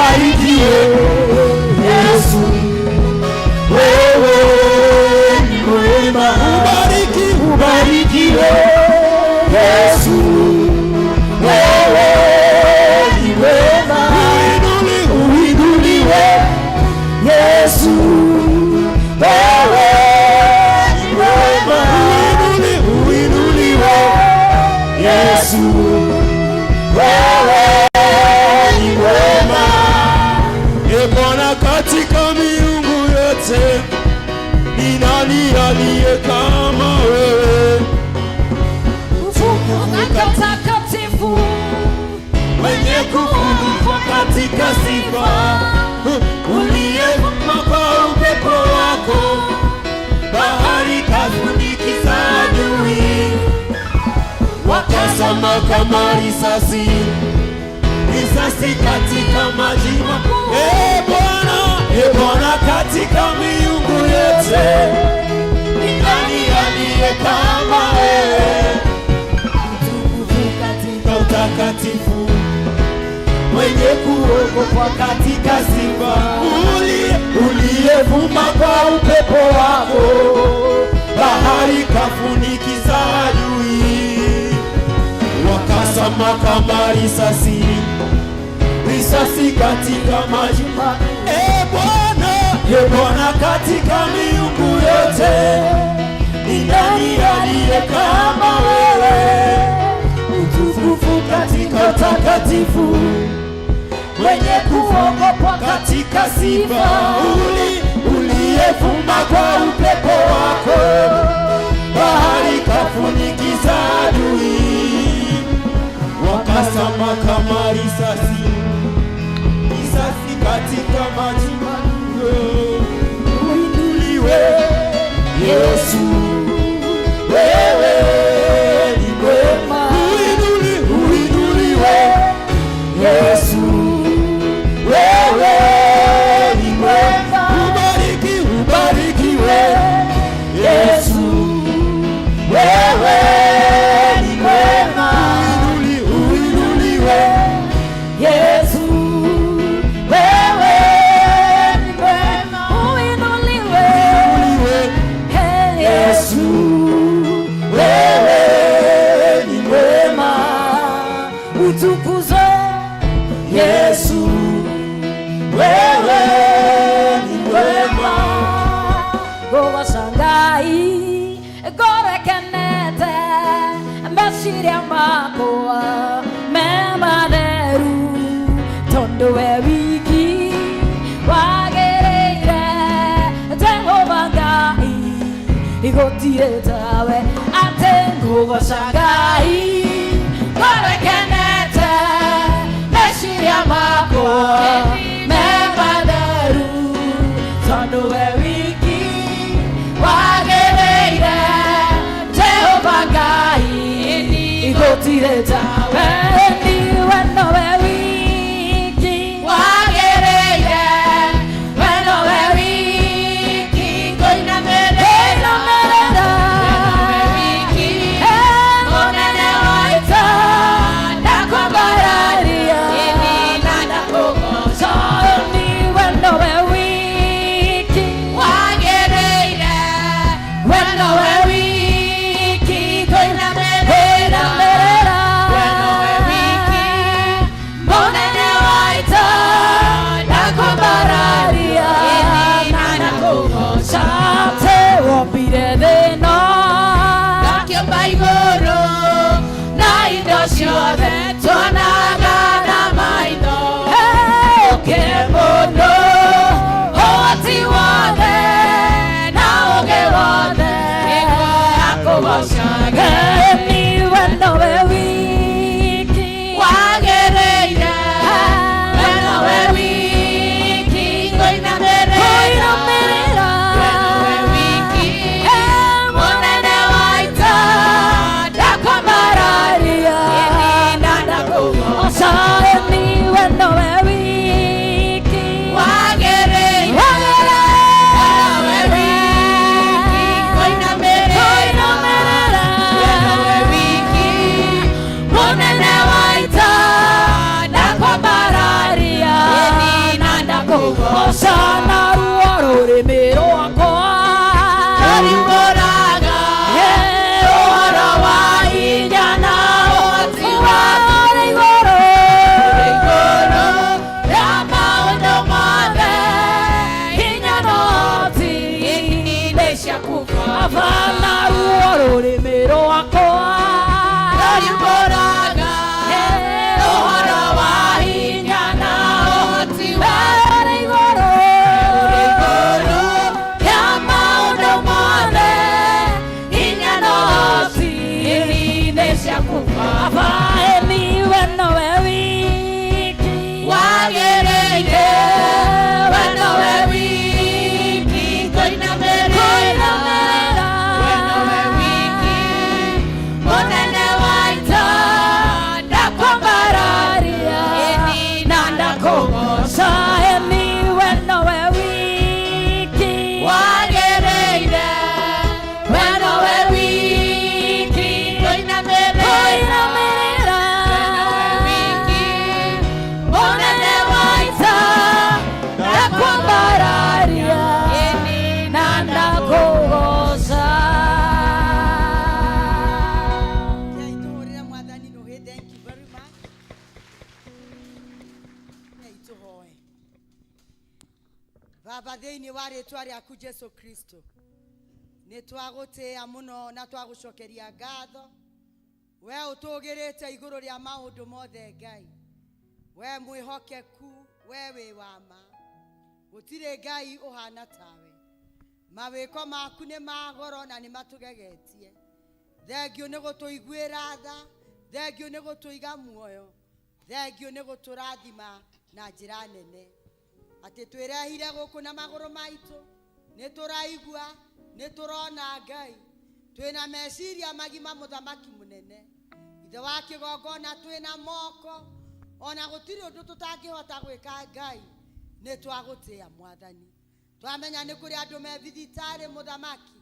Ubarikiwe Yesu, wewe ni mwema. Ubariki, Ubarikiwe Yesu, wewe ni mwema. Uinuliwe, Uinuliwe Yesu, wewe ni mwema. Uinuliwe, Uinuliwe Yesu, wewe ni mwema. E Bwana, katika miungu yote ni nani aliye kama wewe? Mtakatifu, Mwenye kufunikwa katika sifa, uliyevuma kwa upepo wako, bahari kafunikiza adui, wakazama kama risasi, risasi katika maji makuu. E Bwana, e Bwana, katika miungu yote ni nani aliye kama wewe? Mtukufu katika Katika utakatifu, mwenye kuogopwa katika sifa, uliyevuma kwa upepo wako, bahari kafunikiza adui, wakazama kama risasi, risasi katika maji. E Bwana, e Bwana, katika miungu yote ni nani aliye kama wewe? Mtukufu katika utakatifu, mwenye kuogopwa katika sifa, uliyevuma kwa upepo wako, bahari kafunikiza adui, wakazama kama risasi, risasi katika maji makuu. Uinuliwe Yesu, wewe ni mwema. Uinuliwe Yesu, wewe ni mwema. Ubariki, ubarikiwe Yesu, wewe ni mwema. Uinuliwe Yesu, wewe ni mwema. Uinuliwe. Uinuliwe Hey, Yesu, wewe ni mwema. Utukuzwe. Yesu, wewe ni mwema. Ngũgoca Ngai ngoro ĩkenete, meciria makwa me matheru, tondũ we wiki wagĩrĩire. Jehova Ngai, gũtirĩ tawe. Atĩ ngũgoca Ngai ngoro ĩkenete, meciria makwa me matheru, tondũ we wiki wagĩrĩire. Jehova Ngai, gũtirĩ tawe. Niwe nowe wiki wagĩrĩire, we nowe wiki ngũinamĩrĩra, mũnene wa ita, ndakwambararia na ndakũgoca. Niwe nowe wiki wagĩrĩire, we nowe wiki ngũinamĩrĩra, we nowe wiki. Ndakũgoca na ruo rũrĩmĩ rwakwa. Rũrimbũraga Ũhoro wa hinya na ũhoti waku. Ũrĩ igũrũ. Igũrũ rĩa maũndũ mothe, Hinya na ũhoti nĩ ciaku Baba. Baba na ruo rũrĩmĩ rwakwa. Rũrimbũraga ũhoro wa hinya na ũhoti waku. Ũrĩ igũrũ. Igũrũ rĩa maũndũ mothe, hinya na ũhoti nĩ ciaku Baba. Baba niwe nowe wiki. Wagĩrĩire we nowe wiki kũinamĩrĩra. Kũinamĩrĩra. We nowe wiki mũnene wa ita, ndakwambararia Kwambararia. na ndakũgoca. Niwe nowe wiki. Wagĩrĩire we nowe wiki kũinamĩrĩra. Kũinamĩrĩra. We nowe wiki mũnene wa ita, Ndakwambararia na ndakũgoca. Ngai tũhũrĩre mwathani rũhĩ. Thank you very much. Ngai tũhoe. Baba, thĩinĩ wa rĩtwa rĩaku Jesu Kristo, nĩ twagũtĩĩa mũno na twagũcokeria ngatho. We ũtũgĩrĩte igũrũ rĩa maũndũ mothe Ngai. We mwĩhokeku, we wĩ wa ma. Gũtirĩ Ngai ũhana tawe. Mawĩko maku nĩ ma goro na nĩ matũgegetie. Thengio nĩ gũtũiguĩra tha, thengio nĩ gũtũiga muoyo, thengio nĩ gũtũrathima na njĩra nene. Atĩ twĩrehire gũkũ na magũrũ maitũ, nĩ tũraigua, nĩ tũrona Ngai. Twĩna meciria magima mũthamaki mũnene. Ithe wa kĩgongona twĩna moko, ona gũtirĩ ũndũ tũtangĩhota gwĩka Ngai, nĩ twagũtĩĩa mwathani. Twamenya nĩ kũrĩ andũ me thibitarĩ mũthamaki,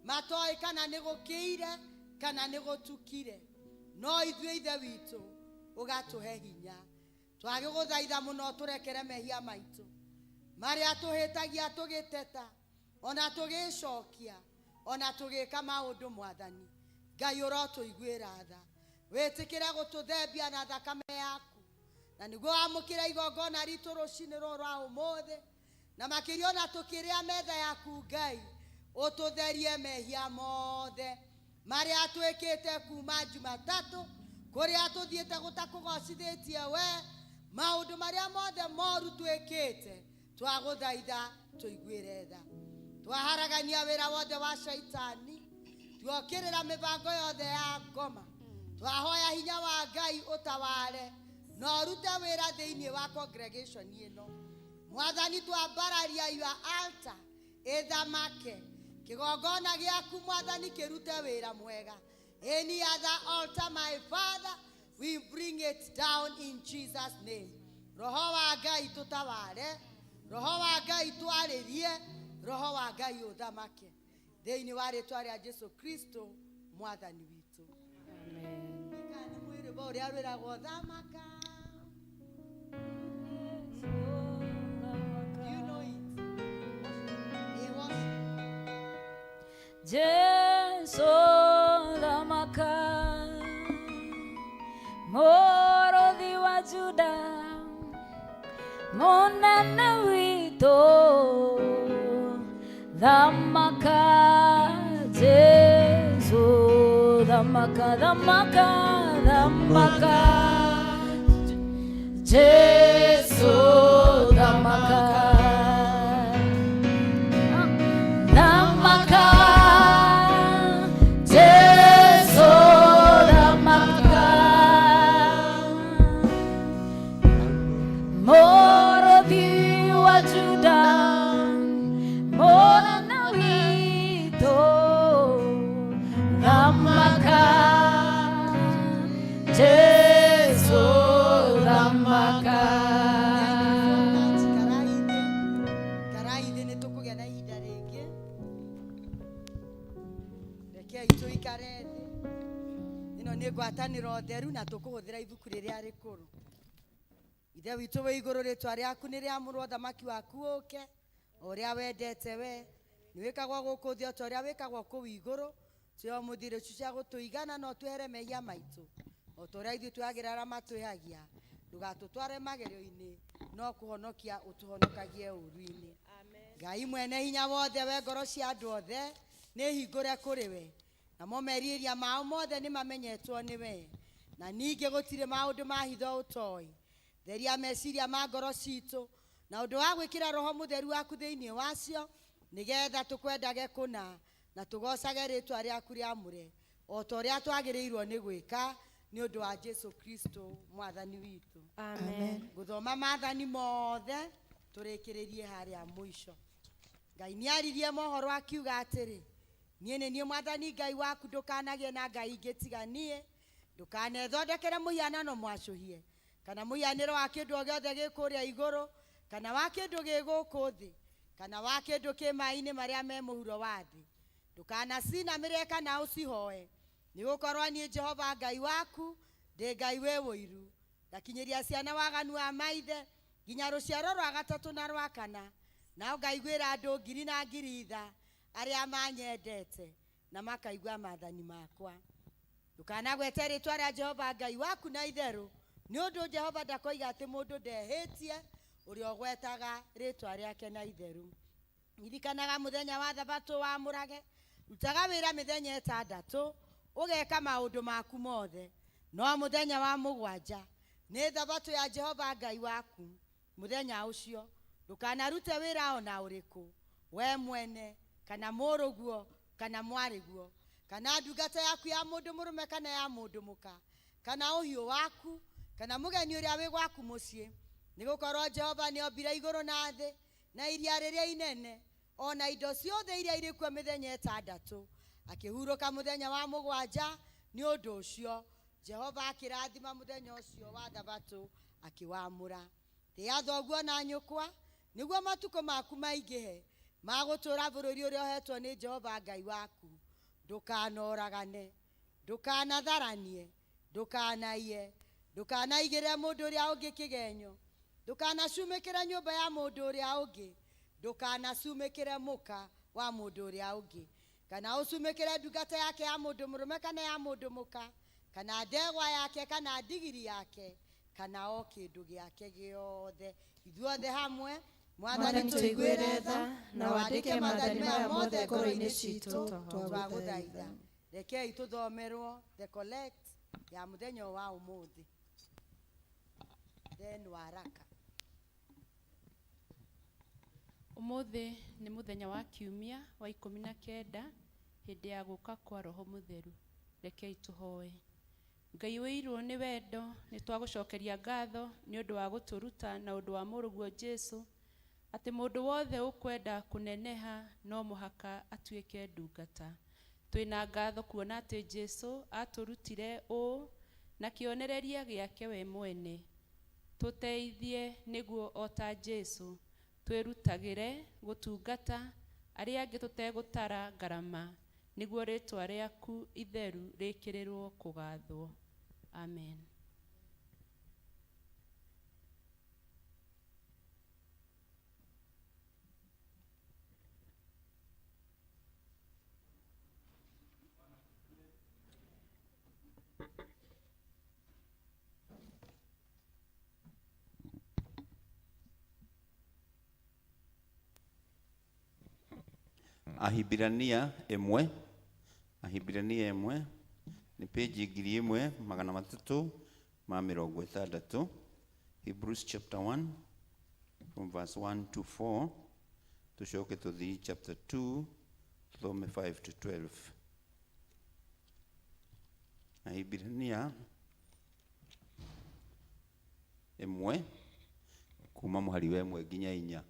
matoĩ kana nĩ gũkĩire kana nĩ gũtukire, no ithuĩ ithe witũ ũgatũhe hinya. Twagĩgũthaitha mũno tũrekere mehia maitũ marĩa tũhĩtagia tũgĩteta, ona tũgĩcokia, ona tũgĩka maũndũ mwathani. Ngai ũrotũiguĩra tha, wĩtĩkĩre gũtũthembia na thakame yaku, na nĩguo wamũkĩre igongona ritũ rũcinĩ rũrũ rwa ũmũthĩ, na makĩria ona tũkĩrĩa metha yaku Ngai, ũtũtherie mehia mothe marĩa twĩkĩte kuma Jumatatũ, kũrĩa tũthiĩte gũtakũgocithĩtie we, maũndũ marĩa mothe moru twĩkĩte, twagũthaitha tũiguĩre tha. Twaharagania wĩra wothe wa shaitani, tuokĩrĩra mĩbango yothe ya ngoma, twahoya hinya wa Ngai ũtaware na ũrute wĩra thĩinĩ wa congregation ĩno. Mwathani, twambararia your altar ĩthamake, kĩgongona gĩaku mwathani kĩrute wĩra mwega. Any other altar, my father, we bring it down in Jesus' name. Roho wa Ngai tũtaware, roho wa Ngai twarĩrie, roho wa Ngai ũthamake thĩinĩ wa rĩtwa rĩa Jesu Kristo mwathani witũ. Kana nĩ mwĩ rwĩmbo ũrĩa rwĩragwo thamaka. Do you know it? It was Jesu thamaka, mũrũthi wa Juda, mũnene witũ, thamaka Jesu thamaka, thamaka, thamaka Jesu thamaka, thamaka Jesu thamaka, mũrũthi wa Juda, mũnene witũ, thamaka Jesu thamaka. Karaithĩ, karaithĩ, nĩ tũkũgĩa na ihinda rĩngĩ. Rekei tũikare thĩ. Ĩno nĩ ngwatanĩro theru na tũkũhũthĩra ibuku rĩrĩa rĩkũrũ. Ithe witũ wĩ igũrũ, rĩtwa rĩaku nĩ rĩamũrwo, thamaki waku ũke, o ũrĩa wendete we nĩ wĩkagwo gũkũ thĩ o ta ũrĩa wĩkagwo kũu igũrũ. Tũhe ũmũthĩ irio icio cia gũtũigana, no twehere mehia maitũ o ta ũrĩa ithuĩ twehagĩra arĩa matwĩhagia. Ndũgatũtware magerio-inĩ, no kũhonokia ũtũhonokagie ũũru-inĩ. Ngai mwene hinya wothe, we ngoro cia andũ othe nĩ hingũre kũrĩ we, namo merirĩria mao mothe nĩ mamenyetwo nĩ we, na ningĩ gũtirĩ maũndũ ma hitho ũtoĩ. Theria meciria ma ngoro citũ na ũndũ wa gwĩkĩra Roho Mũtheru waku thĩinĩ wacio, nĩgetha tũkwendage kũna na tũgocage rĩtwa rĩaku rĩamũre o ta ũrĩa twagĩrĩirwo nĩ gwĩka, nĩ ũndũ wa Jesu Kristo Mwathani witũ. Amen. Gũthoma maathani mothe tũrĩkĩrĩrie harĩa mũico. Ngai nĩ aririe mohoro akiuga atĩrĩ, niĩ nĩ niĩ Mwathani Ngai waku, ndũkanagĩe na ngai ingĩ tiga niĩ, ndũkanethondekere mũhianano mwacũhie kana mũhianĩro wa kĩndũ o gĩothe gĩ kũrĩa igũrũ, kana wa kĩndũ gĩ gũkũ thĩ, kana wa kĩndũ kĩ maĩ-inĩ marĩa me mũhuro wa thĩ. Ndũkanacinamĩrĩre kana ũcihoe, nĩ gũkorwo niĩ Jehova Ngai waku ndĩ Ngai wĩ ũiru, ngakinyĩria ciana waganu wa maithe nginya rũciaro rwa gatatũ na rwa kana, nao ngaiguĩra andũ ngiri na ngiri tha arĩa manyendete na makaigua maathani makwa. Ndũkanagwete rĩtwa rĩa Jehova Ngai waku na itherũ, nĩ ũndũ Jehova ndakoiga atĩ mũndũ ndehĩtie ũrĩa ũgwetaga rĩtwa rĩake na itherũ. Ririkanaga mũthenya wa thabatũ wamũrage, rutaga wĩra mĩthenya ĩtandatũ, ũgeka maũndũ maku mothe, no mũthenya wa mũgwanja nĩ thabatũ ya Jehova Ngai waku. Mũthenya ũcio ndũkanarute wĩra ona ũrĩkũ, we mwene kana mũrũguo kana mwarĩguo kana ndungata yaku ya mũndũ mũrũme kana ya mũndũ mũka, kana ũhiũ waku kana mũgeni ũrĩa wĩ gwaku mũciĩ, nĩ gũkorwo Jehova nĩ ombire igũrũ na thĩ na iria rĩrĩa inene ona indo ciothe iria irĩ kuo mĩthenya ĩtandatũ, akĩhurũka mũthenya wa mũgwanja. Nĩ ũndũ ũcio Jehova akĩrathima mũthenya ũcio wa thabatũ akĩwamũra. Tĩa thoguo na nyũkwa, nĩguo matukũ maku maingĩhe ma gũtũũra bũrũri ũrĩa ũhetwo nĩ Jehova Ngai waku. Ndũkanoragane, ndũkanatharanie, ndũkanaiye, ndũkanaigĩrĩre mũndũ ũrĩa ũngĩ kĩgenyo, ndũkanacumĩkĩre nyũmba ya mũndũ ũrĩa ũngĩ, ndũkanacumĩkĩre mũka wa mũndũ ũrĩa ũngĩ, kana ũcumĩkĩre ndungata yake ya mũndũ mũrũme kana ya mũndũ mũka, kana ndegwa yake kana ndigiri yake, kana o kĩndũ gĩake gĩothe. Ithuothe hamwe: Mwathani, tũiguĩre tha na wandĩke maathani maya mothe ngoro-inĩ citũ, twagũthaitha. Twagũthaitha. Rekei tũthomerwo the collect ya mũthenya wa ũmũthĩ, then waraka. Ũmũthĩ nĩ mũthenya wa kiumia wa 19 hĩndĩ ya gũka kwa Roho Mũtheru. Rekei tũhoe. Ngai wĩirwo nĩ wendo, nĩ twagũcokeria ngatho nĩ ũndũ wa gũtũruta na ũndũ wa mũrũguo Jesu atĩ mũndũ wothe ũkwenda kũneneha no mũhaka atuĩke ndungata. Twĩna ngatho kuona atĩ Jesu atũrutire ũũ na kĩonereria gĩake we mwene. Tũteithie nĩguo o ta Jesu twĩrutagĩre gũtungata arĩa angĩ tũtegũtara ngarama, nĩguo rĩtwa rĩaku itheru rĩkĩrĩrwo kũgathwo. Amen. Ahibirania 1, Ahibirania 1 nĩ page 1360. Hebrews chapter 1 from verse 1 to 4, tucoke tũthiĩ chapter 2 tuthome 5 to 12. Ahibirania 1 kuma mũhari wa 1 nginya 4.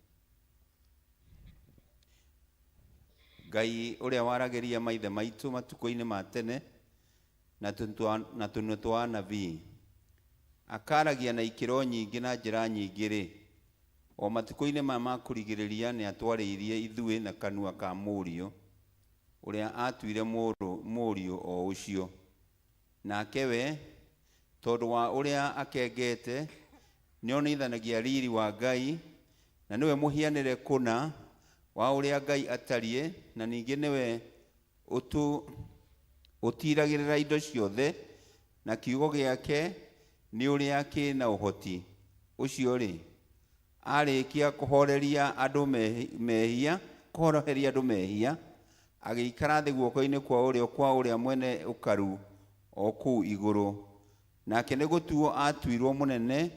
Ngai ũrĩa waragĩria maithe maitũ matukũ-inĩ ma tene na tũnua twa anabii, akaragia na ikĩro nyingĩ na njĩra nyingĩ rĩ, o matukũ-inĩ maya ma kũrigĩrĩria nĩ atwarĩirie ithuĩ na kanua ka mũriũ ũrĩa atuire mũriũ o ũcio. Nake we, tondũ wa ũrĩa akengete, Nĩonithanagia riri wa Ngai, na nĩwe mũhianĩre kũna wa ũrĩa Ngai atariĩ, na ningĩ nĩwe ũtiiragĩrĩra indo ciothe na kiugo gĩake nĩ ũrĩa kĩna ũhoti. Ũcio-rĩ, arĩkia kũhoreria andũ mehia, kũhoroheria andũ mehia, agĩikara thĩ guoko-inĩ kwa ũrĩo kwa ũrĩa mwene ũkaru o kũu igũrũ. Nake nĩ gũtuo atuirwo mũnene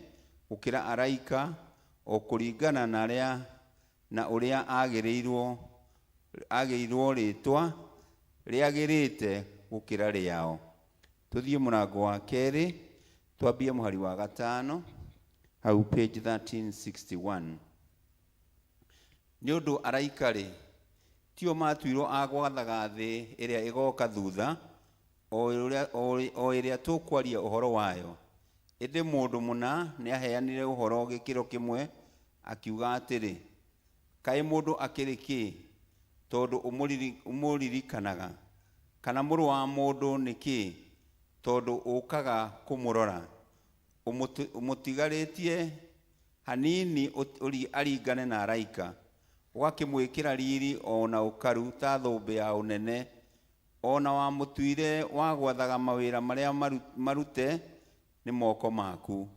gũkĩra araika, o kũringana na arĩa na ũrĩa agĩrĩirwo rĩtwa rĩagĩrĩte gũkĩra rĩao. Tũthiĩ mũrango wa kerĩ, twambie mũhari wa 5, hau page 1361. Nĩ ũndũ araika-rĩ, tio matuirwo a gwathaga thĩ ĩrĩa ĩgoka thutha, o ĩrĩa tũkwaria ũhoro wayo. Ĩndĩ mũndũ mũna nĩaheanire ũhoro gĩkĩro kĩmwe akiuga atĩrĩ, kaĩ mũndũ akĩrĩ kĩ, tondũ ũmũririkanaga? Kana mũrũ wa mũndũ nĩ kĩ, tondũ ũkaga kũmũrora? Ũmũtigarĩtie hanini aringane na araika, ũgakĩmwĩkĩra riri o na ũkaru ta thũmbĩ ya ũnene, o na wamũtuire wa gwathaga mawĩra marĩa marute nĩ moko maku.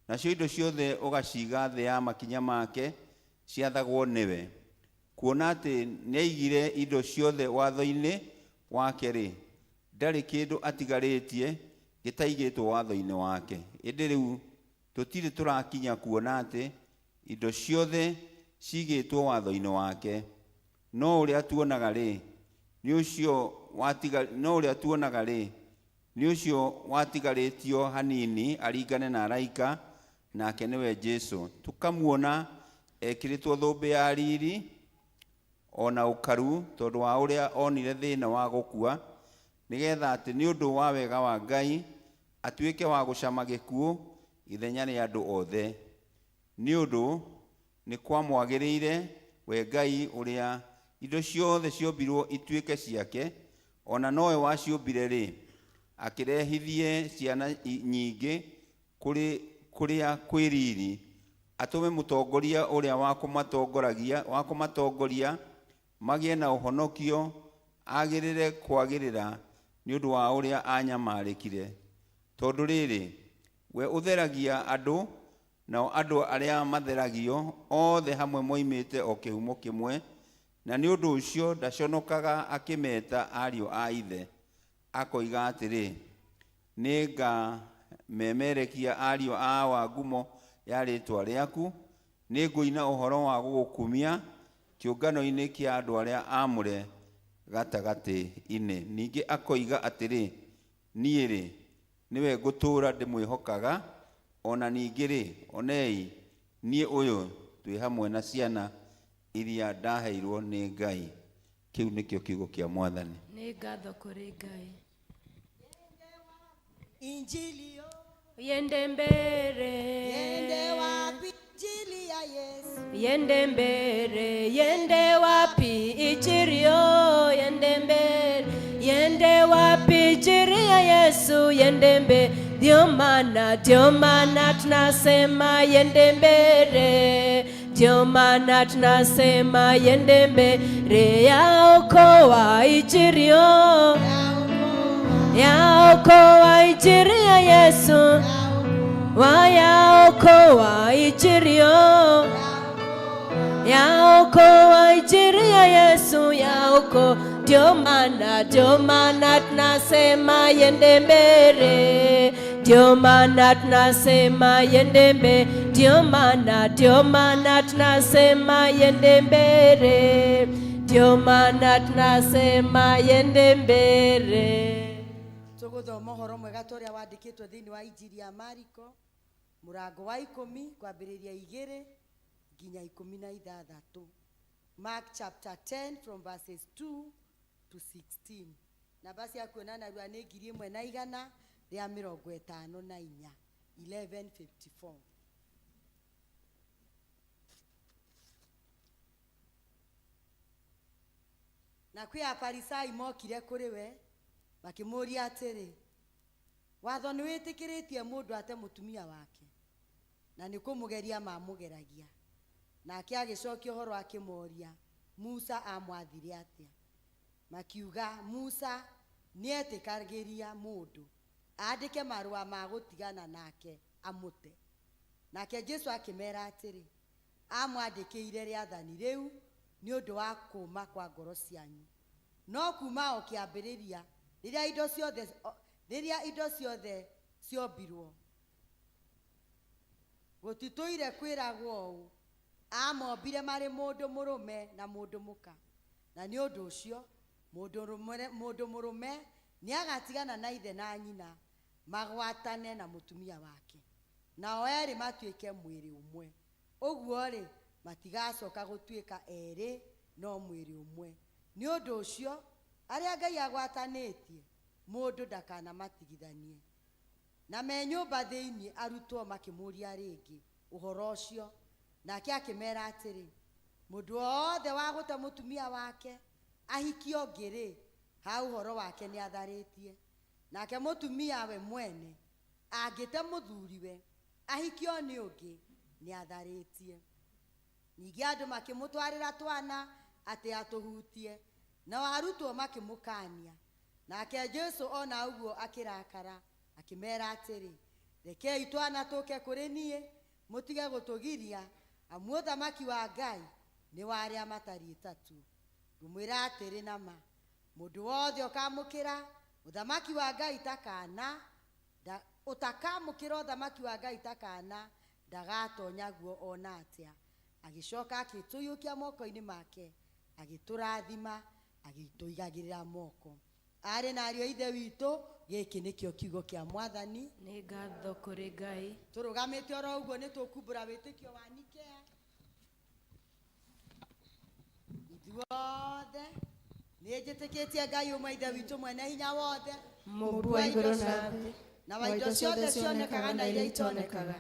Nacio indo ciothe ũgaciiga thĩ ya makinya make, ciathagwo nĩwe. Kuona atĩ nĩaigire indo ciothe watho-inĩ wake-rĩ, ndarĩ kĩndũ atigarĩtie gĩtaigĩtwo watho-inĩ wake. Ĩndĩ rĩu tũtirĩ tũrakinya kuona atĩ indo ciothe cigĩtwo watho-inĩ wake. No ũrĩa tuonaga rĩ, nĩ ũcio no ũrĩa tuonaga rĩ, nĩ ũcio watigarĩtio hanini aringane na araika, nake nĩwe Jesũ. Tũkamuona ekĩrĩtwo thũmbĩ ya riri o na ũkaru, tondũ wa ũrĩa onire thĩna wa gũkua, nĩgetha atĩ nĩ ũndũ wa wega wa Ngai atuĩke wa gũcama gĩkuũ ithenya rĩa andũ othe. Nĩ ũndũ nĩ kwamwagĩrĩire we Ngai ũrĩa indo ciothe ciombirwo ituĩke ciake, o na nowe waciũmbire rĩ, akĩrehithie ciana nyingĩ kũrĩ kũrĩa kwĩ riri, atũme mũtongoria ũrĩa wa kũmatongoria magĩe na ũhonokio, agĩrĩre kwagĩrĩra nĩ ũndũ wa ũrĩa anyamarĩkire. Tondũ rĩrĩ, we ũtheragia andũ, nao andũ arĩa matheragio othe hamwe moimĩte o kĩhumo kĩmwe, na nĩ ũndũ ũcio ndaconokaga akĩmeta ariũ a ithe, akoiga atĩrĩ, nĩngamemerekia ariũ a awa ngumo ya rĩtwa rĩaku, nĩngũina ũhoro wa gũgũkumia kĩũngano-inĩ kĩa andũ arĩa aamũre gatagatĩ-inĩ. Ningĩ akoiga atĩrĩ, niĩ-rĩ, nĩwe ngũtũũra ndĩmwĩhokaga, o na ningĩ-rĩ, onei, niĩ ũyũ twĩ hamwe na ciana iria ndaheirwo nĩ Ngai. Kĩu nĩkĩo kiugo kĩa Mwathani. Nĩ ngatho kũrĩ Ngai. Injili yo Yende mbere. Yende wapi injili ya Yesu? Yende mbere, yende wapi injili yo, yende mbere, yende wapi injili ya Yesu, yende mbere. Ndio maana tunasema yende mbere, ndio maana tunasema yende mbere, yaokoa injili yo, yaokoa injili ya Yesu, wayaokoa injili yo, yaokoa injili ya Yesu, yaoko. Ndio maana tunasema yende mbele, ndio maana tunasema yende mbele, ndio maana tunasema yende mbele, ndio maana tunasema yende mbele. Tũgũthoma ũhoro mwega ta ũrĩa wandĩkĩtwo thĩinĩ wa injiri ya Mariko mũrango wa 10 kwambĩrĩria 2 nginya 16. Mark chapter 10 from verses 2 to 16. Namba cia kuona narua nĩ 1154, 1154. Na kwĩ Afarisai mokire kũrĩ we makĩmũũria atĩrĩ, watho nĩ wĩtĩkĩrĩtie mũndũ ate mũtumia wake? Na nĩ kũmũgeria maamũgeragia. Nake agĩcokia ũhoro akĩmoria, Musa aamwathire atĩa? Makiuga, Musa nĩetĩkagĩria mũndũ aandĩke marũa ma gũtigana nake amũte. Nake Jesu akĩmera atĩrĩ, Aamwandĩkĩire rĩathani rĩu nĩ ũndũ wa kũũma kwa ngoro cianyu. No kuuma o kĩambĩrĩria, rĩrĩa indo ciothe, rĩrĩa indo ciothe ciombirwo, gũtitũire kwĩragwo ũũ, Aamombire marĩ mũndũ mũrũme na mũndũ mũka. Na nĩ ũndũ ũcio mũndũ mũrũme nĩagatigana na ithe na nyina, magwatane na mũtumia wake, nao erĩ matuĩke mwĩrĩ ũmwe. Ũguo-rĩ, matigacoka gũtuĩka erĩ, no mwĩrĩ ũmwe. Nĩ ũndũ ũcio, arĩa Ngai agwatanĩtie, mũndũ ndakanamatigithanie. Na me nyũmba thĩinĩ arutwo makĩmũũria rĩngĩ ũhoro ũcio. Nake akĩmera atĩrĩ, Mũndũ o wothe wa gũte mũtumia wake, ahikie ũngĩ-rĩ, ha ũhoro wake nĩatharĩtie. Nake mũtumia we mwene angĩte mũthuriwe, ahikio nĩ ũngĩ, nĩatharĩtie. Ningĩ andũ makĩmũtwarĩra twana atĩ atũhutie, nao arutwo makĩmũkaania. Nake Jesu ona ũguo akĩrakara, akĩmera atĩrĩ, Rekei twana tũke kũrĩ niĩ, mũtige gũtũgiria, amu ũthamaki wa Ngai nĩ wa arĩa matariĩ ta tuo. Ngũmwĩra atĩrĩ na ma, mũndũ wothe ũkamũkĩra ũthamaki wa Ngai ta kaana, ũtakamũkĩra ũthamaki wa Ngai ta kaana, ndagatonya guo o na atĩa. Agĩcoka akĩtũiyũkia moko-inĩ make, agĩtũrathima, agĩtũigagĩrĩra moko. Aarĩ na ariũ a Ithe witũ, gĩkĩ nĩkĩo kiugo kĩa Mwathani. Nĩ ngatho kũrĩ Ngai. Tũrũgamĩte oro ũguo nĩ tũkumbũra wĩtĩkio wa Nikea. Ithuothe nĩ njĩtĩkĩtie Ngai ũmwe Ithe witũ mwene hinya wothe, Mũmbi wa igũrũ na thĩ, na wa indo ciothe cionekaga na iria itonekaga,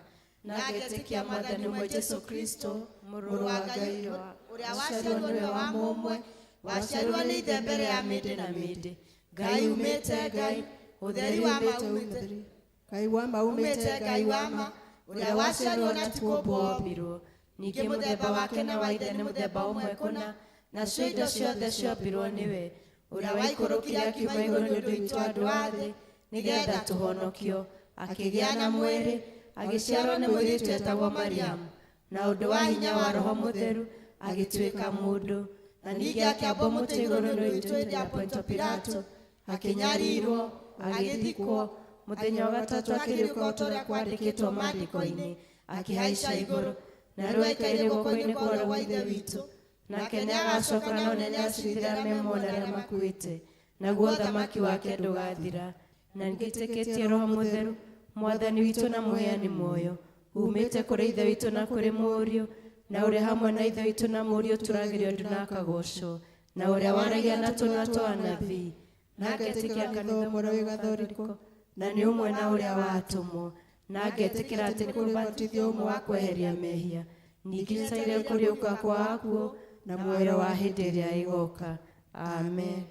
na ngetĩkia Mwathani ũmwe Jesu Kristo, Mũrũ wa Ngai, ũrĩa waciarirwo nĩwe wa mũmwe, waciarirwo nĩ Ithe mbere ya mĩndĩ na mĩndĩ, Ngai umĩte Ngai, ũtheri wa ma umĩte Ngai wa ma umĩte Ngai wa ma, ũrĩa waciarirwo na ti kũũmbwo ombirwo, ningĩ mũthemba wake na wa Ithe nĩ mũthemba ũmwe kũna, nacio indo ciothe ciombirwo nĩwe, ũrĩa waikũrũkire akiuma igũrũ nĩ ũndũ witũ andũ a thĩ, nĩgetha tũhonokio, akĩgĩa na mwĩrĩ, agĩciarwo nĩ mũirĩtu etagwo Mariamu, na ũndũ wa hinya wa Roho Mũtheru agĩtuĩka mũndũ, na ningĩ akĩambwo mũtĩ igũrũ nĩ ũndũ witũ hĩndĩ ya Pontio Pilato, akĩnyarirwo, agĩthikwo, mũthenya wa gatatũ akĩriũka o ta ũrĩa kwandĩkĩtwo maandĩko-inĩ, akĩhaica igũrũ, na rĩu aikaire guoko-inĩ kwa ũrĩo gwa Ithe witũ, nake nĩagacoka na ũnene acirithie arĩa me muoyo na arĩa makuĩte, naguo ũthamaki wake ndũgathira. Na nĩngĩtĩkĩtie Roho Mũtheru, Mwathani witũ na Mũheani muoyo, uumĩte kũrĩ Ithe witũ na kũrĩ Mũriũ, na ũrĩa hamwe na Ithe witũ na Mũriũ ũturagĩrio ndu na akagocwo, na ũrĩa waragia na tũnua twa anabii, na ngetĩkia kanitha ũmwe ũrĩa wĩ gathoriko, na nĩ ũmwe na ũrĩa wa atũmwo, na ngetĩkĩra atĩ nĩ kũrĩ ũbatithio ũmwe wa kweheria mehia, ningĩ njetereire kũriũka kwa akuũ na muoyo wa hĩndĩ ĩrĩa ĩgoka. Amen.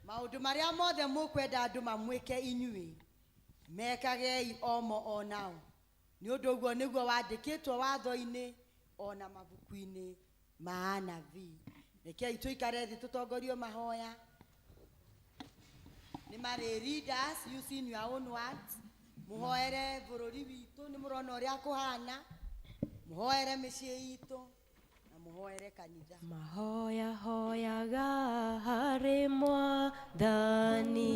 Maũndũ marĩa mothe mũkwenda andũ mamwĩke inyuĩ, mekagei o mo o nao, nĩ ũndũ ũguo nĩguo wandĩkĩtwo watho-inĩ o na mabuku-inĩ ma anabii. Rekei tũikare thĩ tũtongorio mahoya. Nĩ marĩ leaders using your own words. Mũhoere bũrũri witũ, nĩ mũrona ũrĩa kũhana. Mũhoere mĩciĩ itũ na mũhoere kanitha. Mahoya hoyaga harĩ Mwathani,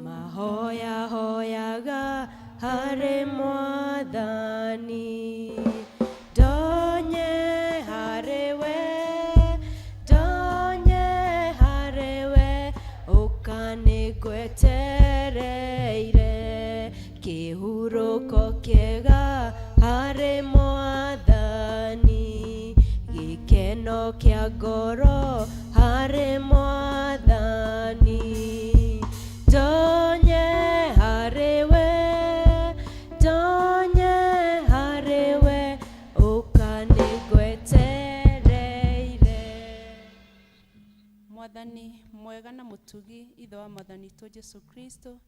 mahoya hoyaga harĩ Mwathani, ndonye harĩ we, ndonye harĩ we, ũka nĩngwetereire, kĩhurũko kĩega harĩ Mwathani, gĩkeno kĩa ngoro harĩ Mwathani, ndonye harĩ we, ndonye harĩ we, ũka nĩngwetereire. Mwathani mwega na mũtugi, Ithe wa Mwathani witũ Jesu Kristo,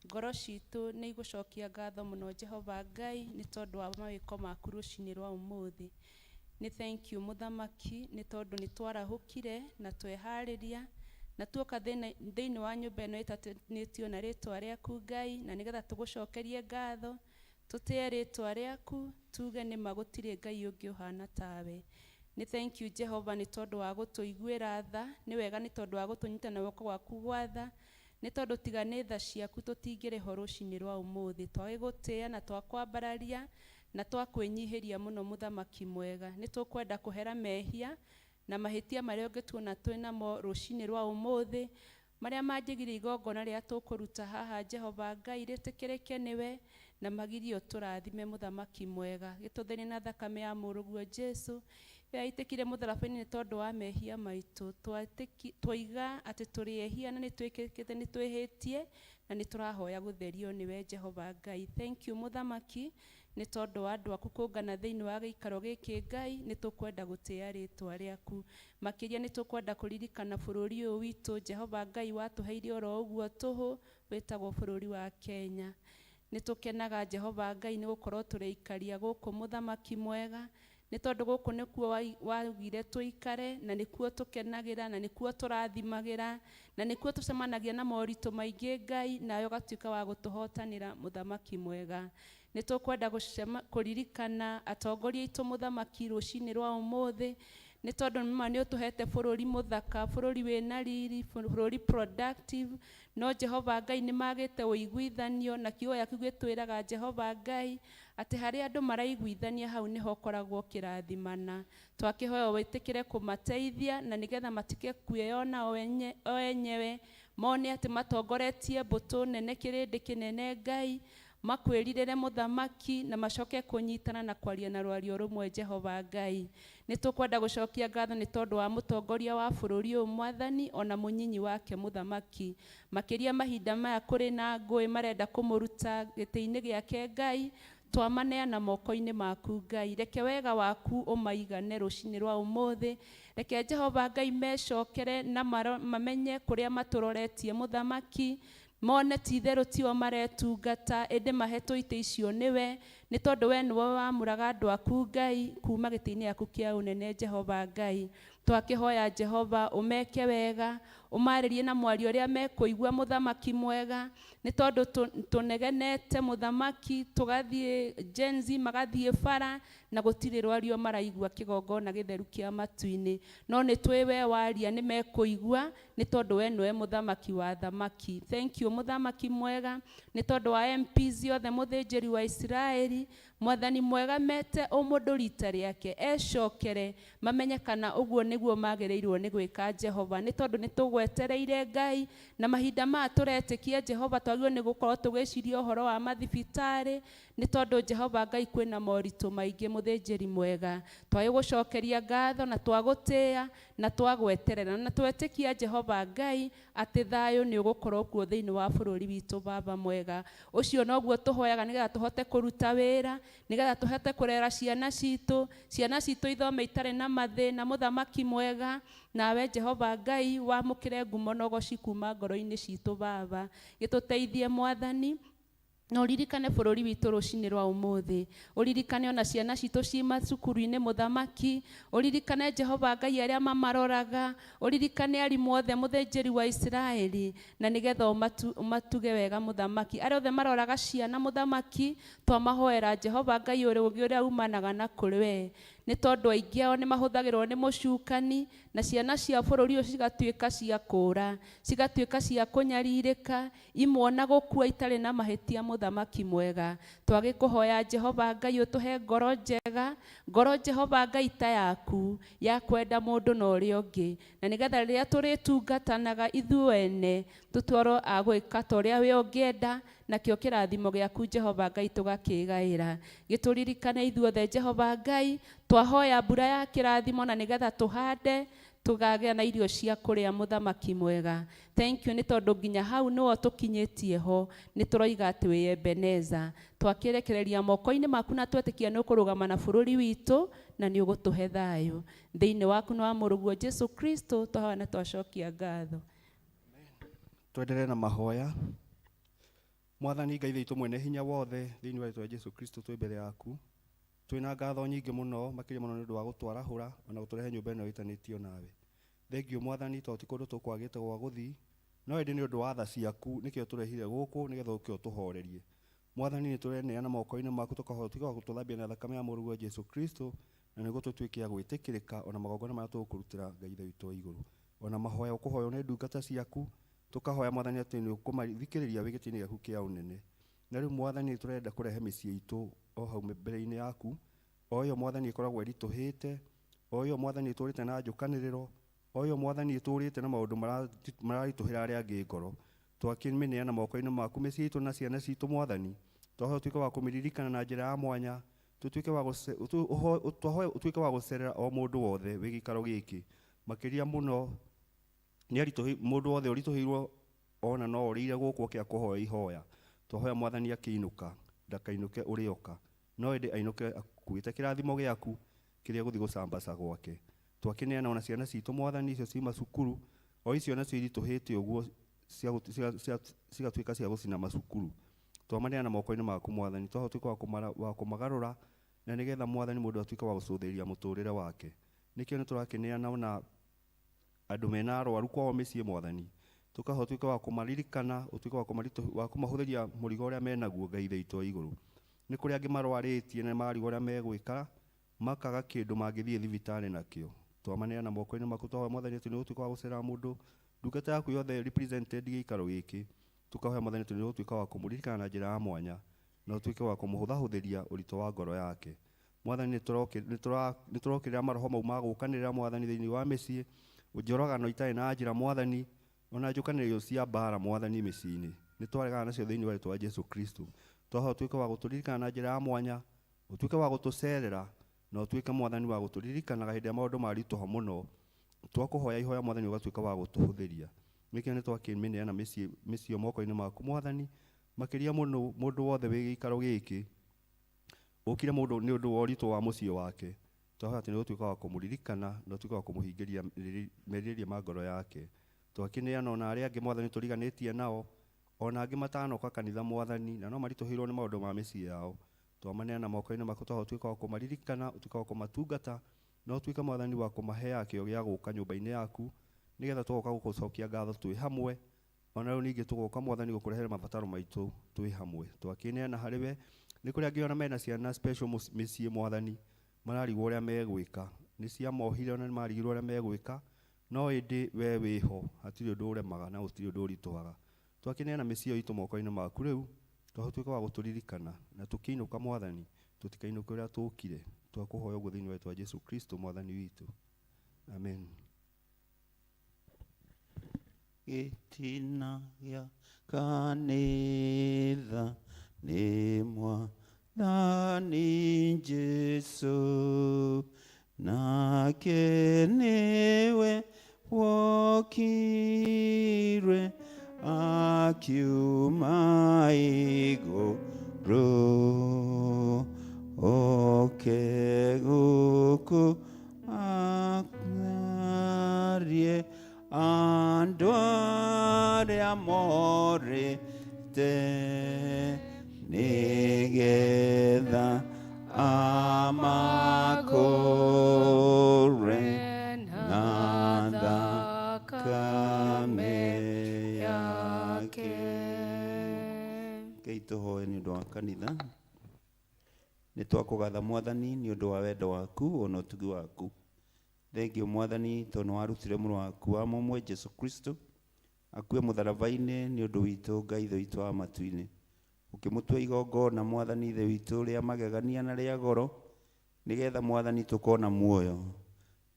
Ngoro citũ nĩ igũcokia ngatho mũno Jehova Ngai nĩ tondũ wa mawĩko maku rũcinĩ rwa ũmũthĩ. Nĩ thank you mũthamaki nĩ tondũ nĩ twarahũkire na tweharĩria na tuoka thĩinĩ wa nyũmba ĩno ĩtanĩtio na rĩtwa rĩaku Ngai, na nĩgetha tũgũcokerie ngatho, tũtĩe rĩtwa rĩaku, tuge nĩma gũtirĩ Ngai ũngĩ ũhana tawe. Nĩ thank you Jehova nĩ tondũ wa gũtũiguĩra tha, nĩ wega nĩ tondũ wa gũtũnyita na guoko gwaku gwa tha, nĩ tondũ tiga nĩ tha ciaku tũtingĩrĩ ho rũcinĩ rwa ũmũthĩ. Twagĩgũtĩĩa na twakwambararia na twakwĩnyihĩria mũno mũthamaki mwega. Nĩ tũkwenda kũhera mehia na mahĩtia marĩa ũngĩtuona twĩ namo rũcinĩ rwa ũmũthĩ, marĩa manjĩgirie igongona rĩrĩa tũkũruta haha Jehova Ngai rĩtĩkĩrĩke nĩwe na magirie ũtũrathime mũthamaki mwega. Gĩtũtherie na thakame ya mũrũguo Jesu ĩyo yaitĩkire mũtharaba-inĩ nĩ tondũ wa mehia maitũ. Twoiga atĩ tũrĩ ehia na nĩ twĩkĩte nĩ twĩhĩtie na nĩ tũrahoya gũtherio nĩwe Jehova Ngai. Thank you mũthamaki nĩ tondũ wa andũ aku kũngana thĩinĩ wa gĩikaro gĩkĩ Ngai, nĩ tũkwenda gũtĩĩa rĩtwa rĩaku. Makĩria nĩ tũkwenda kũririkana bũrũri ũyũ witũ Jehova Ngai watũheire oro ũguo tũhũ wĩtagwo bũrũri wa Kenya. Nĩ tũkenaga Jehova Ngai nĩ gũkorwo tũrĩ aikaria gũkũ mũthamaki mwega, nĩ tondũ gũkũ nĩkuo waugire tũikare, na nĩkuo tũkenagĩra, na nĩkuo tũrathimagĩra, na nĩkuo tũcemanagia na moritũ maingĩ Ngai, nawe ũgatuĩka wa gũtũhotanĩra mũthamaki mwega. Nĩ tũkwenda kũririkana atongoria aitũ mũthamaki rũcinĩ rwa ũmũthĩ, nĩ tondũ nĩma nĩ ũtũhete bũrũri mũthaka, bũrũri wĩna riri, bũrũri productive, no Jehova Ngai nĩ magĩte ũiguithanio, na kiugo gĩaku gĩtwĩraga Jehova Ngai atĩ harĩa andũ maraiguithania hau nĩho ũkoragwo ũkĩrathimana. Twakĩhoya wĩtĩkĩre kũmateithia na nĩgetha matike kwĩyona o enyewe, mone atĩ matongoretie mbũtũ nene kĩrĩndĩ kĩnene Ngai, makwĩrirĩre mũthamaki na macoke kũnyitana na kwaria na rwario rũmwe Jehova Ngai. Nĩ tũkwenda gũcokia ngatho nĩ tondũ wa mũtongoria wa bũrũri ũyũ mwathani ona mũnyinyi wake mũthamaki. Makĩria mahinda maya kũrĩ na ngũĩ marenda kũmũruta gĩtĩ-inĩ gĩake Ngai, twamaneana moko-inĩ maku Ngai. Reke wega waku ũmaigane rũcinĩ rwa ũmũthĩ. Reke Jehova Ngai mecokere na mamenye kũrĩa matũroretie mũthamaki, mone ti itherũ tio maretungata ĩndĩ mahetwo itĩ icio nĩwe, nĩ tondũ we nĩwe wamũraga andũ aku Ngai kuma gĩtĩ-inĩ gĩaku kĩa ũnene Jehova Ngai. Twakĩhoya Jehova ũmeke wega, ũmarĩrie na mwario ũrĩa mekũigua mũthamaki mwega, nĩ tondũ tũnegenete mũthamaki, tũgathiĩ Gen Z magathiĩ bara na gũtirĩ rwario maraigua kĩgongona gĩtheru kĩa matu-inĩ. No nĩ tũĩ we waria nĩ mekũigua, nĩ tondũ we nĩwe mũthamaki wa thamaki. Thank you mũthamaki mwega, nĩ tondũ wa MPs othe mũthĩnjĩri wa Isiraeli, mwathani mwega mete o mũndũ rita rĩake ecokere mamenye kana ũguo nĩguo magĩrĩirwo nĩ gwĩka Jehova, nĩ tondũ nĩ tũgwetereire Ngai na mahinda maya tũretĩkia Jehova twagĩrĩirwo nĩ gũkorwo tũgĩciria ũhoro wa mathibitarĩ, nĩ tondũ Jehova Ngai kwĩna moritũ maingĩ mũthĩnjĩri mwega. Twagĩgũcokeria ngatho na twagũtĩĩa na twagweterera na twetĩkia Jehova Ngai atĩ thayũ nĩ ũgũkorwo kuo thĩinĩ wa bũrũri witũ Baba mwega. Ũcio noguo tũhoyaga nĩgetha tũhote kũruta wĩra, nĩgetha tũhote kũrera ciana citũ, ciana citũ ithome itarĩ na mathĩna mũthamaki mwega, nawe Jehova Ngai wamũkĩre ngumo na ũgoci kuma ngoro-inĩ citũ Baba. Gĩtũteithie mwathani, na ũririkane bũrũri witũ rũcinĩ rwa ũmũthĩ, ũririkane ona ciana citũ ci macukuru-inĩ mũthamaki, ũririkane Jehova Ngai arĩa mamaroraga, ũririkane arimũ othe mũthĩnjĩri wa Isiraeli, na nĩgetha ũmatuge wega mũthamaki. Arĩa othe maroraga ciana mũthamaki, twamahoera Jehova Ngai ũrĩ ũrĩa umanaga na kũrĩ we, nĩ tondũ aingĩ ao nĩ mahũthagĩrwo nĩ mũcukani, na ciana cia bũrũri ũyũ cigatuĩka cia kũũra, cigatuĩka cia kũnyarirĩka, imwe ona gũkua itarĩ na mahĩtia mũthamaki mwega. Twagĩkũhoya Jehova Ngai ũtũhe ngoro njega, ngoro Jehova Ngai ta yaku, ya kwenda mũndũ na ũrĩa ũngĩ, na nĩgetha rĩrĩa tũrĩtungatanaga ithuĩ ene tũtwarwo a gwĩka ta ũrĩa we ũngĩenda, nakĩo kĩrathimo gĩaku Jehova Ngai tũgakĩgaĩra. Gĩtũririkane ithuothe Jehova Ngai, twahoya mbura ya kĩrathimo na nĩgetha tũhande tũkagĩa na irio cia kũrĩa mũthamaki mwega. Thank you nĩ tondũ nginya hau nĩho tũkinyĩtie ho, nĩ tũroiga atĩ wĩ Ebeneza. Twakĩrekereria moko-inĩ maku na twetĩkia nĩ ũkũrũgama na bũrũri witũ na nĩ ũgũtũhe thayũ. Thĩinĩ waku na wa mũrũguo Jesu Kristo twahoya na twacokia ngatho. Tuendelee na mahoya. Mwathani Ngai witũ mwene hinya wothe, thĩinĩ wa rĩtwa rĩa Jesu Kristo twĩ mbere yaku. Twĩna ngatho nyingĩ mũno, makĩria mũno nĩ ũndũ wa gũtwarahũra ona gũtũrehe nyũmba ĩno ĩtanĩtio nawe. Thengiũ Mwathani, tondũ ti kũndũ tũkwagĩte gwa gũthiĩ, no ĩndĩ nĩ ũndũ wa tha ciaku nĩkĩo tũrehire gũkũ nĩgetha ũke ũtũhorerie. Mwathani, nĩ tũreneana moko-inĩ maku, tũkahoya ũtuĩke wa gũtũthambia na thakame ya mũrũguo Jesu Kristo, na nĩguo tũtuĩke a gwĩtĩkĩrĩka ona magongona marĩa tũgũkũrutĩra Ngai Ithe witũ wa igũrũ. Ona mahoya ũkũhoywo nĩ ndungata ciaku, tũkahoya Mwathani atĩ nĩ ũkũmathikĩrĩria wĩ gĩtĩ-inĩ gĩaku kĩa ũnene. Na rĩu Mwathani, nĩ tũrenda kũrehe mĩciĩ itũ o hau mbere-inĩ yaku, o ĩyo Mwathani ĩkoragwo ĩritũhĩte, o ĩyo Mwathani ĩtũrĩte na njũkanĩrĩro, o ĩyo Mwathani ĩtũrĩte na maũndũ mararitũhĩra arĩa angĩ ngoro. Twakĩmĩneana moko-inĩ maku mĩciĩ itũ na ciana citũ Mwathani, twahoya ũtuĩke wa kũmĩririkana na njĩra ya mwanya, tũtuĩke wa twahoya ũtuĩke wa gũcerera o mũndũ wothe wĩ gĩikaro gĩkĩ, makĩria mũno nĩ aritũhi mũndũ wothe ũritũhĩirwo ona no ũrĩire gũkũ oke akũhoe ihoya. Twahoya Mwathani akĩinũka, ndakainũke ũrĩoka, no ĩndĩ ainũke akuĩte kĩrathimo gĩaku kĩrĩa gũthiĩ gũcambaca gwake. Twakĩneana ona ciana citũ Mwathani, icio ciuma cukuru, o icio nacio iritũhĩte ũguo cigatuĩka cia gũcina macukuru. Twamaneana moko-inĩ maku Mwathani, twahoya ũtuĩke wa kũmagarũra, na nĩgetha Mwathani mũndũ atuĩke wa gũcũthĩrĩria mũtũrĩre wake. Nĩkĩo nĩ tũrakĩneana ona andũ mena arwaru kwao mĩciĩ Mwathani, tũkahoya ũtuĩke wa kũmaririkana, ũtuĩke wa kũmahũthĩria mũrigo ũrĩa menaguo Ngai Ithe witũ wa igũrũ. Nĩ kũrĩ angĩ marwarĩtie na marigwo ũrĩa megwĩka, makaga kĩndũ mangĩthiĩ thibitarĩ nakĩo. Twamaneana moko-inĩ maku, twahoya Mwathani atĩ nĩ ũtuĩke wa gũcerera mũndũ ndungata yaku yothe represented gĩikaro gĩkĩ, tũkahoya Mwathani atĩ nĩ ũtuĩka wa kũmũririkana na njĩra ya mwanya, na ũtuĩke wa kũmũhũthahũthĩria ũritũ wa ngoro yake. Mwathani, nĩ tũrokĩrĩra maroho mau ma gũkanĩrĩra Mwathani thĩinĩ wa mĩciĩ, njoragano itarĩ na njĩra Mwathani, ona njũkanĩrĩro cia mbara Mwathani mĩciĩ-inĩ. Nĩ twaregana nacio thĩinĩ wa rĩtwa rĩa Jesu Kristo. Twahoya ũtuĩke wa gũtũririkana na njĩra ya mwanya, ũtuĩke wa gũtũcerera, na ũtuĩke Mwathani wa gũtũririkanaga hĩndĩ ĩrĩa maũndũ maritũha mũno. Twakũhoya ihoya Mwathani ũgatuĩka wa gũtũhũthĩria. Nĩkĩo nĩ twakĩmĩneana mĩciĩ moko-inĩ maku Mwathani, makĩria mũno mũndũ wothe wĩ gĩikaro gĩkĩ ũkire mũndũ nĩ ũndũ wa ũritũ wa mũciĩ wake. Twahoya atĩ nĩ ũtuĩka wa kũmũririkana na ũtuĩke wa kũmũhingĩria merirĩria ma ngoro yake. Twakĩneana ona arĩa angĩ Mwathani tũriganĩtie nao, ona angĩ matanoka kanitha Mwathani, na no maritũhĩirwo nĩ maũndũ ma mĩciĩ yao. Twamaneana moko-inĩ maku, twahoya ũtuĩke wa kũmaririkana, ũtuĩke wa kũmatungata, na ũtuĩke Mwathani wa kũmaheaga kĩo gĩa gũka nyũmba-inĩ yaku, nĩgetha tũgoka gũgũcokia ngatho twĩ hamwe. Ona rĩu ningĩ tũgoka Mwathani gũkũrehera mabataro maitũ twĩ hamwe. Twakĩneana harĩ we. Nĩ kũrĩ angĩ ona mena ciana special mĩciĩ Mwathani, mararigwo ũrĩa megwĩka. Nĩ ciamohire ona nĩ marigirwo ũrĩa megwĩka, no ĩndĩ we wĩho, hatirĩ ũndũ ũremaga na gũtirĩ ũndũ ũritũhaga. Twakĩneana mĩciĩ ĩyo itũ moko-inĩ maku rĩu, twahoya ũtuĩke wa gũtũririkana na tũkĩinũka Mwathani, tũtikainũke ũrĩa tũkire. Twakũhoya ũguo thĩinĩ wa rĩtwa rĩa Jesu Kristo Mwathani witũ. Amen. Gĩtina gĩa kanitha nĩ Mwathani Jesu, nake nĩwe wokire akiuma igũrũ, oke gũkũ arie andũ arĩa morĩte, nĩgetha amakũũre na thakame yake. Ngai tũhoe nĩ ũndũ wa kanitha. Nĩ twakũgatha Mwathani nĩ ũndũ wa wendo waku ona ũtugi waku. Thengio Mwathani tondũ nĩ warutire mũrũ waku wa mũmwe Jesu Kristo akue mũtharaba-inĩ nĩ ũndũ witũ Ngai Ithe witũ wa matu-inĩ. Ũkĩmũtua igongona Mwathani Ithe witũ rĩa magegania na rĩa goro, nĩgetha Mwathani tũkona muoyo.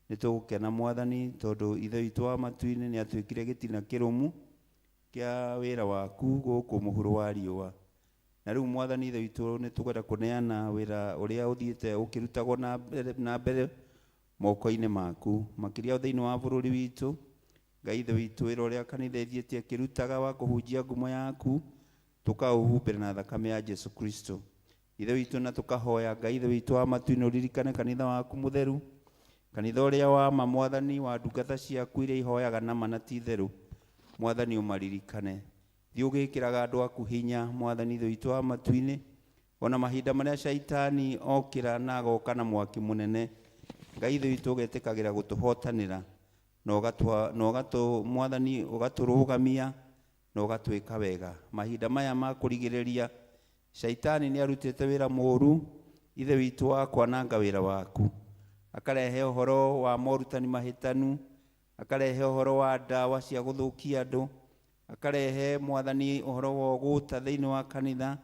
Nĩ tũgũkena Mwathani tondũ Ithe witũ wa matu-inĩ nĩ atuĩkire gĩtina kĩrũmu kĩa wĩra waku gũkũ mũhuro wa riũa. Na rĩu Mwathani Ithe witũ nĩ tũkwenda kũneana wĩra ũrĩa ũthiĩte ũkĩrutagwo na mbere moko-inĩ maku, makĩria thĩinĩ wa bũrũri witũ. Ngai Ithe witũ, wĩra ũrĩa kanitha ĩthiĩte ĩkĩrutaga wa kũhunjia ngumo yaku, tũkaũhumbĩra na thakame ya Jesu Kristo. Ithe witũ, na tũkahoya Ngai Ithe witũ wa matu-inĩ ũririkane kanitha waku mũtheru, kanitha ũrĩa wa ma Mwathani, wa ndungata ciaku iria ihoyaga na ma na ti itherũ. Mwathani ũmaririkane. Thiĩ ũgĩkĩraga andũ aku hinya Mwathani Ithe witũ wa matu-inĩ, ona mahinda marĩa caitani okĩra na agoka na mwaki mũnene, Ngai Ithe witũ ũgetĩkagĩra gũtũhotanĩra na ũgatwa na ũgatũ Mwathani ũgatũrũgamia na ũgatwĩka wega. Mahinda maya ma kũrigĩrĩria caitani nĩ arutĩte wĩra mũru Ithe witũ wa kwananga wĩra waku, akarehe ũhoro wa morutani mahĩtanu, akarehe ũhoro wa ndawa cia gũthũkia andũ, akarehe Mwathani ũhoro wa ũgũta thĩinĩ wa kanitha,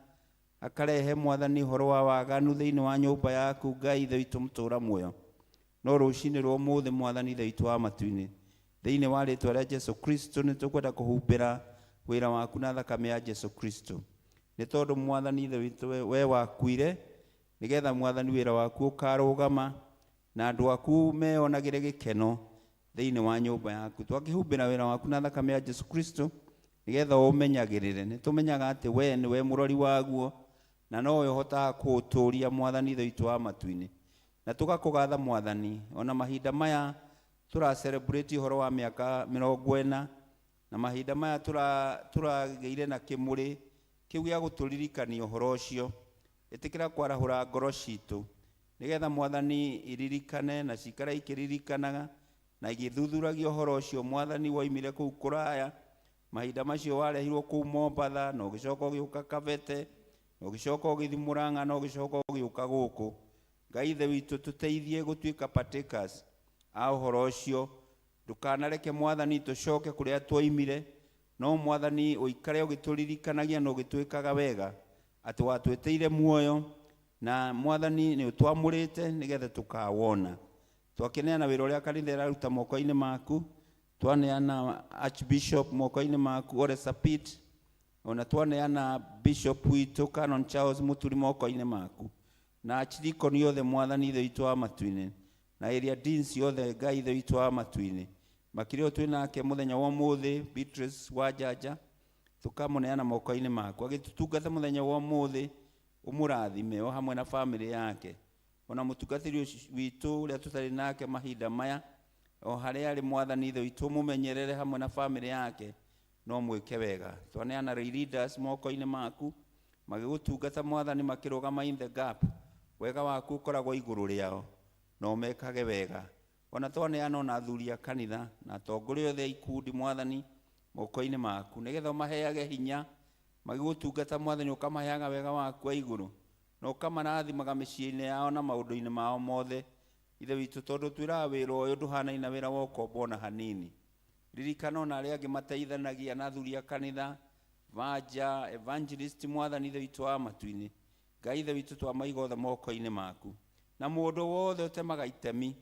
akarehe Mwathani ũhoro wa waganu thĩinĩ wa nyũmba yaku Ngai Ithe witũ mũtũra muoyo. No rũcinĩ rwa ũmũthĩ Mwathani Ithe witũ wa matu-inĩ, thĩinĩ wa rĩtwa rĩa Jesu Kristo nĩ tũkwenda kũhumbĩra wĩra waku na thakame ya Jesu Kristo, nĩ tondũ Mwathani Ithe witũ we wakuire nĩgetha Mwathani wĩra waku ũkarũgama na andũ aku meyonagĩre gĩkeno thĩinĩ wa nyũmba yaku. Twakĩhumbĩra wĩra waku na thakame ya Jesu Kristo nĩgetha ũmenyagĩrĩre. Nĩ tũmenyaga atĩ we nĩwe mũrori waguo na nowe ũhotaga kũũtũria Mwathani Ithe witũ wa matu-inĩ. Na tũgakũgatha Mwathani ona mahinda maya tũra celebrate ũhoro wa mĩaka 40, na mahinda maya tũragĩire na kĩmũrĩ kĩu gĩa gũtũririkania ũhoro ũcio. Ĩtĩkĩra kwarahũra ngoro citũ nĩgetha Mwathani iririkane na cikare ikĩririkanaga na igĩthuthuragia ũhoro ũcio Mwathani woimire kũu kũraya, mahinda macio warehirwo kũu Mombatha na ũgĩcoka ũgĩũka Kabete na ũgĩcoka ũgĩthiĩ Murang'a na ũgĩcoka ũgĩũka gũkũ. Ngai Ithe witũ tũteithie gũtuĩka partakers a ũhoro ũcio. Ndũkanareke Mwathani tũcoke kũrĩa twoimire, no Mwathani ũikare ũgĩtũririkanagia na ũgĩtwĩkaga wega atĩ watwĩtĩire muoyo na Mwathani nĩ ũtwamũrĩte nĩgetha tũkawona. Twakĩneana wĩra ũrĩa kanitha ĩraruta moko-inĩ maku, twaneana Archbishop moko-inĩ maku Ole Sapit, ona twaneana Bishop witũ Canon Charles Muturi moko-inĩ maku, na archdeacon othe Mwathani Ithe witũ wa matu-inĩ, na area deans othe Ngai Ithe witũ wa matu-inĩ. Makĩria ũyũ twĩ nake mũthenya wa ũmũthĩ Beatrice wa Njanja, tũkamũneana moko-inĩ maku agĩtũtungata mũthenya wa ũmũthĩ, ũmũrathime o hamwe na famĩlĩ yake, ona mũtungatĩri witũ ũrĩa tũtarĩ nake mahinda maya, o harĩa arĩ Mwathani Ithe witũ ũmũmenyerere hamwe na famĩlĩ yake no mwĩke wega. Twaneana leaders moko-inĩ maku magĩgũtungata Mwathani makĩrũgama in the gap, wega waku ũkoragwo igũrũ rĩao na ũmekage wega. Ona twaneana ona athuri a kanitha na atongoria othe a ikundi Mwathani moko-inĩ maku nĩgetha ũmaheage hinya magĩgũtungata Mwathani, ũkamaheaga wega waku wa igũrũ na ũkamarathimaga mĩciĩ-inĩ yao na maũndũ-inĩ mao mothe. Ithe witũ, tondũ twĩraga wĩra ũyũ ndũhanaine na wĩra wa ũkombo ona hanini, ririkana ona arĩa angĩ mateithanagia na athuri a kanitha, vanja, evangelist Mwathani Ithe witũ wa matu-inĩ. Ngai Ithe witũ twamaiga othe moko-inĩ maku, na mũndũ wothe ũtemaga itemi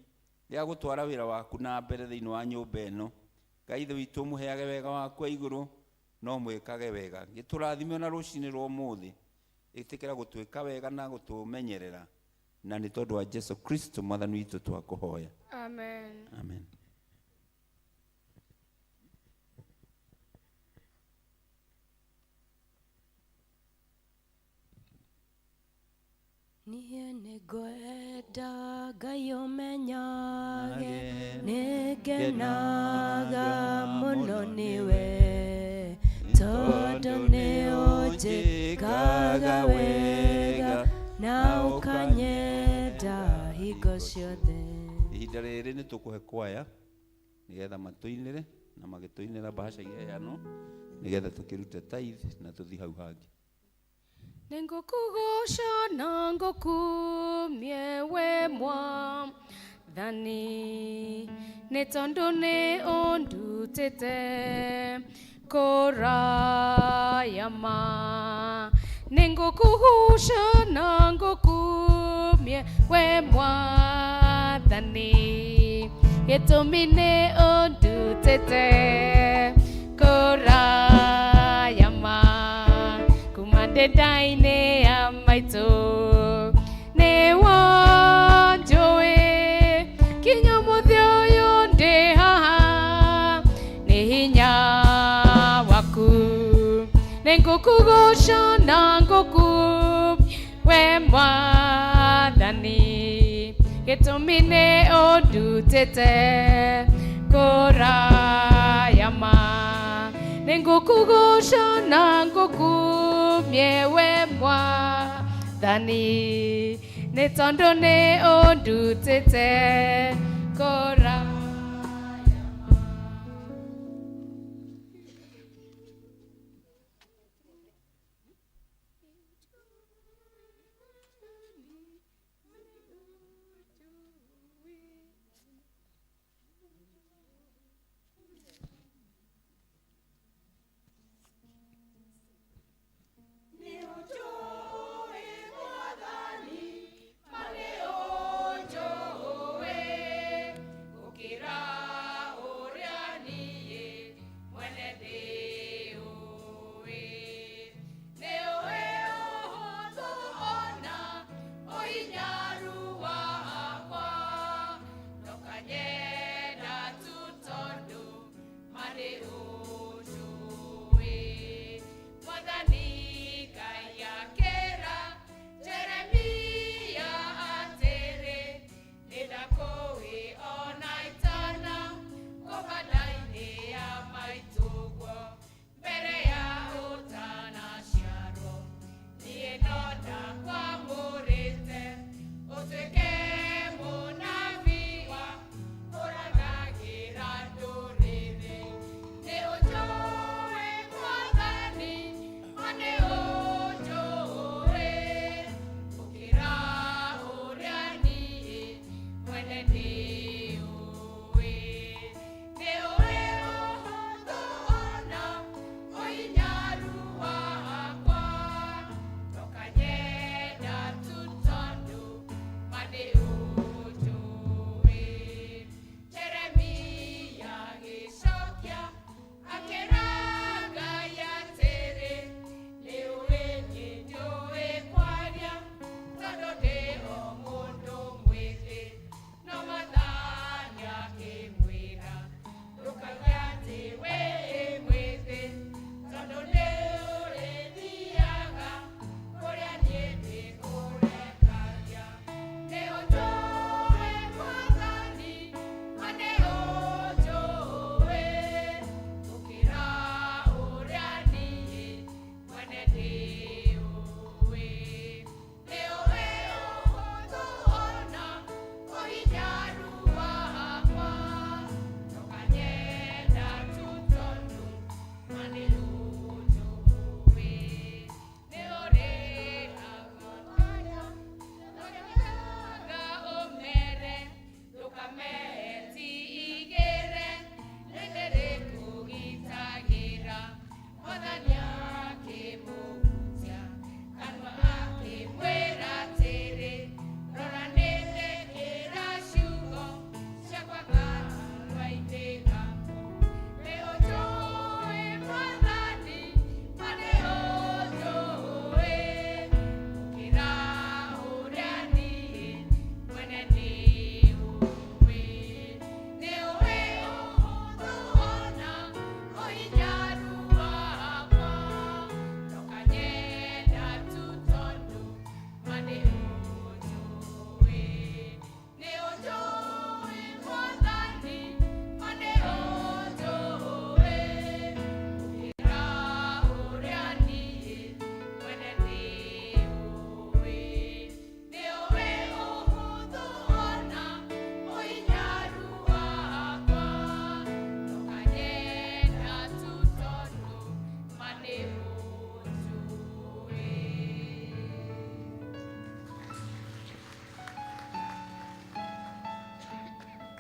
rĩa gũtwara wĩra waku na mbere thĩinĩ wa nyũmba ĩno, Ngai Ithe witũ ũmũheage wega waku wa igũrũ no mwĩkage wega. Gĩtũrathime ona rũcinĩ rwa ũmũthĩ, ĩtĩkĩra gũtwĩka wega na gũtũmenyerera, na nĩ tondũ wa Jesu Kristo Mwathani witũ twakũhoya. Amen. Amen. Niĩ nĩngwenda Ngai ũmenyage nĩngenaga mũno nĩwe, tondũ nĩũnjĩkaga wega na ũkanyenda hingo ciothe. Ihinda rĩrĩ nĩ tũkũhe kwaya nĩgetha matũinĩre na magĩtũinĩra bahasha iheanwo nĩgetha tũkĩrute tithe na tũthiĩ hau hangĩ. Nĩngũkũgooca na ngũkumie we Mwathani, nĩ tondũ nĩ ũndutĩte kũraya ma. Nĩngũkũgooca na ngũkumie we Mwathani, gĩtũmi nĩ ũndutĩte kũraya ma. Kuma ndĩ nda-inĩ ya maitũ nĩ wanjũĩ, kinya ũmũthĩ ũyũ ndĩ haha nĩ hinya waku. Nĩngũkũgooca na ngũkumie we Mwathani, gĩtũmi nĩ ũndutĩte kũraya ma. Nĩngũkũgooca na ngũkumie we Mwathani, nĩ tondũ nĩ ũndutĩte kũraya.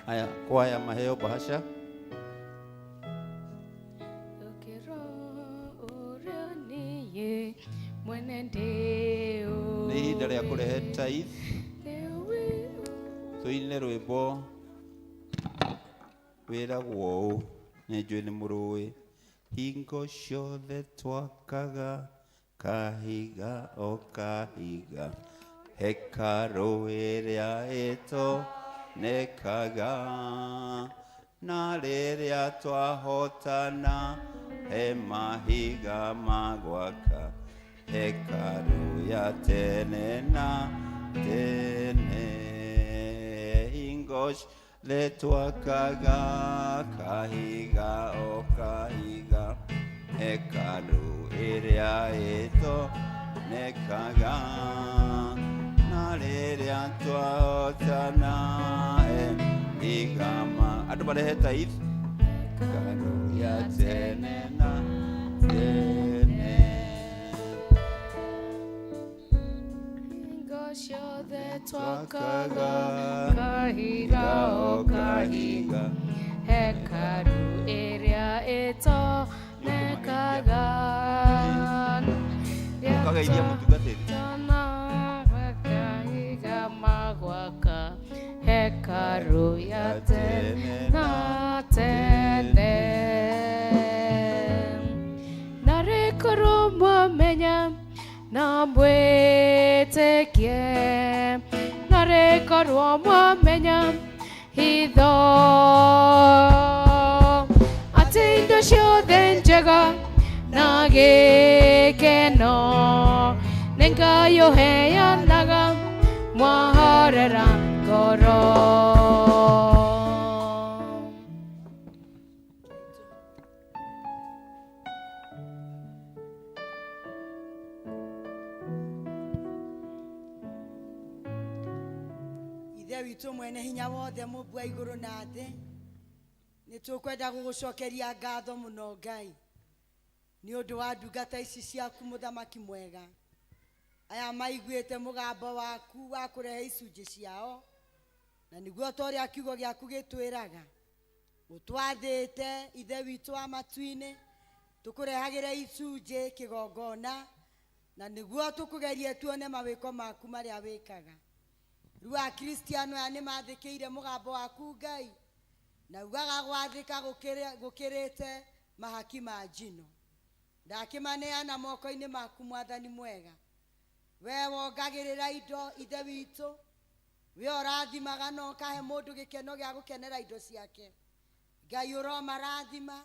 Haya, kwaya maheo bahasha. Nĩ ihinda rĩa kũrehe tithe, tũine rwĩmbo wĩragwo ũũ, nĩ njũĩ nĩ mũrũĩ. Hingo ciothe twakaga kahiga o kahiga, hekarũ ĩrĩa ĩtonekaga, na rĩrĩa twahotana he mahiga ma gwaka hekarũ ya tene na tene. Hingo ciothe twakaga kahiga o kahiga. Hekarũ ĩrĩa ĩtonekaga na rĩrĩa twahotana igama andũ marehe tithe hekarũ ya tene na tene. Hingo ciothe twakaga kahiga o kahiga hekaru ĩrĩa ĩtonekaga. Ũkageithia mũtungatĩri. Kahiga magwaka hekaru ya tene na tene. Na rĩkorwo mwamenya na mwĩtĩkie, na rĩkorwo mwamenya hitho atĩ indo ciothe njega na gĩkeno nĩ Ngai ũheanaga mwahorera ngoro. Ithe witũ mwene hinya wothe, mũmbua igũrũ na thĩ, nĩ tũkwenda gũgũcokeria ngatho mũno Ngai nĩ ũndũ wa ndungata ici ciaku, mũthamaki mwega, aya maiguĩte mũgambo waku wa kũrehe icunjĩ ciao, na nĩguo ta ũrĩa kiugo gĩaku gĩtwĩraga, ũtwathĩte Ithe witũ wa matu-inĩ tũkũrehagĩre icunjĩ kĩgongona, na nĩguo tũkũgerie tuone mawĩko maku marĩa wĩkaga. Rĩu Akristiano aya nĩ mathĩkĩire mũgambo waku Ngai, na ugaga gwathĩka gũkĩrĩte mahaki ma njino. Ndakĩmaneana moko-inĩ maku, mwathani mwega. We wongagĩrĩra indo, Ithe witũ, we ũrathimaga na ũkahe mũndũ gĩkeno gĩa gũkenera indo ciake. Ngai, ũromarathima,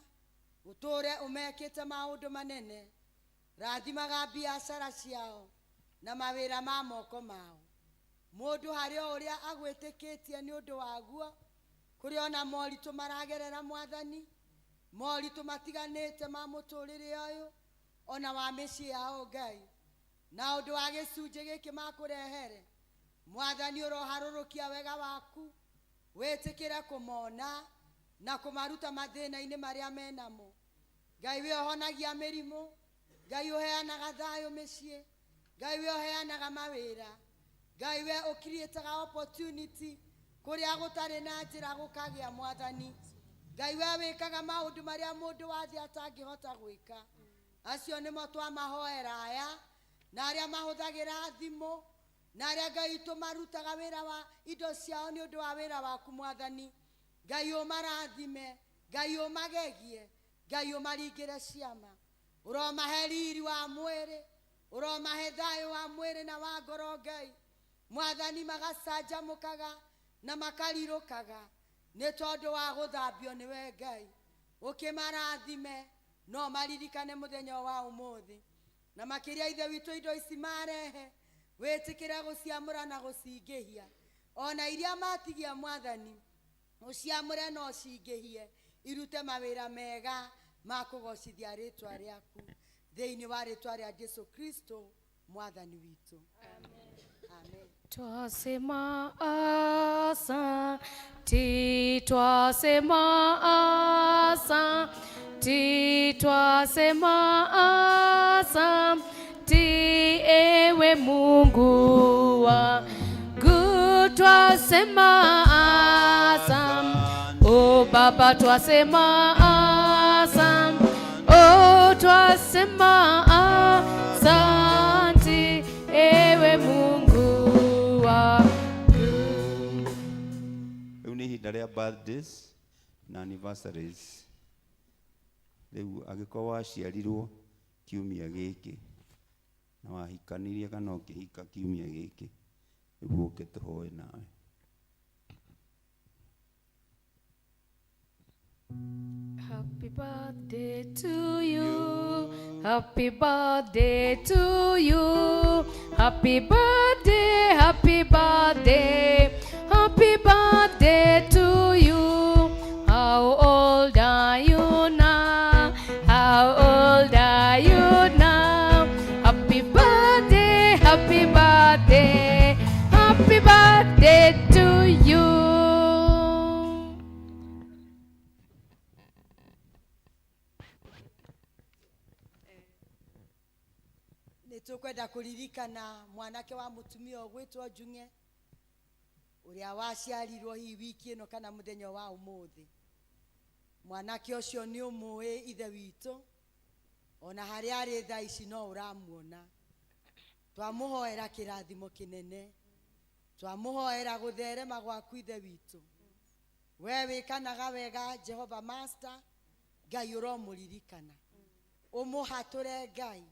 ũtũre ũmekĩte maũndũ manene. Rathimaga biacara ciao na mawĩra ma moko mao. Mũndũ harĩ o ũrĩa agwĩtĩkĩtie nĩ ũndũ waguo, kũrĩ ona moritũ maragerera, mwathani, moritũ matiganĩte ma mũtũrĩre ũyũ ona wa mĩciĩ yao, Ngai, na ũndũ wa gĩcunjĩ gĩkĩ makũrehere, mwathani, ũroharũrũkia wega waku, wĩtĩkĩre kũmona na kũmaruta mathĩna-inĩ marĩa menamo. Ngai, we ũhonagia mĩrimũ, Ngai ũheanaga thayũ mĩciĩ, Ngai we ũheanaga mawĩra, Ngai we ũcreataga opportunity kũrĩa gũtarĩ na njĩra gũkagĩa, mwathani Ngai, we wĩkaga maũndũ marĩa mũndũ wa thĩ atangĩhota gwĩka, acio nĩmo twamahoera aya na arĩa mahũthagĩra thimũ na arĩa Ngai tũmarutaga wĩra wa indo ciao nĩ ũndũ wa wĩra waku, mwathani Ngai, ũmarathime, Ngai ũmagegie, Ngai ũmaringĩre ciama, ũromahe riri wa mwĩrĩ, ũromahe thayũ wa mwĩrĩ na wa ngoro, Ngai mwathani, magacanjamũkaga na makarirũkaga nĩ tondũ wa gũthambio nĩwe. Ngai, ũkĩmarathime, no maririkane mũthenya wa ũmũthĩ, na makĩria, Ithe witũ, indo ici marehe, wĩtĩkĩre gũciamũra na gũcingĩhia, ona iria matigia, mwathani, ũciamũre na ũcingĩhie, irute mawĩra mega ma kũgocithia rĩtwa rĩaku, thĩinĩ wa rĩtwa rĩa Jesu Kristo mwathani witũ, amen. Twasema asante, twasema asante, twasema asante, ewe Mungu wangu, twasema asante, oh Baba, twasema asante, oh twasema asante, ewe Mungu wangu. Rĩu nĩ ihinda rĩa birthdays na anniversaries. Rĩu angĩkorwo waciarirwo kiumia gĩkĩ na wahikanirie kana ũkĩhika kiumia gĩkĩ, rĩu ũke tũhoe nawe. Happy birthday to you. Happy birthday to you. Happy birthday, happy birthday. Happy birthday to you. How old are you now? How old Nĩ tũkwenda kũririkana mwanake wa mũtumia ũgwĩtwo Njung'e ũrĩa waciarirwo hihi wiki ĩno kana mũthenya wa ũmũthĩ. Mwanake ũcio nĩ ũmũĩ ithe witũ, ona harĩa arĩ thaa ici no ũramuona. Twamũhoera kĩrathimo kĩnene, twamũhoera gũtherema gwaku ithe witũ. We wĩkanaga wega Jehova Master, Ngai ũromũririkana, ũmũhatũre Ngai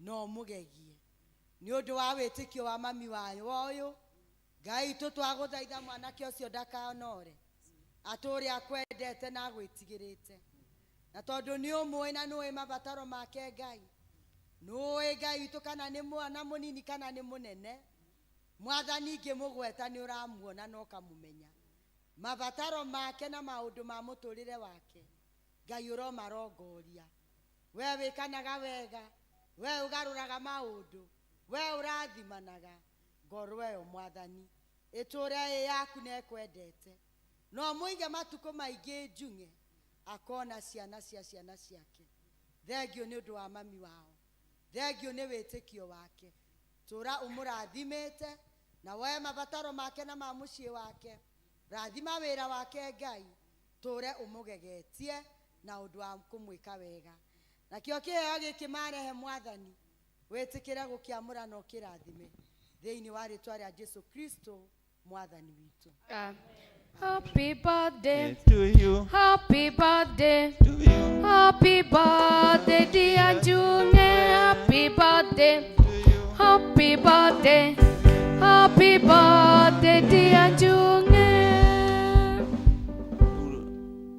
no ũmũgegie nĩ ũndũ wa wĩtĩkio wa mami wayo ũyũ. Ngai tũ twagũthaitha mwanake ũcio ndakanore, atũre akwendete na agwĩtigĩrĩte, na tondũ nĩ ũmũĩ na nĩũĩ mabataro make Ngai, nĩũĩ Ngai witũ kana nĩ mwana mũnini kana nĩ mũnene. Mwathani ngĩmũgweta nĩ ũramuona na ũkamũmenya mabataro make na maũndũ ma mũtũrĩre wake. Ngai ũromarongoria, we wĩkanaga wega, we ũgarũraga maũndũ, we ũrathimanaga ngoro ĩyo Mwathani ĩtũre ĩ yaku na ĩkwendete, no mũige matukũ maingĩ Njung'e akona ciana cia ciana ciake. Thengio nĩ ũndũ wa mami wao, thengio nĩ wĩtĩkio wake, tũra ũmũrathimĩte na woe mabataro make na ma mũciĩ wake. Rathima wĩra wake Ngai, tũre ũmũgegetie na ũndũ wa kũmwĩka wega. Nakĩo kĩheo gĩkĩ marehe Mwathani, wĩtĩkĩre gũkĩamũra na ũkĩrathime thĩinĩ wa rĩtwa rĩa Jesu Kristo Mwathani witũ. Happy birthday to you, happy birthday, to you, happy birthday dear Njung'e, happy birthday, happy birthday, happy birthday dear Njung'e.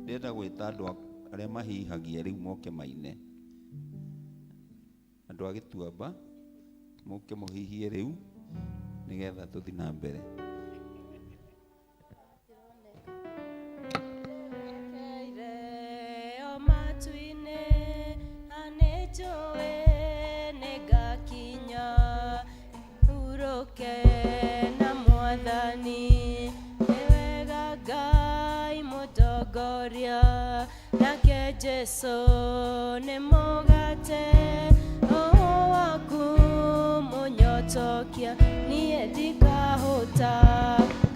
Ndĩrenda gwĩta andũ arĩa mahihagia rĩu moke maine. Andũ a Gĩtuamba moke mũhihie rĩu nĩgetha tũthiĩ na mbere. Keire o matu-inĩ, na nĩnjũĩ nĩngakinya hurũke na Mwathani. Nĩ wega Ngai mũtongoria, nake Jesũ nĩ mũgate roho waku mũnyotokia, niĩ ndikahũta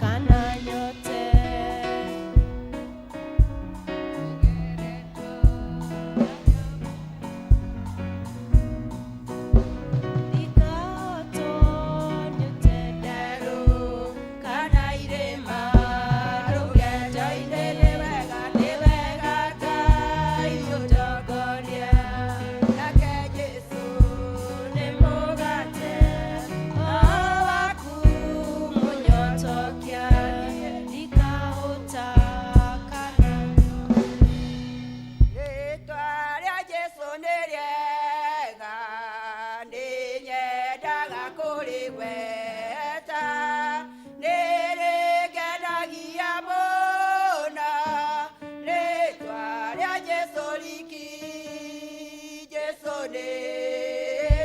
kana nyote. Ndikahotwo nĩ ũtenderũ kana irĩma rũgendo-inĩ, nĩ wega, nĩ wega Ngai mũtongoria, nake Jesũ nĩ mũgate roho waku mũnyotokia, ndikahũta kana Rĩtwa rĩa Jesũ nĩ rĩega, nĩnyendaga kũrĩgweta, nĩrĩngenagia mũno. Rĩtwa rĩa Jesũ riki, Jesũ nĩ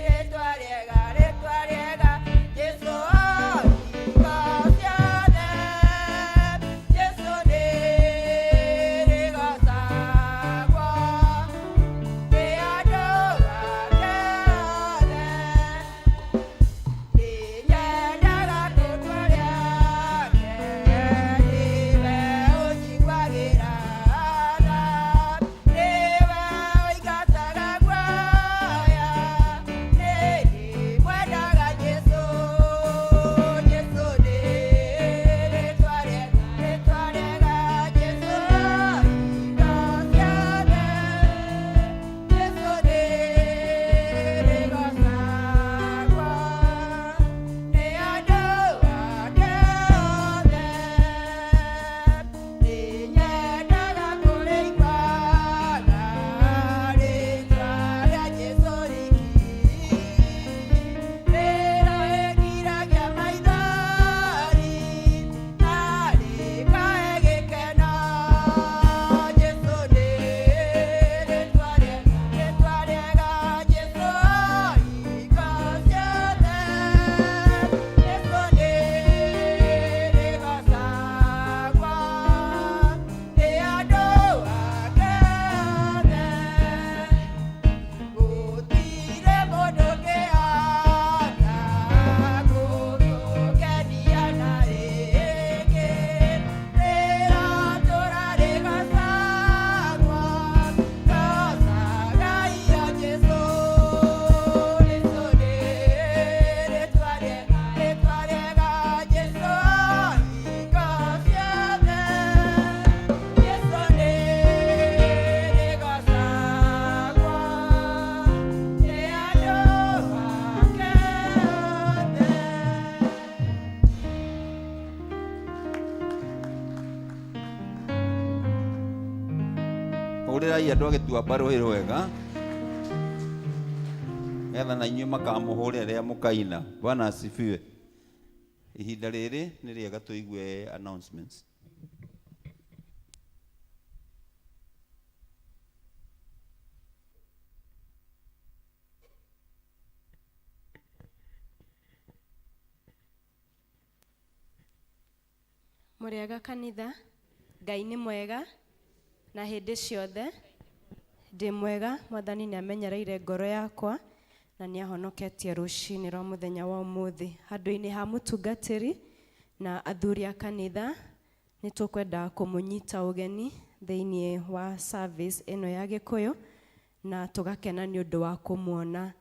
rĩtwa rĩega, rĩtwa rĩega, Jesũ hingo ciothe, Jesũ nĩ rĩgocagwo nĩ andũ ake othe. Hũrĩrai andũ a Gĩtuamba rũhĩ rwega getha na inyuĩ makamũhũrĩra rĩrĩa mũkaina. Bwana asifiwe. Ihinda rĩrĩ nĩ rĩega tũigue announcements. Mũrĩega kanitha, Ngai nĩ mwega na hĩndĩ ciothe. Ndĩ mwega, Mwathani nĩ amenyereire ngoro yakwa na nĩ ahonoketie rũcinĩ rwa mũthenya wa ũmũthĩ. Handũ-inĩ ha mũtungatĩri na athuri a kanitha, nĩ tũkwenda kũmũnyita ũgeni thĩinĩ wa service ĩno ya Gĩkũyũ na tũgakena nĩ ũndũ wa kũmuona.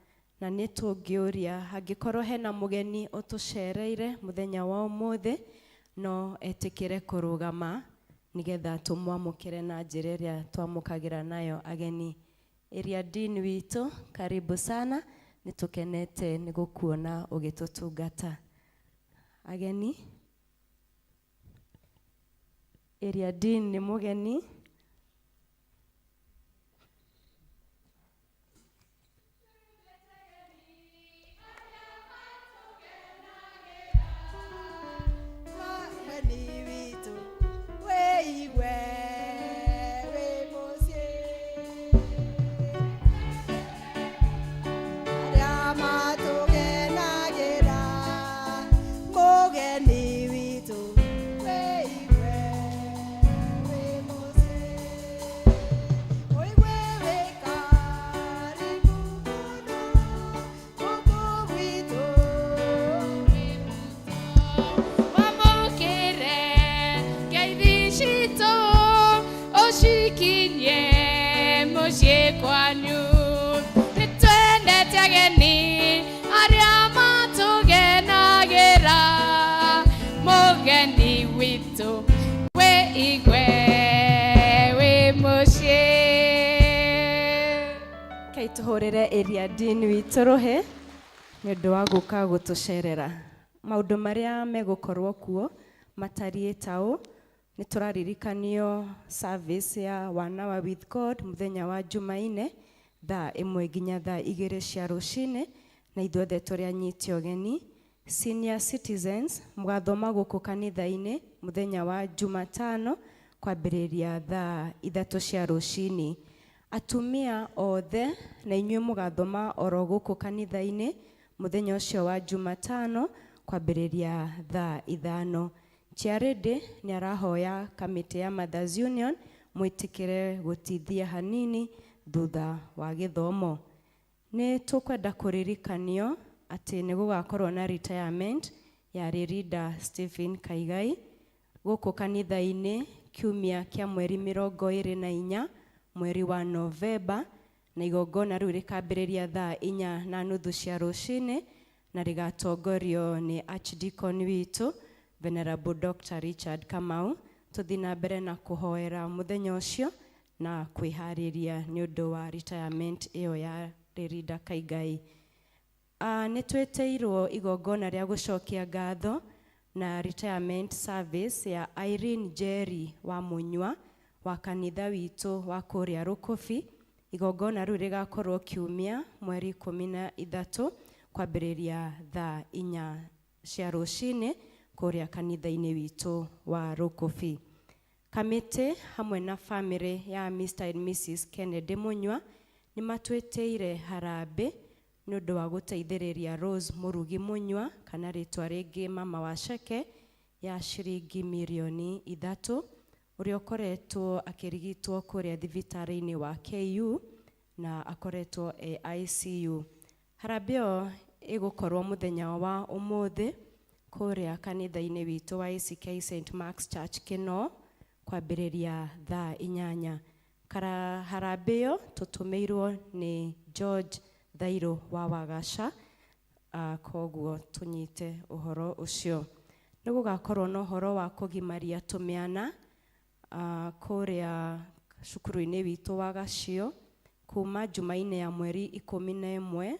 Na nĩ tũngĩũria angĩkorwo hena mũgeni ũtũcereire mũthenya wa ũmũthĩ, no etĩkĩre kũrũgama nĩgetha tũmwamũkĩre na njĩra ĩrĩa twamũkagĩra nayo ageni. Area Dean witũ, karibu sana, nĩ tũkenete nĩ gũkuona ũgĩtũtungata. Ageni, Area Dean nĩ mũgeni. Mũgeni witũ wĩigue wĩ mũciĩ arĩa matũgenagĩra mũgeni witũ wĩigue wĩ mũciĩ ũigue wĩ karibu mũno gũkũ gwitũ. Wamũkĩre ngeithi citũ ũcikinyie mũciĩ kwanyu. Nĩ twendete ageni arĩa matũgenagĩra. Mũgeni witũ wĩigue wĩ mũciĩ. Rekei tũhũrĩre Area Dean witũ rũhĩ nĩ ũndũ wa gũka gũtũcerera. Maũndũ marĩa megũkorwo kuo matariĩ ta ũũ: nĩ tũraririkanio service ya One Hour with God mũthenya wa Jumaine thaa 1 nginya thaa 2 cia rũcinĩ, na ithuothe tũrĩ anyite ũgeni. Senior citizens mũgathoma gũkũ kanitha-inĩ mũthenya wa Jumatano kwambĩrĩria thaa 3 cia rũcinĩ. Atumia othe na inyuĩ mũgathoma oro gũkũ kanitha-inĩ mũthenya ũcio wa Jumatano kwambĩrĩria thaa 5. Chairlady nĩ arahoya kamĩtĩ ya Mothers Union mwĩtĩkĩre gũtithia hanini thutha wa gĩthomo. Nĩ tũkwenda kũririkanio atĩ nĩ gũgakorwo na retirement ya Ririda Stephen Kaigai gũkũ kanitha-inĩ kiumia kĩa mweri 24 mweri wa Novemba, na igongona rĩu rĩkambĩrĩria thaa 4:30 cia rũcinĩ na rĩgatongorio nĩ Archdeacon witũ Venerable Dr. Richard Kamau. Tũthiĩ na mbere na kũhoera mũthenya ũcio na kwĩharĩria nĩ ũndũ wa retirement ĩyo ya Ririda Kaigai. Nĩ twĩtĩirwo igongona rĩa gũcokia ngatho na retirement service ya Irene Njeri wa Mũnyua wa kanitha witũ wa kũrĩa Rũkũbi. Igongona rĩu rĩgakorwo kiumia mweri 13 kwambĩrĩria thaa 4 cia rũcinĩ kũrĩa kanitha-inĩ witũ wa Rũkũbi. Kamĩtĩ hamwe na famĩlĩ ya Mr. and Mrs. Kennedy Mũnyua nĩ matwĩtĩire harambĩ nĩ ũndũ wa gũteithĩrĩria Rose Mũrugi Mũnyua kana rĩtwa rĩngĩ Mama wa Ceke ya ciringi mirioni 3 ũrĩa ũkoretwo akĩrigitwo kũrĩa thibitarĩ-inĩ wa KU na akoretwo e ICU. Harambĩ ĩyo ĩgũkorwo mũthenya wa ũmũthĩ kũrĩa kanitha-inĩ witũ wa ACK St. Mark's Church Kĩnoo kwambĩrĩria thaa 8. Harambĩ ĩyo tũtũmĩirwo nĩ George Thairũ wa Wagaca, koguo tũnyite ũhoro ũcio. Nĩ gũgakorwo na ũhoro wa kũgimaria tũmĩana kũrĩa cukuru-inĩ witũ wa Gacio kuma Jumaine ya mweri 11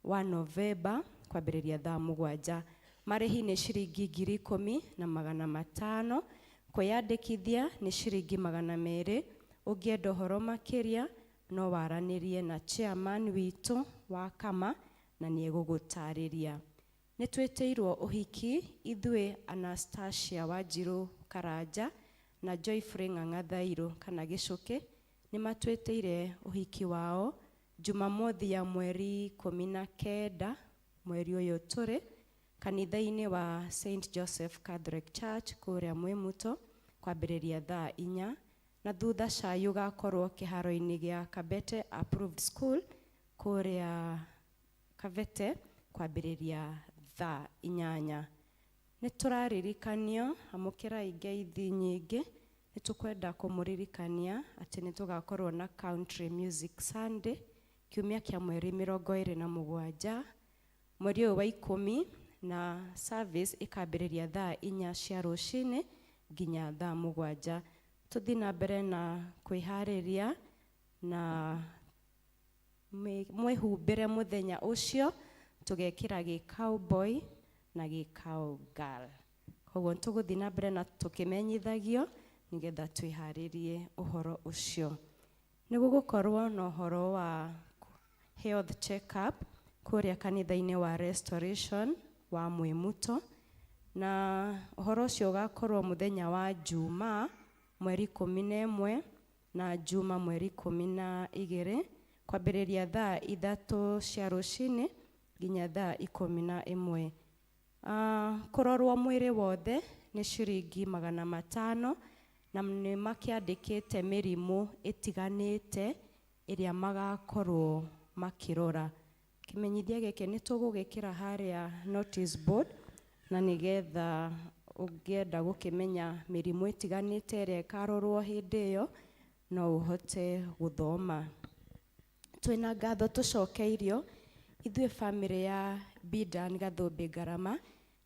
wa Novemba kwambĩrĩria thaa 7. Marĩhi nĩ ciringi 10,500, kwĩyandĩkithia nĩ ciringi 200, Ũngĩenda ũhoro makĩria no waranĩrie na chairman witũ wa kama na nĩ egũgũtarĩria. Nĩ twĩtĩirwo ũhiki ithuĩ Anastasia Wanjirũ Karanja na Joyfrey Ng'ang'a Thairũ kana Gĩcũkĩ nĩ matwĩtĩire ũhiki wao Jumamothi ya mweri 19 mweri ũyũ tũrĩ kanitha-inĩ wa St Joseph Catholic Church kũrĩa Mwĩmuto kwambĩrĩria thaa 4, na thutha cai ũgakorwo kĩharo-inĩ gĩa Kabete Approved School kũrĩa Kabete kwambĩrĩria thaa 8. Nĩ tũraririkanio, amũkĩrai ngeithi nyingĩ, nĩ tũkwenda kũmũririkania atĩ nĩ tũgakorwo na Country Music Sunday kiumia kĩa mweri 27 mweri ũyũ wa 10, na service ĩkambĩrĩria thaa 4 cia rũcinĩ nginya thaa 7. Tũthiĩ na mbere na kwĩharĩria na mwĩhumbĩre mũthenya ũcio, tũgekĩra gĩ cowboy na gĩ cowgirl. Koguo tũgũthiĩ na mbere na tũkĩmenyithagio nĩgetha twĩharĩrie ũhoro ũcio. Nĩ gũgũkorwo na ũhoro wa health check up kũrĩa kanitha-inĩ wa Restoration wa Mwĩmuto, na ũhoro ũcio ũgakorwo mũthenya wa Jumaa mweri 11 na Juma mweri 12 kwambĩrĩria thaa 3 cia rũcinĩ nginya thaa 11. Kũrorwo mwĩrĩ wothe nĩ ciringi 500, na nĩ makĩandĩkĩte mĩrimũ ĩtiganĩte ĩrĩa magakorwo makĩrora. Kĩmenyithia gĩkĩ nĩ tũgũgĩkĩra harĩa notice board, na nĩgetha ũngĩenda gũkĩmenya mĩrimũ ĩtiganĩte ĩrĩa ĩkarorwo hĩndĩ ĩyo no ũhote gũthoma. Twĩna ngatho tũcokeirio ithuĩ bamĩrĩ ya Bidan Gathũmbĩ Ngarama,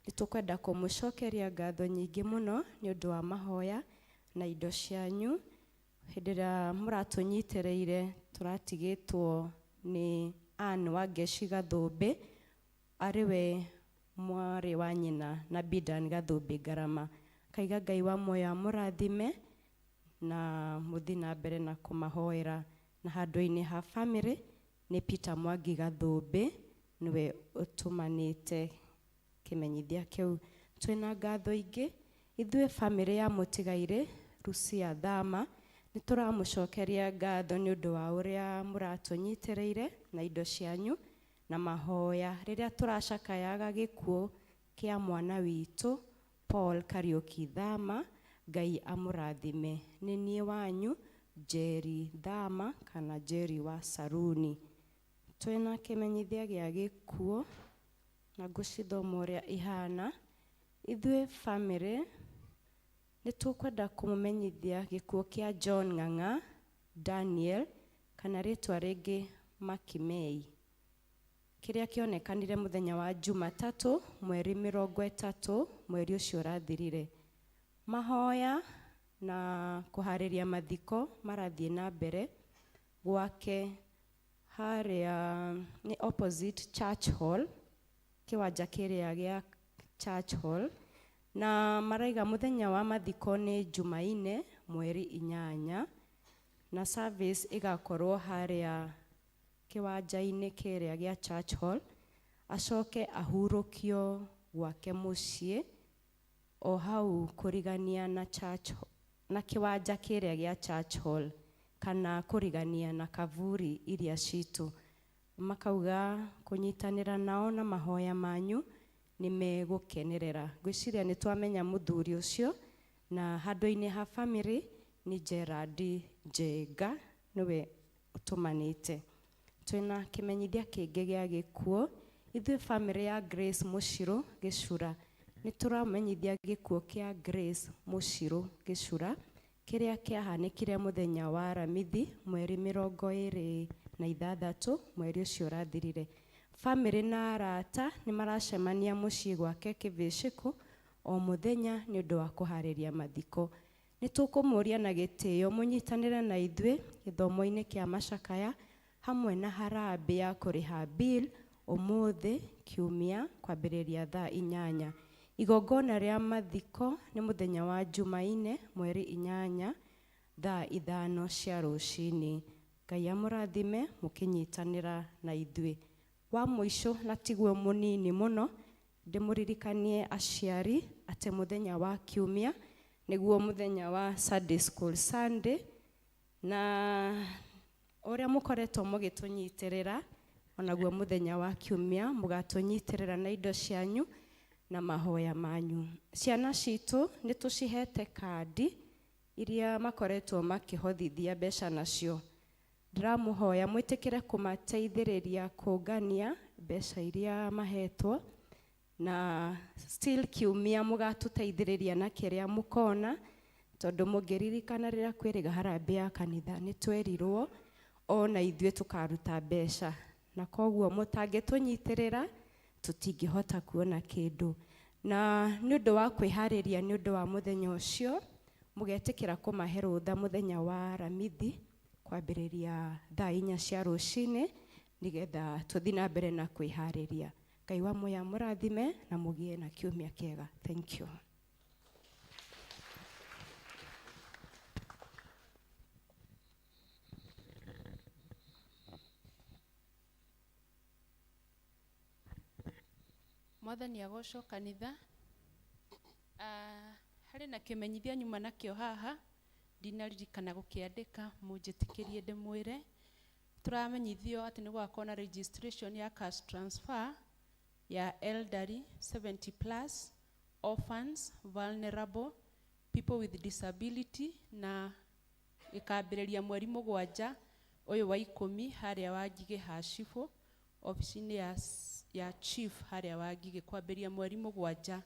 nĩ tũkwenda kũmũcokeria ngatho nyingĩ mũno nĩ ũndũ wa mahoya na indo cianyu. Hĩndĩ ĩrĩa mũratũnyitĩrĩire tũratigĩtwo nĩ Ann Wangeci Gathũmbĩ, arĩ we mwarĩ wa nyina na Bidan Gathũmbĩ Ngarama. Kaiga Ngai wa muoyo amũrathime na mũthiĩ na mbere na kũmahoera. Na handũ-inĩ ha bamĩrĩ nĩ Peter Mwangi Gathũmbĩ nĩwe ũtũmanĩte kĩmenyithia kĩu. Twĩna ngatho ingĩ ithuĩ bamĩrĩ ya mũtigairĩ Lucia Thama, nĩ tũramũcokeria ngatho nĩ ũndũ wa ũrĩa mũratũnyitĩrĩire na indo cianyu na mahoya rĩrĩa tũracakayaga gĩkuũ kĩa mwana witũ Paul Kariuki Thama. Ngai amũrathime. Nĩ niĩ wanyu Jerry Thama kana Jerry wa Saruni. Twĩna kĩmenyithia gĩa gĩkuũ na ngũcithoma ũrĩa ihana. Ithuĩ bamĩrĩ nĩ tũkwenda kũmũmenyithia gĩkuũ kĩa John Ng'ang'a Daniel kana rĩtwa rĩngĩ Makimei, kĩrĩa kĩonekanire mũthenya wa Jumatatũ mweri 30 mweri ũcio ũrathirire. Mahoya na kũharĩria mathiko marathiĩ na mbere gwake harĩa nĩ opposite Church Hall, kĩwanja kĩrĩa gĩa Church Hall, na maraiga mũthenya wa mathiko nĩ Jumaine mweri 8, na service ĩgakorwo harĩa kĩwanja-inĩ kĩrĩa gĩa Church Hall, acoke ahurũkio gwake mũciĩ o hau kũrigania na church na kĩwanja kĩrĩa gĩa Church Hall kana kũrigania na kavuri iria citũ. Makauga kũnyitanĩra nao na mahoya manyu nĩ megũkenerera. Ngwĩciria nĩ twamenya mũthuri ũcio, na handũ-inĩ ha bamĩrĩ nĩ Gerard Njenga nĩwe ũtũmanĩte. Twĩna kĩmenyithia kĩngĩ gĩa gĩkuũ. Ithuĩ bamĩrĩ ya Grace Mũcirũ Gĩcura nĩ tũramenyithia gĩkuũ kĩa Grace Mũcirũ Gĩcura kĩrĩa kĩahanĩkire mũthenya wa Aramithi mweri 26 mweri ũcio ũrathirire. Bamĩrĩ na arata nĩ maracemania mũciĩ gwake Kĩbĩcĩkũ o mũthenya nĩ ũndũ wa kũharĩria mathiko. Nĩ tũkũmũria na gĩtĩo mũnyitanĩre na ithuĩ gĩthomo-inĩ kĩa macakaya hamwe na harambee ya kũrĩha bill ũmũthĩ kiumia kwambĩrĩria thaa 8. Igongona rĩa mathiko nĩ mũthenya wa Jumaine mweri 8 Thaa 5 cia rũcinĩ. Ngai amũrathime mũkĩnyitanĩra na ithuĩ. Wa mũico na tiguo mũnini mũno, ndĩmũririkanie aciari atĩ mũthenya wa kiumia nĩguo mũthenya wa Sunday School Sunday, na ũrĩa mũkoretwo mũgĩtũnyitĩrĩra onaguo mũthenya wa kiumia mũgatũnyitĩrĩra na indo cianyu na mahoya manyu. Ciana citũ nĩ tũcihete kandi iria makoretwo makĩhothithia mbeca nacio. Ndĩramũhoya mwĩtĩkĩre kũmateithĩrĩria kũngania mbeca iria mahetwo, na still kiumia mũgatũteithĩrĩria na kĩrĩa mũkona, tondũ mũngĩririkana rĩrĩa kwĩrĩga harambee ya kanitha nĩ twerirwo ona ithuĩ tũkaruta mbeca, na koguo mũtangĩtũnyitĩrĩra tũtingĩhota kuona kĩndũ. Na nĩ ũndũ wa kwĩharĩria nĩ ũndũ wa mũthenya ũcio, mũgetĩkĩra kũmahe rũtha mũthenya wa Aramithi kwambĩrĩria thaa 4 cia rũcinĩ, nĩgetha tũthiĩ na mbere na kwĩharĩria. Ngai wa muoyo amũrathime na mũgĩe na kiumia kĩega. Thank you. Mwathani agocwo kanitha. Harĩ na kĩmenyithia nyuma nakĩo haha, ndinaririkana gũkĩandĩka, mũnjĩtĩkĩrie ndĩmwĩre. Tũramenyithio atĩ nĩ gũgakorwo na registration ya cash transfer ya elderly 70 plus, orphans, vulnerable, people with disability, na ĩkambĩrĩria mweri 7 ũyũ wa 10 harĩa Wangigĩ ha Cibũ, obici-inĩ ya chief harĩa Wangigĩ, kwambĩrĩria mweri 7.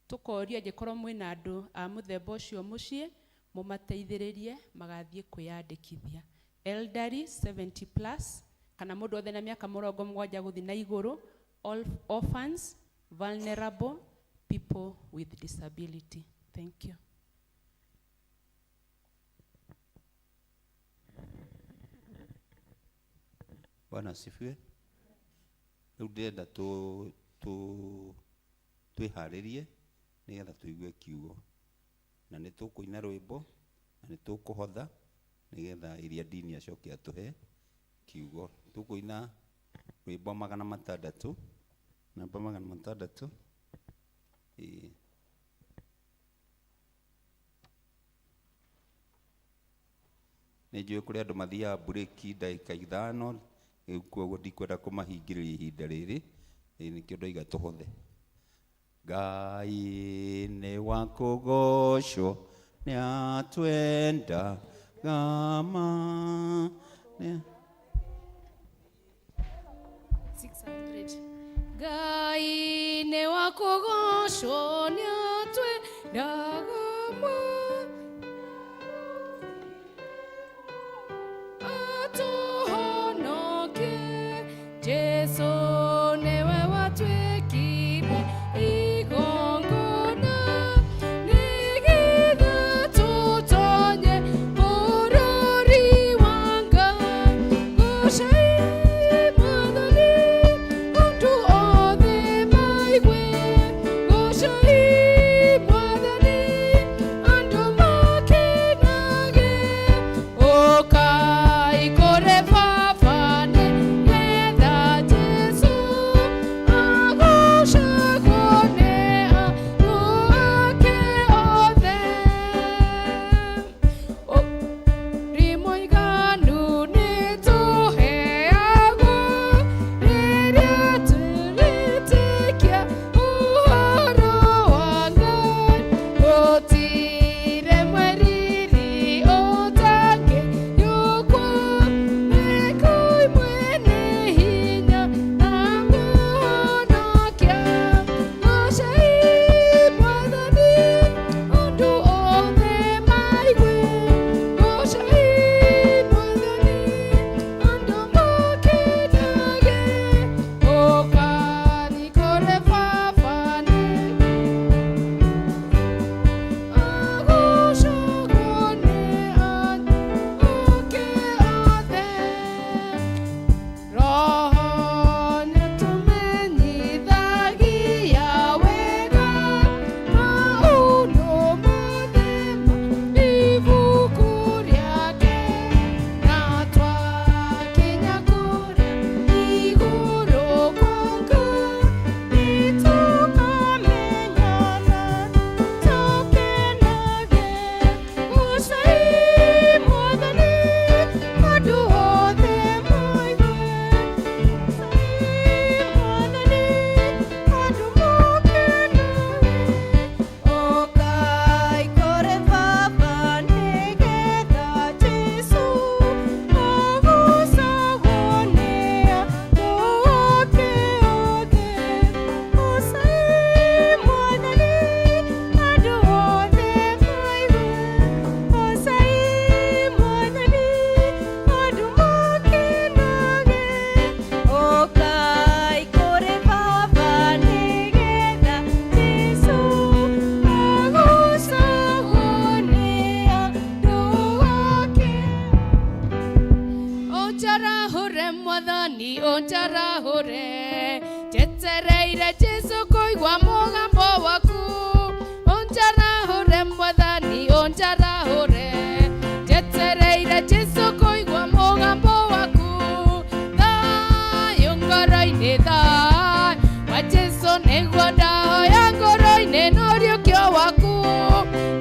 Tũkoria angĩkorwo mwĩna andũ a mũthemba ũcio mũciĩ, mũmateithĩrĩrie magathiĩ kwĩyandĩkithia. Elderly 70 plus, kana mũndũ wothe na mĩaka 70 gũthiĩ na igũrũ, all orphans, vulnerable, people with disability. Thank you. Bwana asifiwe. Rĩu ndĩrenda twĩharĩrie nĩgetha tũigue kiugo, na nĩ tũkũina rwĩmbo na nĩ tũkũhotha nĩgetha iria dini acoke atũhe kiugo. Tũkũina rwĩmbo 600, namba 600. Ĩĩ. Nĩ njũĩ kũrĩ andũ mathiaga mburĩki ndagĩka 5, rĩu koguo ndikwenda kũmahingĩrĩria ihinda rĩrĩ, ĩĩ nĩkĩo ndoiga tũhothe. Ngai nĩ wa kũgocwo, nĩ atwendaga ma. 600. Ngai nĩ wa kũgocwo, nĩ atwendaga ma. Atũhonokie, Jesũ nĩwe watuĩkire igongona, nĩgetha tũtonye bũrũri wa Ngai. Goocai Mwathani, andũ othe maigue. Goocai Mwathani, Jesu kũigua mũgambo waku. Ũnjarahũre Mwathani, ũnjarahũre. Njetereire Jesu kũigua mũgambo waku. Thayũ ngoro-inĩ, thayũ wa Jesu nĩguo ndahoya ngoro-inĩ nũriũkio waku.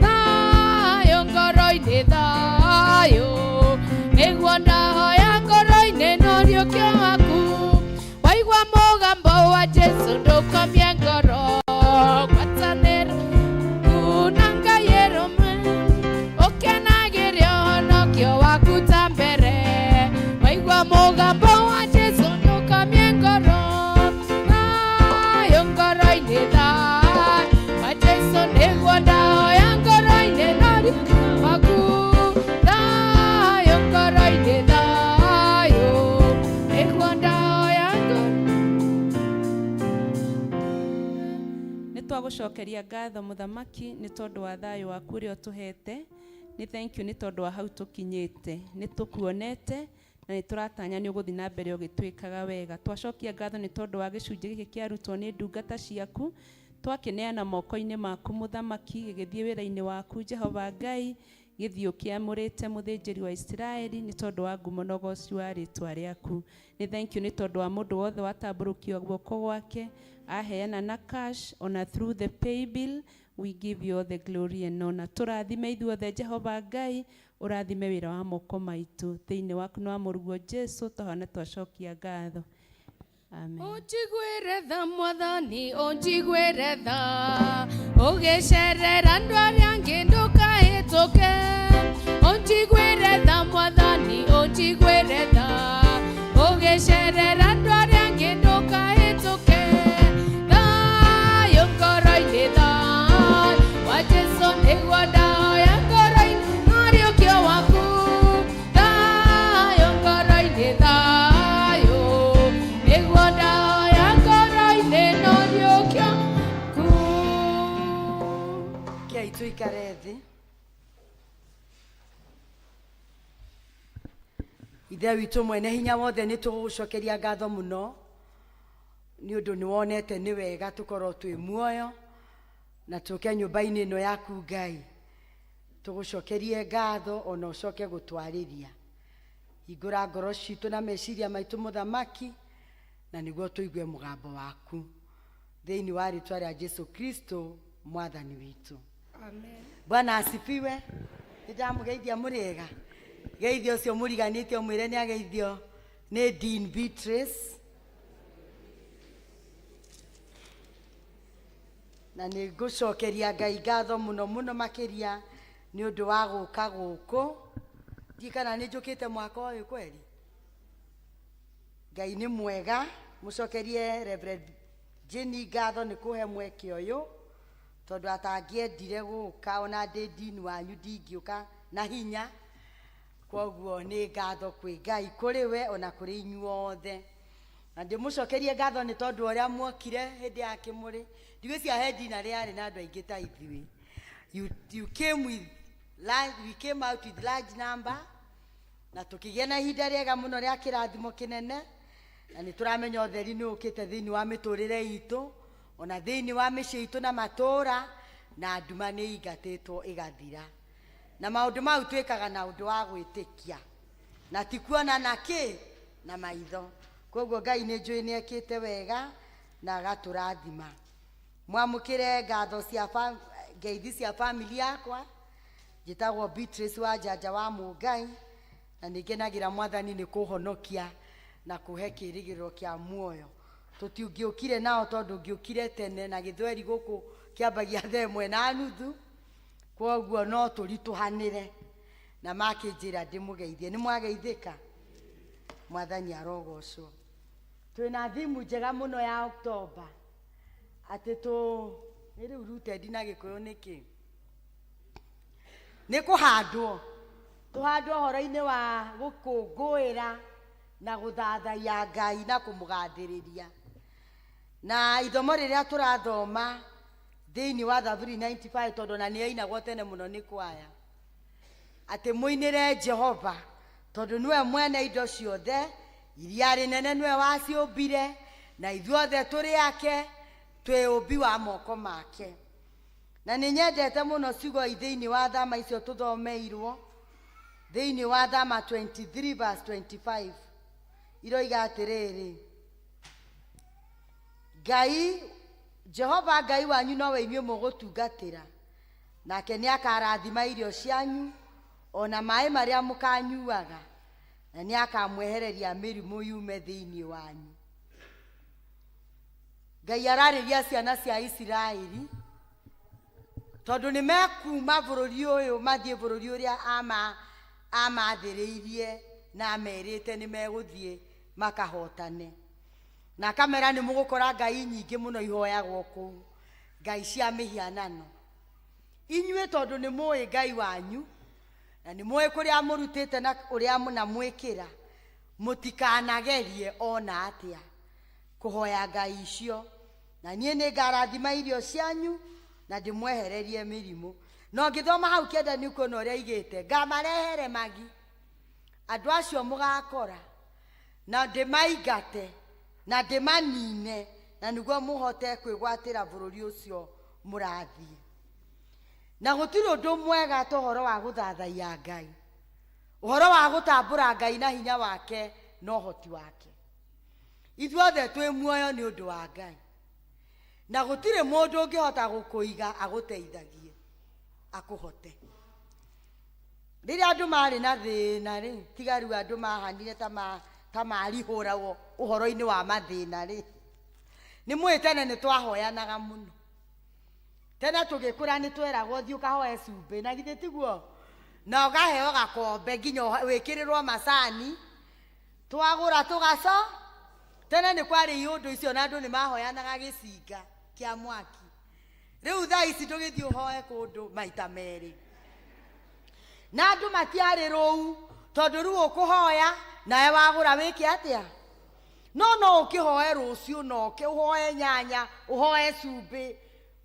Thayũ ngoro-inĩ, thayũ nĩguo ndahoya ngoro-inĩ nũriũkio waku. Waigua mũgambo wa Jesu ndũkomie ngoro. Ngwatanĩro kuna Ngai ĩrũme, ũkenagĩre ũhonokio waku ta mbere. Waigua mũgambo wa Jesu ndũkomie ngoro. Thayũ ngoro-inĩ, thayũ wa Jesu nĩguo ndahoya ngoro-inĩ nũriũkio waku. Thayũ ngoro-inĩ, thayũ nĩguo ndahoya ngoro. Nĩ twagũcokeria ngatho mũthamaki nĩ tondũ wa thayũ waku ũrĩa ũtũhete. Nĩ thank you nĩ tondũ wa hau tũkinyĩte. Nĩ tũkuonete na nĩ tũratanya nĩ ũgũthiĩ na mbere ũgĩtwĩkaga wega. Twacokia ngatho nĩ tondũ wa gĩcunjĩ gĩkĩ kĩarutwo nĩ ndungata ciaku. Twakĩneana moko-inĩ maku mũthamaki, gĩgĩthiĩ wĩra-inĩ waku Jehova Ngai, gĩthiĩ ũkĩamũrĩte mũthĩnjĩri wa Isiraeli nĩ tondũ wa ngumo na ũgoci wa rĩtwa rĩaku. Nĩ thank you nĩ tondũ wa mũndũ wothe watambũrũkia guoko gwake aheana na cash ona through the pay bill. We give you all the glory and honor. Tũrathime ithuothe Jehova Ngai, ũrathime wĩra wa moko maitũ thĩinĩ waku na wa mũrũguo Jesu twahona twacokia ngatho. Amen. Ũnjiguĩre tha Mwathani, ũnjiguĩre tha. Ũgĩcerera andũ arĩa angĩ ndũkahĩtũke. Ũnjiguĩre tha Mwathani, ũnjiguĩre tha. Ũgĩcerera andũ arĩa angĩ ndũkahĩtũke. Thayũ ngoro-inĩ, thayũ wa Jesu nĩguo ndahoya ngoro-inĩ nũriũkio waku. Thayũ ngoro-inĩ, thayũ nĩguo ndahoya ngoro-inĩ nũriũkio waku. Kei tuikare thĩ. Ithe witũ mwene hinya wothe, nĩ tũgũgũcokeria ngatho mũno nĩ ũndũ nĩ wonete nĩ wega tũkorwo twĩ muoyo na tũke nyũmba-inĩ ĩno yaku Ngai. Tũgũcokerie ngatho ona ũcoke gũtwarĩria. Hingũra ngoro citũ na meciria maitũ mũthamaki, na nĩguo tũigue mũgambo waku thĩinĩ wa rĩtwa rĩa Jesu Kristo mwathani witũ. Bwana asifiwe. Nĩ ndamũgeithia mũrĩega. Geithio ũcio mũriganĩtie ũmwĩre nĩ ageithio nĩ Dean Beatrice. Na nĩ ngũcokeria Ngai ngatho mũno mũno makĩria nĩ ũndũ wa gũka gũkũ. Ndiũĩ kana nĩ njũkĩte mwaka ũyũ kweri. Ngai nĩ mwega. Mũcokerie Reverend Jenny ngatho nĩ kũhe mweke ũyũ tondũ atangĩendire gũka ona ndĩ ndini wanyu ndingĩũka na hinya. Koguo nĩ ngatho kwĩ Ngai kũrĩ we ona kũrĩ inyuothe. Na ndĩmũcokerie ngatho nĩ tondũ ũrĩa muokire hĩndĩ ya kĩmũrĩ. Ndigwĩciria he ndina rĩarĩ na andũ aingĩ ta ithuĩ. You came with large, we came out with large number na tũkĩgĩa na ihinda rĩega mũno rĩa kĩrathimo kĩnene, na nĩ tũramenya ũtheri nĩ ũkĩte thĩinĩ wa mĩtũrĩre itũ ona thĩinĩ wa mĩciĩ itũ na matũũra, na nduma nĩ ingatĩtwo ĩgathira. Na maũndũ mau twĩkaga na ũndũ wa gwĩtĩkia na ti kuona na kĩ na maitho. Koguo Ngai nĩ njũĩ nĩ ekĩte wega na agatũrathima. Mwamũkĩre ngatho cia ngeithi cia family yakwa. Njĩtagwo Beatrice wa Njanja wa Mũngai, na nĩ ngenagĩra mwathani nĩ kũhonokia na kũhe kĩĩrĩgĩrĩro kĩa muoyo. Tũtingĩũkire nao tondũ ngĩũkire tene na gĩthweri gũkũ kĩambagia 1:30, koguo no tũritũhanĩre na makĩnjĩra ndĩmũgeithie. Nĩ mwageithĩka? Mwathani arogocwo. Twĩna thimu njega mũno ya Oktoba atĩ tũ nĩ rĩu rooted na Gĩkũyũ nĩkĩ nĩ kũhandwo, tũhandwo ũhoro-inĩ wa gũkũngũĩra na gũthathaiya Ngai na kũmũgathĩrĩria. Na ithomo rĩrĩa tũrathoma thĩinĩ wa Thaburi 95, tondũ ona nĩ yainagwo tene mũno nĩ kwaya, atĩ mũinĩre Jehova tondũ nĩwe mwene indo ciothe, iria rĩnene nĩwe waciũmbire, na ithuothe tũrĩ ake. Twĩ ũmbi wa moko make. Na nĩ nyendete mũno ciugo thĩinĩ wa thama icio tũthomeirwo thĩinĩ wa thama 23 verse 25 iroiga atĩrĩrĩ, Ngai Jehova Ngai wanyu nowe inyuĩ mũgũtungatĩra, nake nĩ akarathima irio cianyu ona maĩ marĩa mũkanyuaga, na nĩ akamwehereria mĩrimũ yume thĩinĩ wanyu. Ngai ararĩria ciana cia Isiraeli tondũ nĩ mekuma bũrũri ũyũ mathiĩ bũrũri ũrĩa amathĩrĩirie na amerĩte nĩ megũthiĩ makahotane. Na akamera nĩ mũgũkora ngai nyingĩ mũno ihoyagwo kũu, ngai cia mĩhianano. Inyuĩ tondũ nĩ mũĩ Ngai wanyu na nĩ mũĩ kũrĩa mũrutĩte na ũrĩa mũnamwĩkĩra, mũtikanagerie ona atĩa kũhoya ngai icio, na niĩ nĩ ngarathima irio cianyu na ndĩmwehererie mĩrimũ. Na ũngĩthoma hau kĩanda nĩ ũkuona ũrĩa aigĩte, ngamarehere magi andũ acio mũgakora, na ndĩmaingate na ndĩmanine, na nĩguo mũhote kwĩgwatĩra bũrũri ũcio mũrathiĩ. Na gũtirĩ ũndũ mwega ta ũhoro wa gũthathaiya Ngai, ũhoro wa gũtambũra Ngai na hinya wake na ũhoti wake. Ithuothe twĩ muoyo nĩ ũndũ wa Ngai, na gũtirĩ mũndũ ũngĩhota gũkũiga agũteithagie akũhote. Rĩrĩa andũ marĩ na thĩna rĩ, tiga rĩu andũ mahanire ta marihũragwo ũhoro-inĩ wa mathĩna rĩ, nĩ mũĩ tene nĩ twahoyanaga mũno. Tene tũgĩkũra nĩ tweragwo thiĩ ũkahoe cumbĩ, na githĩ tiguo? Na ũkaheo gakombe nginya wĩkĩrĩrwo macani, twagũra tũgaco. Tene nĩ kwarĩ iũndũ icio na andũ nĩ mahoyanaga gĩcinga kĩa mwaki. Rĩu thaa ici ndũgĩthiĩ ũhoe kũndũ maita merĩ. Na andũ matiarĩ rũu, tondũ rĩu ũkũhoya nawe wagũra wĩke atĩa? No no ũkĩhoe rũciũ, no ũke ũhoe nyanya, ũhoe cumbĩ,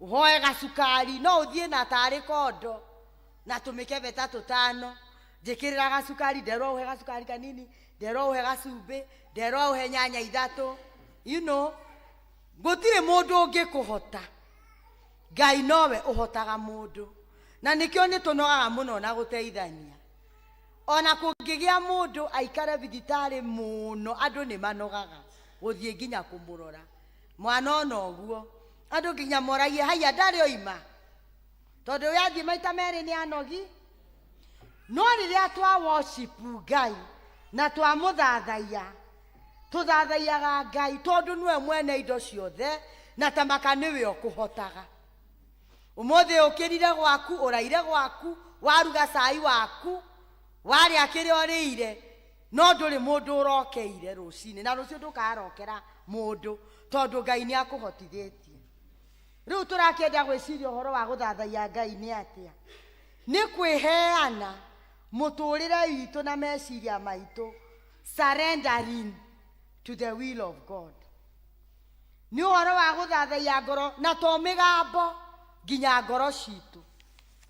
ũhoe gacukari, no ũthiĩ na tarĩ kondo na tũmĩkebe ta tũtano, njĩkĩrĩra gacukari, nderwo ũhe gacukari kanini, nderwo ũhe gacumbĩ, nderwo ũhe nyanya ithatũ. You know, gũtirĩ mũndũ ũngĩkũhota. Ngai nowe ũhotaga mũndũ. Na nĩkĩo nĩ tũnogaga mũno na gũteithania. Ona kũngĩgĩa mũndũ aikare thibitarĩ mũno, andũ nĩ manogaga gũthiĩ nginya kũmũrora. Mwana ona ũguo, andũ nginya moragie haiya ndarĩ oima, tondũ we athiĩ maita merĩ nĩ anogi. No rĩrĩa twa worship Ngai na twamũthathaiya, tũthathaiyaga Ngai tondũ nĩwe mwene indo ciothe na tamaka nĩwe ũkũhotaga. Ũmũthĩ ũkĩrire gwaku, ũraire gwaku, waruga cai waku, warĩa kĩrĩa ũrĩire, no ndũrĩ mũndũ ũrokeire rũcinĩ, na rũciũ ndũkarokera mũndũ tondũ Ngai nĩ akũhotithĩtie. Rĩu tũrakĩenda gwĩciria ũhoro wa gũthathaiya Ngai nĩ atĩa? Nĩ kwĩheana mũtũrĩre witũ na meciria maitũ, surrendering to the will of God. Nĩ ũhoro wa gũthathaiya ngoro na to mĩgambo, nginya ngoro citũ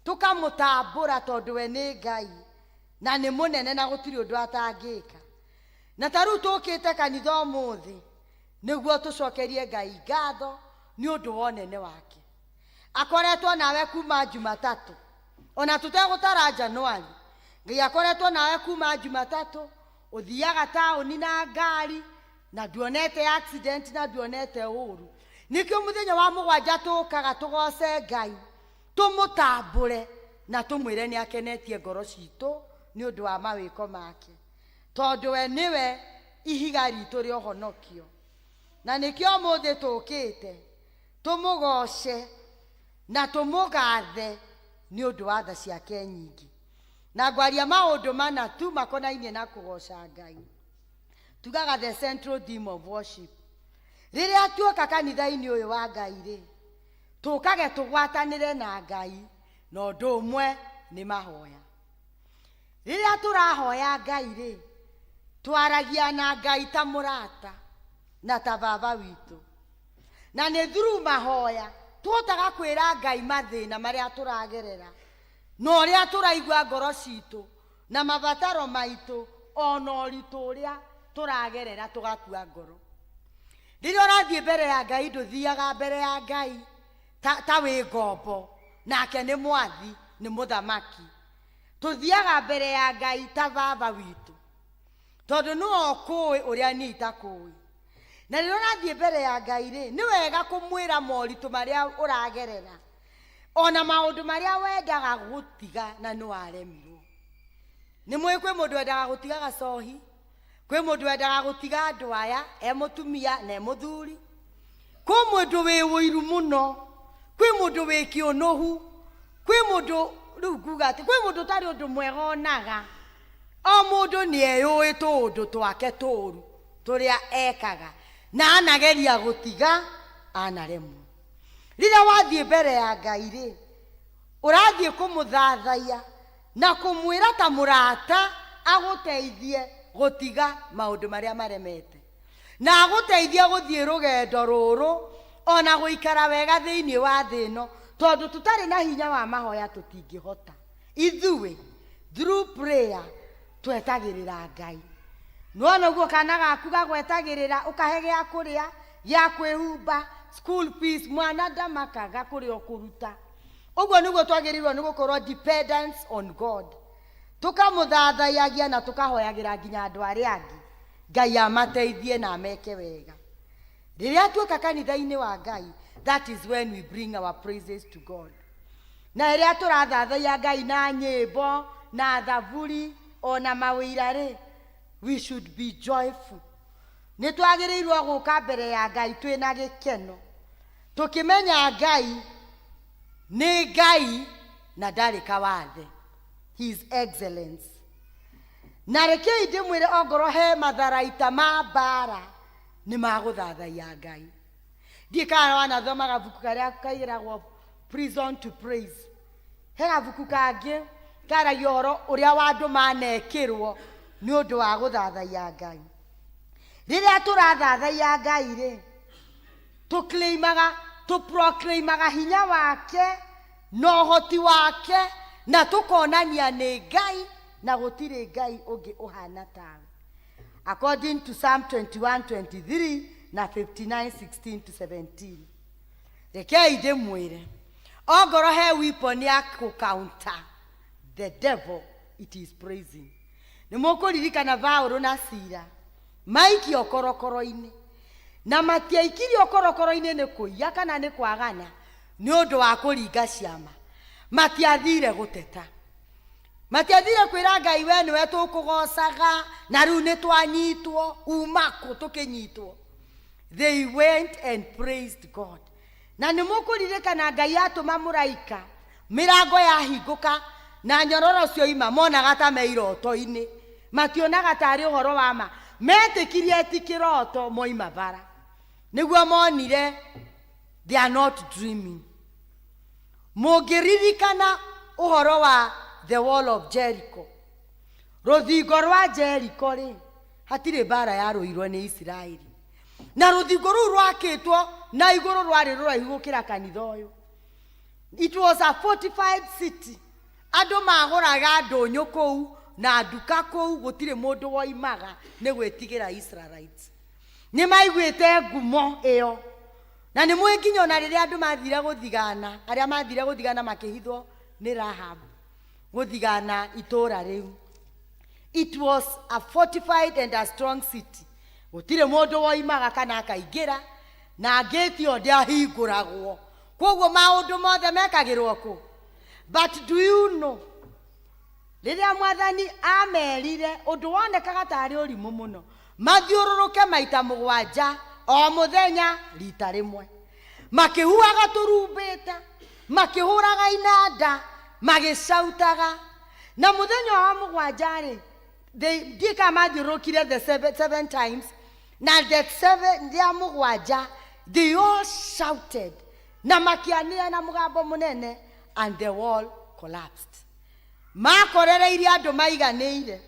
tũkamũtambũra tondũ we nĩ Ngai na nĩ mũnene na gũtirĩ ũndũ atangĩka. Na ta rĩu tũkĩte kanitha ũmũthĩ nĩguo tũcokerie Ngai ngatho nĩ ũndũ wa ũnene wake. Akoretwo nawe kuma Jumatatũ, ona tũtegũtara Januari, Ngai akoretwo nawe kuma Jumatatũ, ũthiaga taũni na ngari na nduonete accident na nduonete ũru. Nĩkĩo mũthenya wa mũgwanja tũkaga tũgoce Ngai, tũmũtambũre na tũmwĩre nĩ akenetie ngoro citũ nĩ ũndũ wa mawĩko make, tondũ we nĩwe ihiga ritũ rĩa ũhonokio. Na nĩkĩo ũmũthĩ tũkĩte tũmũgoce na tũmũgathe nĩ ũndũ wa tha ciake nyingĩ. Na ngwaria maũndũ mana tu makonainie na kũgoca Ngai. Tugaga the central theme of worship. Rĩrĩa tuoka kanitha-inĩ ũyũ wa Ngai rĩ, tũkage tũgwatanĩre na Ngai, na ũndũ ũmwe nĩ mahoya. Rĩrĩa tũrahoya Ngai rĩ, twaragia na Ngai ta mũrata na ta baba witũ. Na nĩ through mahoya tũhotaga kwĩra Ngai mathĩna marĩa tũragerera, na ũrĩa tũraigua ngoro citũ, na mabataro maitũ, ona ũritũ ũrĩa tũragerera tũgakua ngoro. Rĩrĩa ũrathiĩ mbere ya Ngai ndũthiaga mbere ya Ngai ta, ta wĩ ngombo, nake nĩ mwathi, nĩ mũthamaki. Tũthiaga mbere ya Ngai ta baba witũ, tondũ nĩwe ũkũĩ ũrĩa niĩ itakũĩ. Na rĩrĩa ũrathiĩ mbere ya Ngai rĩ, nĩ wega kũmwĩra moritũ marĩa ũragerera, ona maũndũ marĩa wendaga gũtiga na nĩ waremirwo. Nĩ mũĩ kwĩ mũndũ wendaga gũtiga gacohi, kwĩ mũndũ wendaga gũtiga andũ aya, e mũtumia na e mũthuri. Kwĩ mũndũ wĩ ũiru mũno, kwĩ mũndũ wĩ kĩũnũhu, kwĩ mũndũ rĩu nguga atĩ kwĩ mũndũ ũtarĩ ũndũ mwega onaga. O mũndũ nĩ eyũĩ tũũndũ twake tũũru tũrĩa ekaga na anageria gũtiga anaremwo. Rĩrĩa wathiĩ mbere ya Ngai rĩ, ũrathiĩ kũmũthathaiya na kũmwĩra ta mũrata agũteithie gũtiga maũndũ marĩa maremete, na agũteithie gũthiĩ rũgendo rũrũ ona gũikara wega thĩinĩ wa thĩ ĩno, tondũ tũtarĩ na hinya wa mahoya tũtingĩhota. Ithuĩ through prayer twetagĩrĩra Ngai. Nĩwona ũguo kana gaku gagwetagĩrĩra ũkahe gĩa kũrĩa, gĩa kwĩhumba, school fees, mwana ndamakaga kũrĩa ũkũruta. Ũguo nĩguo twagĩrĩirwo nĩ gũkorwo dependence on God. Tũkamũthathaiyagia na tũkahoyagĩra nginya andũ arĩa angĩ, Ngai amateithie na ameke wega. Rĩrĩa tuoka kanitha-inĩ wa Ngai, that is when we bring our praises to God. Na rĩrĩa tũrathathaiya Ngai na nyĩmbo, na thaburi, ona mawĩira rĩ, we should be joyful. Nĩ twagĩrĩirwo gũka mbere ya Ngai twĩna gĩkeno, tũkĩmenya Ngai nĩ Ngai na ndarĩ kawathe. His excellence. Na rekei ndĩmwĩre ongorwo he matharaita ma mbara nĩ magũthathaiya Ngai. Ndiĩ kana wanathoma gabuku karĩa kaigĩragwo Prison to Praise. He gabuku kangĩ karagia ũhoro ũrĩa wa andũ manekĩrwo nĩ ũndũ wa gũthathaiya Ngai. Rĩrĩa tũrathathaiya Ngai rĩ, tũclaimaga, tũproclaimaga hinya wake na ũhoti wake, na tũkonania nĩ Ngai na gũtirĩ Ngai ũngĩ ũhana tawe. According to Psalm 21:23 na 59:16-17. Rekei ndĩmwĩre, ongorwo he weapon ya kũ-counter the devil, it is praising. Nĩ mũkũririkana Paulo na Sila maikio korokoro-inĩ, na matiaikirio korokoro-inĩ nĩ kũiya kana nĩ kwagana, nĩ ũndũ wa kũringa ciama. Matiathire gũteta, matiathire kwĩra Ngai we nĩwe tũkũgocaga na rĩu nĩ twanyitwo, uma kũ tũkĩnyitwo. They went and praised God. Na nĩ mũkũririkana Ngai atũma mũraika, mĩrango yahingũka na nyororo cioima, monaga ta me iroto-inĩ, mationaga tarĩ ũhoro wa ma. Metĩkirie ti kĩroto moima bara, nĩguo monire they are not dreaming. Mũngĩririkana ũhoro wa the wall of Jericho, rũthingo rwa Jericho rĩ, hatirĩ mbara yarũirwo nĩ Isiraeli. Na rũthingo rũu rwakĩtwo na igũrũ rwarĩ rũraihu gũkĩra kanitha ũyũ. It was a fortified city. Andũ magũraga ndũnyũ kũu na nduka kũu, gũtirĩ mũndũ woimaga nĩ gwĩtigĩra Israelites. Nĩ maiguĩte ngumo ĩyo. Na nĩ mũĩ nginya ona rĩrĩa andũ mathire gũthigana, arĩa mathire gũthigana makĩhithwo nĩ Rahab, gũthigana itũũra rĩu. It was a fortified and a strong city. Gũtirĩ mũndũ woimaga kana akaingĩra, na ngĩti ĩyo ndĩahingũragwo. Koguo maũndũ mothe mekagĩrwo kũ? But do you know, rĩrĩa mwathani amerire ũndũ wonekaga tarĩ ũrimũ mũno, mathiũrũrũke maita mũgwanja o mũthenya rita rĩmwe, makĩhuhaga tũrumbeta, makĩhũraga inanda, magĩcautaga. Na mũthenya wa mũgwanja rĩ, ndiĩ kana mathiũrũrũkire the seven times, na the seven rĩa mũgwanja they all shouted na makĩanĩrĩra na mũgambo mũnene, and the wall collapsed. Makorereirie andũ maiganĩire,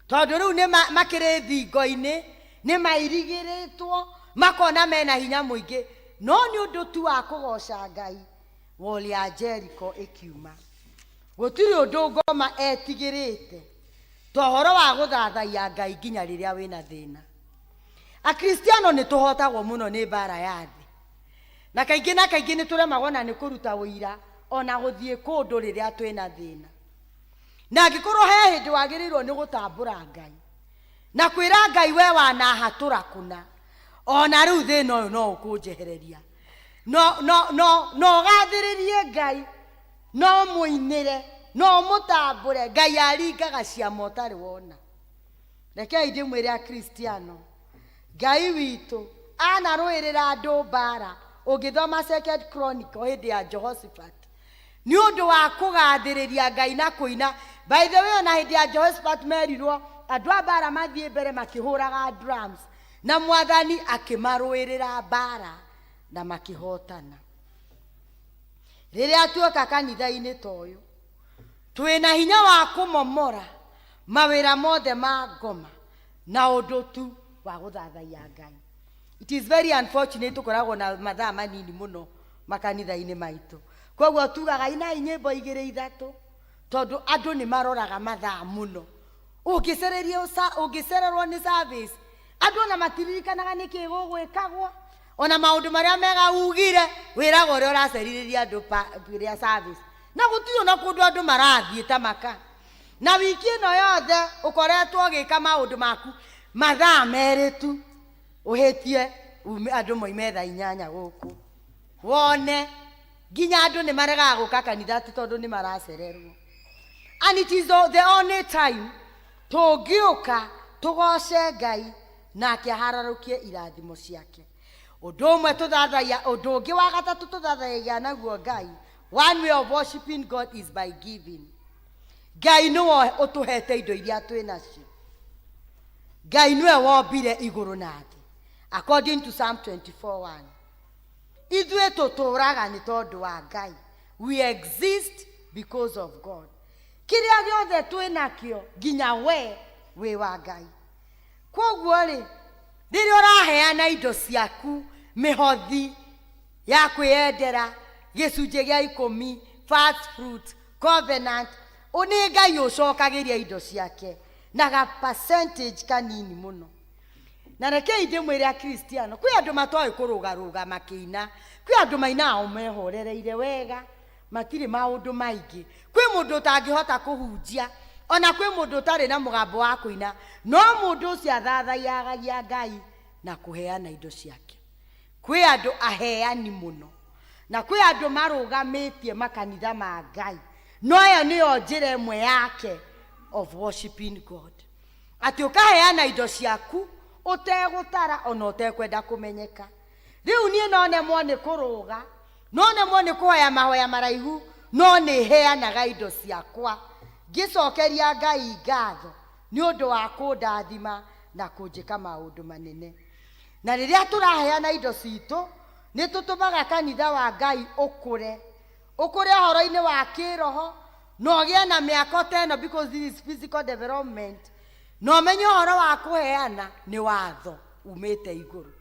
tondũ rĩu nĩ makĩrĩ thingo-inĩ, nĩ mairigĩrĩtwo, makona mena hinya mũingĩ, no nĩ ũndũ tu wa kũgoca Ngai, wall ya Jericho ĩkiuma. Gũtirĩ ũndũ ngoma etigĩrĩte ta ũhoro wa gũthathaiya Ngai nginya rĩrĩa wĩna thĩna. Akristiano nĩ tũhotagwo mũno nĩ mbara ya thĩ, na kaingĩ na kaingĩ nĩ tũremagwo na nĩ kũruta ũira ona gũthiĩ kũndũ rĩrĩa twĩna thĩna. Na angĩkorwo he hĩndĩ wagĩrĩirwo nĩ gũtambũra Ngai na kwĩra Ngai, we wanahatũra kũna, ona rĩu thĩna ũyũ no ũkũnjehereria, no no no no ũgathĩrĩrie Ngai, no mũinĩre, no ũmũtambũre. Ngai aringaga ciama ũtarĩ wona. Rekei ndĩmwĩre Akristiano, Ngai witũ anarũĩrĩra andũ mbara. Ũngĩthoma Second Chronicle hĩndĩ ya Jehoshaphat, nĩ ũndũ wa kũgathĩrĩria Ngai na kũina. By the way, ona hĩndĩ ya Jehoshaphat merirwo andũ a mbara mathiĩ mbere makĩhũraga drums, na Mwathani akĩmarũĩrĩra mbara na makĩhotana. Rĩrĩa tuoka kanitha-inĩ ta ũyũ, twĩna hinya wa kũmomora mawĩra mothe ma ngoma na ũndũ tu wa gũthathaiya Ngai. It is very unfortunate tũkoragwo na mathaa manini mũno makanitha-inĩ maitũ, koguo tugaga inai nyĩmbo igĩrĩ ithatũ, tondũ andũ nĩ maroraga mathaa mũno. Ũngĩcererwo nĩ service, andũ ona matiririkanaga nĩkĩ gũgwĩkagwo, ona maũndũ marĩa mega ugire wĩraga ũrĩa ũracerirĩria andũ rĩa service, na gũtirĩ ona kũndũ andũ marathiĩ ta maka. Na wiki ĩno yothe ũkoretwo ũgĩka maũndũ maku mathaa merĩ tu, ũhĩtie andũ moime thaa 8 gũkũ, wone nginya andũ nĩ maregaga gũka kanitha atĩ tondũ nĩ maracererwo. And it is the only time tũngĩũka tũgoce Ngai nake ahararũkie irathimo ciake. Ũndũ ũmwe tũthathaiya, ũndũ ũngĩ wa gatatũ tũthathayagia naguo Ngai, one way of worshiping God is by giving. Ngai nĩwe ũtũhete indo iria twĩ nacio. Ngai nĩwe wombire igũrũ na thĩ, according to Psalm 24:1. Ithuĩ tũtũraga nĩ tondũ wa Ngai. We exist because of God. Kĩrĩa gĩothe twĩ nakĩo, nginya we wĩ wa Ngai. Koguo rĩ, rĩrĩa ũraheana indo ciaku, mĩhothi ya kwĩyendera, gĩcunjĩ gĩa ikũmi, first fruit, covenant, nĩ Ngai ũcokagĩria indo ciake na ga percentage kanini mũno. Na rekei ndĩmwĩre Akristiano, kwĩ andũ matoĩ kũrũgarũga makĩina, kwĩ andũ mainaga o mehorereire wega, matirĩ maũndũ maingĩ. Kwĩ mũndũ ũtangĩhota kũhunjia, ona kwĩ mũndũ ũtarĩ na mũgambo wa kũina, no mũndũ ũcio athathaiyagia Ngai na kũheana indo ciake. Kwĩ andũ aheani mũno, na kwĩ andũ marũgamĩtie makanitha ma Ngai, no ĩyo nĩyo njĩra ĩmwe yake of worshiping God, atĩ ũkaheana indo ciaku ũtegũtara ona ũtekwenda kũmenyeka. Rĩu niĩ no nemwo nĩ kũrũga, no nemwo nĩ kũhoya mahoya maraihu, no nĩ heanaga indo ciakwa ngĩcokeria Ngai ngatho nĩ ũndũ wa kũndathima na kũnjĩka maũndũ manene. Na rĩrĩa tũraheana indo citũ, nĩ tũtũmaga kanitha wa Ngai ũkũre, ũkũre ũhoro-inĩ wa kĩroho, na ũgĩe na mĩako ta ĩno, because this is physical development. Na ũmenye ũhoro wa kũheana nĩ watho umĩte igũrũ.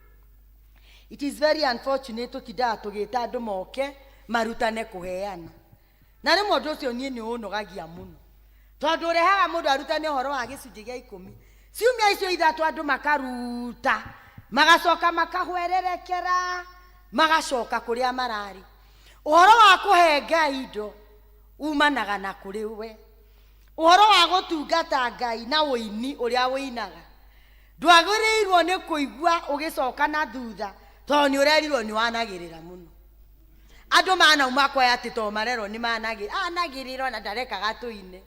It is very unfortunate tũtindaga tũgĩta andũ moke marutane kũheana, na rĩmwe ũndũ ũcio niĩ nĩ ũnogagia mũno, tondũ ũrehaga mũndũ arutane ũhoro wa gĩcunjĩ gĩa ikũmi ciumia icio ithatũ, andũ makaruta, magacoka makahwererekera, magacoka kũrĩa mararĩ. Ũhoro wa kũhe Ngai indo umanaga na kũrĩ we. Ũhoro wa gũtungata Ngai na ũini ũrĩa ũinaga, ndwagĩrĩirwo nĩ kũigua ũgĩcoka na thutha tondũ nĩ ũrerirwo nĩ wanagĩrĩra mũno. Andũ manauma kwaya atĩ tondũ marerwo nĩ anagĩrĩra, ona ndarekaga tũine.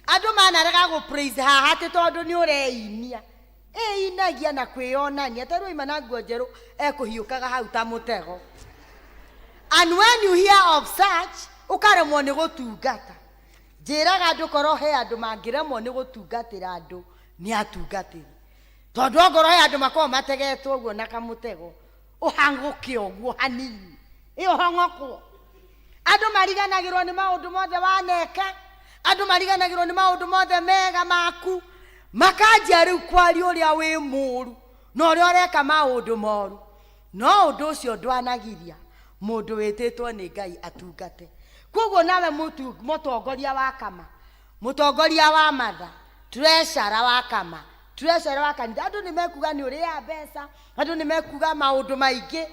Andũ manarega gũ praise haha atĩ tondũ nĩ ũreinia. Ĩinagia na kwĩyonania, ta rĩu oima na nguo njerũ ekũhiũkaga hau ta mũtego. And when you hear of such, ũkaremwo nĩ gũtungata. Njĩraga andũ, korwo he andũ mangĩremwo nĩ gũtungatĩra andũ, nĩ atungatĩri, tondũ ongorwo he andũ makoragwo mategetwo ũguo na kamũtego, ũhangũke ũguo hanini, ĩ ũhong'okwo. Andũ mariganagĩrwo nĩ maũndũ mothe waneka, andũ mariganagĩrwo nĩ maũndũ mothe mega maku, makanjia rĩu kwaria ũrĩa wĩ mũru na ũrĩa ũreka maũndũ moru. No ũndũ ũcio ndwanagiria mũndũ wĩtĩtwo nĩ Ngai atungate. Koguo nawe mũtongoria wa kama, mũtongoria wa matha, treasurer wa kama, Treasurer wa kanitha, andũ nĩ mekuga nĩ ũrĩaga mbeca, andũ nĩ mekuga maũndũ maingĩ,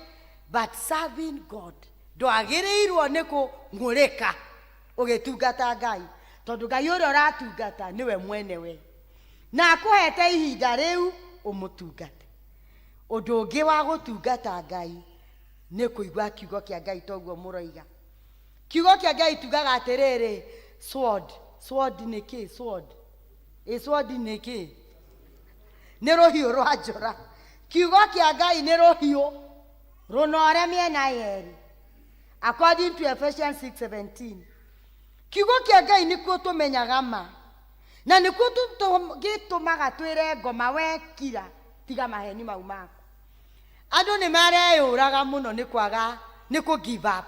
but serving God ndwagĩrĩirwo nĩ kũng'ũrĩka ũgĩtungata Ngai, tondũ Ngai ũrĩa ũratungata nĩwe mwene we, na akũhete ihinda rĩu ũmũtungate. Ũndũ ũngĩ wa gũtungata Ngai nĩ kũigua kiugo kĩa Ngai, toguo mũroiga. Kiugo kĩa Ngai tugaga atĩrĩrĩ, sword, sword nĩ kĩ? Sword, ĩ sword nĩ kĩ? Nĩ rũhiũ rwa njora. Kiugo kĩa Ngai nĩ rũhiũ rũnore mĩena yerĩ, according to Ephesians 6:17. Kiugo kĩa Ngai nĩkuo tũmenyaga ma, na nĩkuo gĩtũmaga twĩre ngoma wekira, tiga maheni mau maku. Andũ nĩ mareyũraga mũno nĩ kwaga, nĩ kũ give up.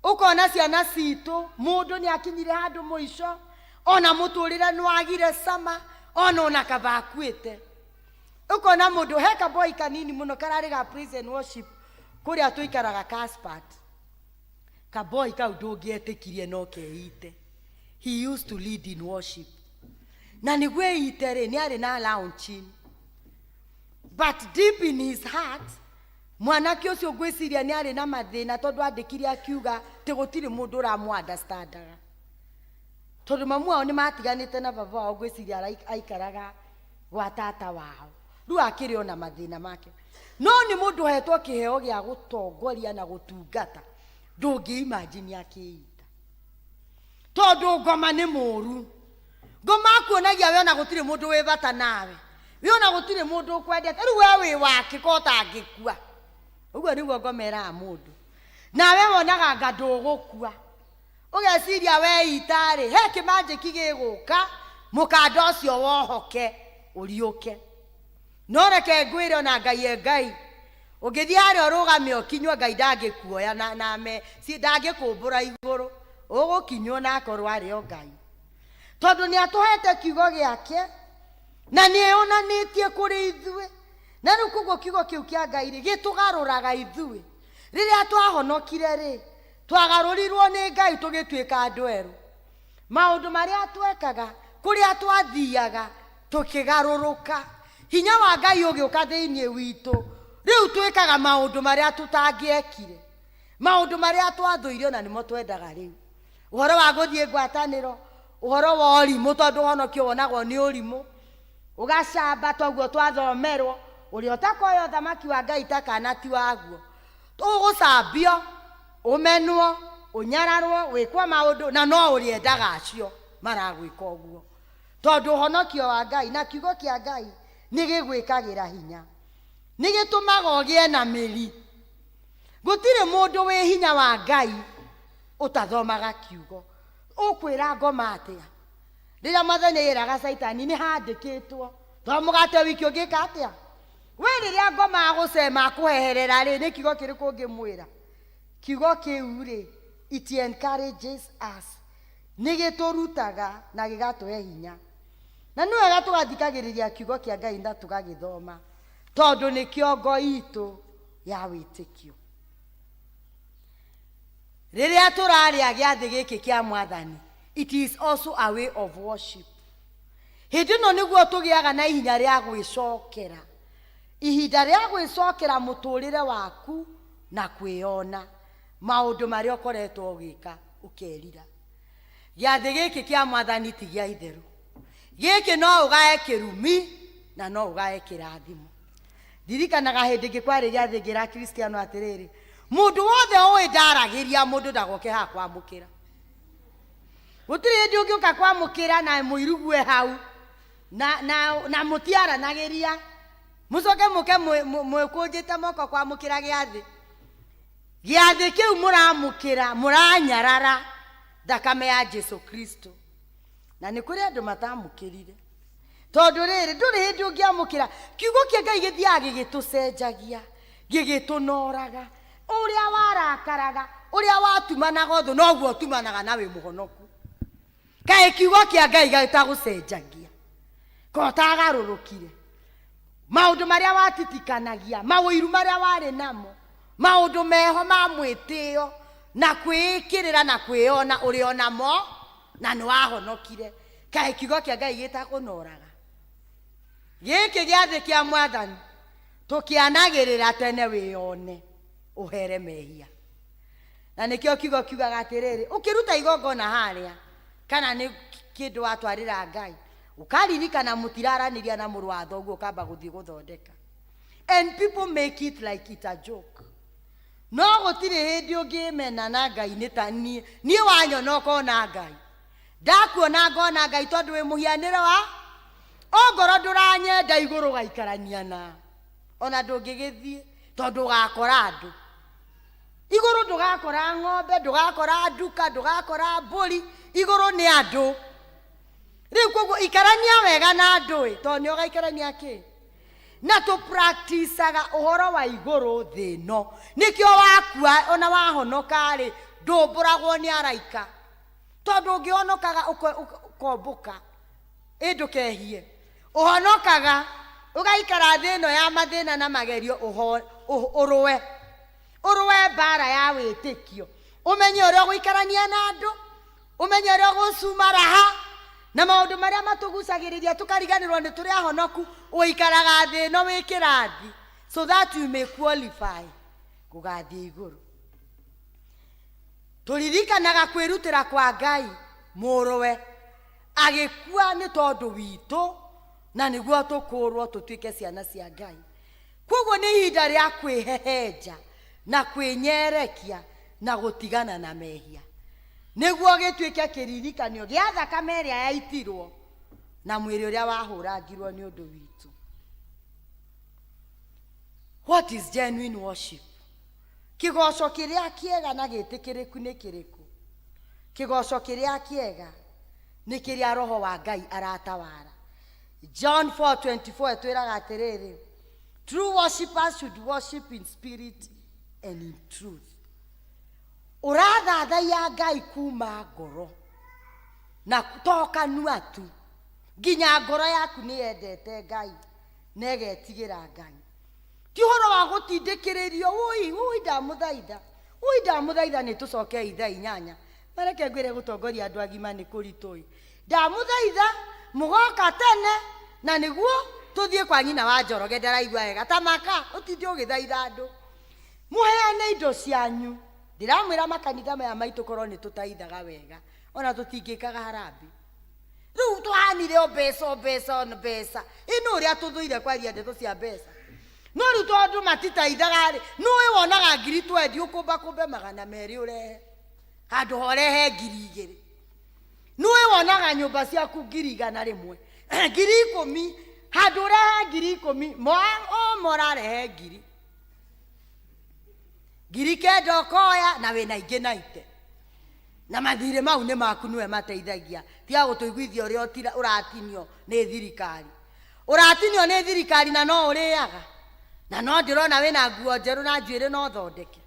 Ũkona ciana citũ, mũndũ nĩ akinyire handũ mũico, ona mũtũrĩre nĩ wagire cama, ona ona kaba akuĩte. Ũkona mũndũ, he kaboi kanini mũno kararĩ ga prison worship kũrĩa tũikaraga Caspert. Kaboi kau ndũngĩetĩkirie no keite. He used to lead in worship. Na nĩguo eite rĩ, nĩ arĩ na launching. But deep in his heart, mwanake ũcio ngwĩciria nĩ arĩ na mathĩna, tondũ andĩkire akiuga atĩ gũtirĩ mũndũ ũramũ-understandaga. Tondũ mamu wao nĩ matiganĩte na baba wao, ngwĩciria aikaraga gwa tata wao. Rĩu akĩrĩ ona mathĩna make. No nĩ mũndũ ũhetwo kĩheo gĩa gũtongoria na gũtungata, ndũngĩ imagine akĩita. Tondũ ngoma nĩ mũru. Ngoma akuonagia we ona gũtirĩ mũndũ wĩ bata nawe. We ona gũtirĩ mũndũ ũkwendete. Rĩu we wĩ wake ko ũtangĩkua. Ũguo nĩguo ngoma ĩraga mũndũ. Nawe wonaga anga ndũgũkua. Ũgeciria we ita rĩ, he kĩmanjĩki gĩgũka, mũkanda ũcio wohoke, ũriũke. No reke ngwĩre ona Ngai e Ngai. Ũngĩthiĩ harĩa ũrũgame ũkinywo, Ngai ndangĩkuoya na, na me, si, ndangĩkũmbũra igũrũ. Ũgũkinywo na akorwo arĩ o Ngai. Tondũ nĩ atũhete kiugo gĩake, na nĩ eyonanĩtie kũrĩ ithuĩ. Na rĩu koguo kiugo kĩu kĩa Ngai rĩ, gĩtũgarũraga ithuĩ. Rĩrĩa twahonokire rĩ, twagarũrirwo nĩ Ngai tũgĩtuĩka andũ erũ. Maũndũ marĩa twekaga, kũrĩa twathiaga, tũkĩgarũrũka. Hinya wa Ngai ũgĩũka thĩinĩ witũ. Rĩu twĩkaga maũndũ marĩa tũtangĩekire. Maũndũ marĩa twathũire ona nĩmo twendaga rĩu. Ũhoro wa gũthiĩ ngwatanĩro, ũhoro wa ũrimũ, tondũ ũhonokio wonagwo nĩ ũrimũ. Ũgacamba toguo twathomerwo, ũrĩa ũtakoya ũthamaki wa Ngai ta kana ti waguo. Ũgũcambio, ũmenwo, ũnyararwo, wĩkwo maũndũ, na no ũrĩendaga acio maragwĩka ũguo. Tondũ ũhonokio wa Ngai na kiugo kĩa Ngai nĩ gĩgwĩkagĩra hinya. Nĩ gĩtũmaga ũgĩe na mĩri. Gũtirĩ mũndũ wĩ hinya wa Ngai ũtathomaga kiugo. Ũkwĩra ngoma atĩa? Rĩrĩa Mwathani airaga Caitani nĩ handĩkĩtwo, to mũgate wiki ũngĩka atĩa? We rĩrĩa ngoma agũcema akũheherera rĩ, nĩ kiugo kĩrĩkũ ũngĩmwĩra? Kiugo kĩu rĩ, it encourages us. Nĩ gĩtũrutaga na gĩgatũhe hinya. Na nĩ wega tũgathikagĩrĩria kiugo kĩa Ngai na tũgagĩthoma, tondũ nĩ kĩongo itũ ya wĩtĩkio. Rĩrĩa tũrarĩa gĩathĩ gĩkĩ kĩa Mwathani, it is also a way of worship. Hĩndĩ ĩno nĩguo tũgĩaga na ihinya rĩa gwĩcokera. Ihinda rĩa gwĩcokera mũtũrĩre waku na kwĩyona maũndũ marĩa ũkoretwo ũgĩka ũkerira. Gĩathĩ gĩkĩ kĩa Mwathani ti gĩa itherũ. Gĩkĩ no ũgae kĩrumi na no ũgae kĩrathimo. Ndirikanaga hĩndĩ ĩngĩ kwarĩ gĩathĩ ngĩra Kristiano atĩrĩrĩ, mũndũ wothe ũĩ ndaragĩria mũndũ ndagoke haha kwamũkĩra. Gũtirĩ hĩndĩ ũngĩũka kwamũkĩra na mũirugue hau na mũtiaranagĩria, mũcoke mũke mwĩkũnjĩte moko kwamũkĩra gĩathĩ. Gĩathĩ kĩu mũramũkĩra, mũranyarara thakame ya Jesu Kristo. Na nĩ kũrĩ andũ matamũkĩrire. Tondũ rĩrĩ, ndũrĩ hĩndĩ ũngĩamũkĩra. Kiugo kĩa Ngai gĩthiaga gĩgĩtũcenjagia, gĩgĩtũnoraga. Ũrĩa warakaraga, ũrĩa watumanaga ũthũ, noguo ũtumanaga na wĩ mũhonoku. Kaĩ kiugo kĩa Ngai gĩtagũcenjagia, ko ũtagarũrũkire. Maũndũ marĩa watitikanagia, maũiru marĩa warĩ namo, maũndũ meho ma mwĩtĩo, na kwĩĩkĩrĩra na kwĩyona ũrĩ o namo, na nĩ wahonokire. Kaĩ kiugo kĩa Ngai gĩtakũnoraga? Gĩkĩ gĩathĩ kĩa Mwathani tũkĩanagĩrĩra tene wĩyone ũhere mehia. Na nĩkĩo kiugo kiugaga atĩrĩrĩ, ũkĩruta igongona harĩa kana nĩ kĩndũ watwarĩra Ngai, ũkaririkana mũtiraranĩria na mũrũ wa thoguo, ũkamba gũthiĩ gũthondeka. And people make it like it's a joke. No gũtirĩ hĩndĩ ũngĩmena na Ngai nĩ ta niĩ. Niĩ wanyona ũkona Ngai. Ndakuona ngona Ngai tondũ wĩ mũhianĩre wa ongorwo ndũranyenda igũrũ ũgaikarania na ona ndũngĩgĩthiĩ tondũ ũgakora andũ igũrũ, ndũgakora ng'ombe, ndũgakora nduka, ndũgakora mbũri, igũrũ nĩ andũ. Rĩu koguo ikarania wega na andũ ĩ, tondũ nĩ ũgaikarania kĩ na tũpracticaga ũhoro wa igũrũ thĩ ĩno. Nĩkĩo wakua ona wahonoka rĩ, ndũmbũragwo nĩ araika, tondũ ũngĩhonokaga ũkombũka ĩ ndũkehie. Ũhonokaga ũgaikara thĩ ĩno ya mathĩna na magerio, ũrũe ũrũe mbara ya wĩtĩkio, ũmenye ũrĩa ũgũikarania na andũ, ũmenye ũrĩa ũgũcuma raha na maũndũ marĩa matũgucagĩrĩria tũkariganĩrwo nĩ tũrĩ ahonoku. Ũikaraga thĩ ĩno wĩ kĩrathi so that you may qualify gũgathiĩ igũrũ. Tũririkanaga kwĩrutĩra kwa Ngai mũrũwe agĩkua nĩ tondũ witũ, na nĩguo tũkũrwo tũtuĩke ciana cia Ngai. Koguo nĩ ihinda rĩa kwĩhehenja na kwĩnyerekia na gũtigana na mehia, nĩguo gĩtuĩke kĩririkanio gĩa thakame ĩrĩa yaitirwo na mwĩrĩ ũrĩa wahũrangirwo nĩ ũndũ witũ. What is genuine worship? Kĩgoco kĩrĩa kĩega na gĩtĩkĩrĩku nĩ kĩrĩkũ? Kĩgoco kĩrĩa kĩega nĩ kĩrĩa Roho wa Ngai aratawara. John 4:24 ĩtwĩraga atĩrĩrĩ, true worshipers should worship in spirit and in truth. Ũrathathaiya Ngai kuma ngoro na to kanua tu, nginya ngoro yaku nĩ yendete Ngai na ĩgetigĩra Ngai. Ti ũhoro wa gũtindĩkĩrĩrio, ui ui ndamũthaitha, ui ndamũthaitha, nĩ tũcoke thaa 8. Mareke ngwĩre, gũtongoria andũ agima nĩ kũritũ ĩ. Ndamũthaitha mũgoka tene na nĩguo tũthiĩ kwa nyina wa Njoroge, ndaraigua wega ta maka ũtinde ũgĩthaitha andũ mũheane indo cianyu. Ndĩramwĩra makanitha maya maitũ korwo nĩ tũtaithaga wega ona tũtingĩkaga harambĩ. Rĩu tũhanire o mbeca, o mbeca, o mbeca. Ĩ nũ ũrĩa tũthũire kwaria ndeto cia mbeca? No rĩu tondũ matitaithaga rĩ, nũĩ wonaga 20,000 ũkũmba kũmbe 200 ũrehe handũ ha ũrehe 2,000. Nũĩ wonaga nyũmba ciaku 100,000, 10,000, handũ ũrehe 10,000, o morarehe 9,000 ũkoya na wĩna ingĩ naite na mathirĩ mau nĩ maku, nĩwe mateithagia. Tiga gũtũiguithia ũrĩa ũratinio nĩ thirikari, ũratinio nĩ thirikari na no ũrĩaga na no ndĩrona wĩna nguo njerũ na njuĩrĩ no thondeke.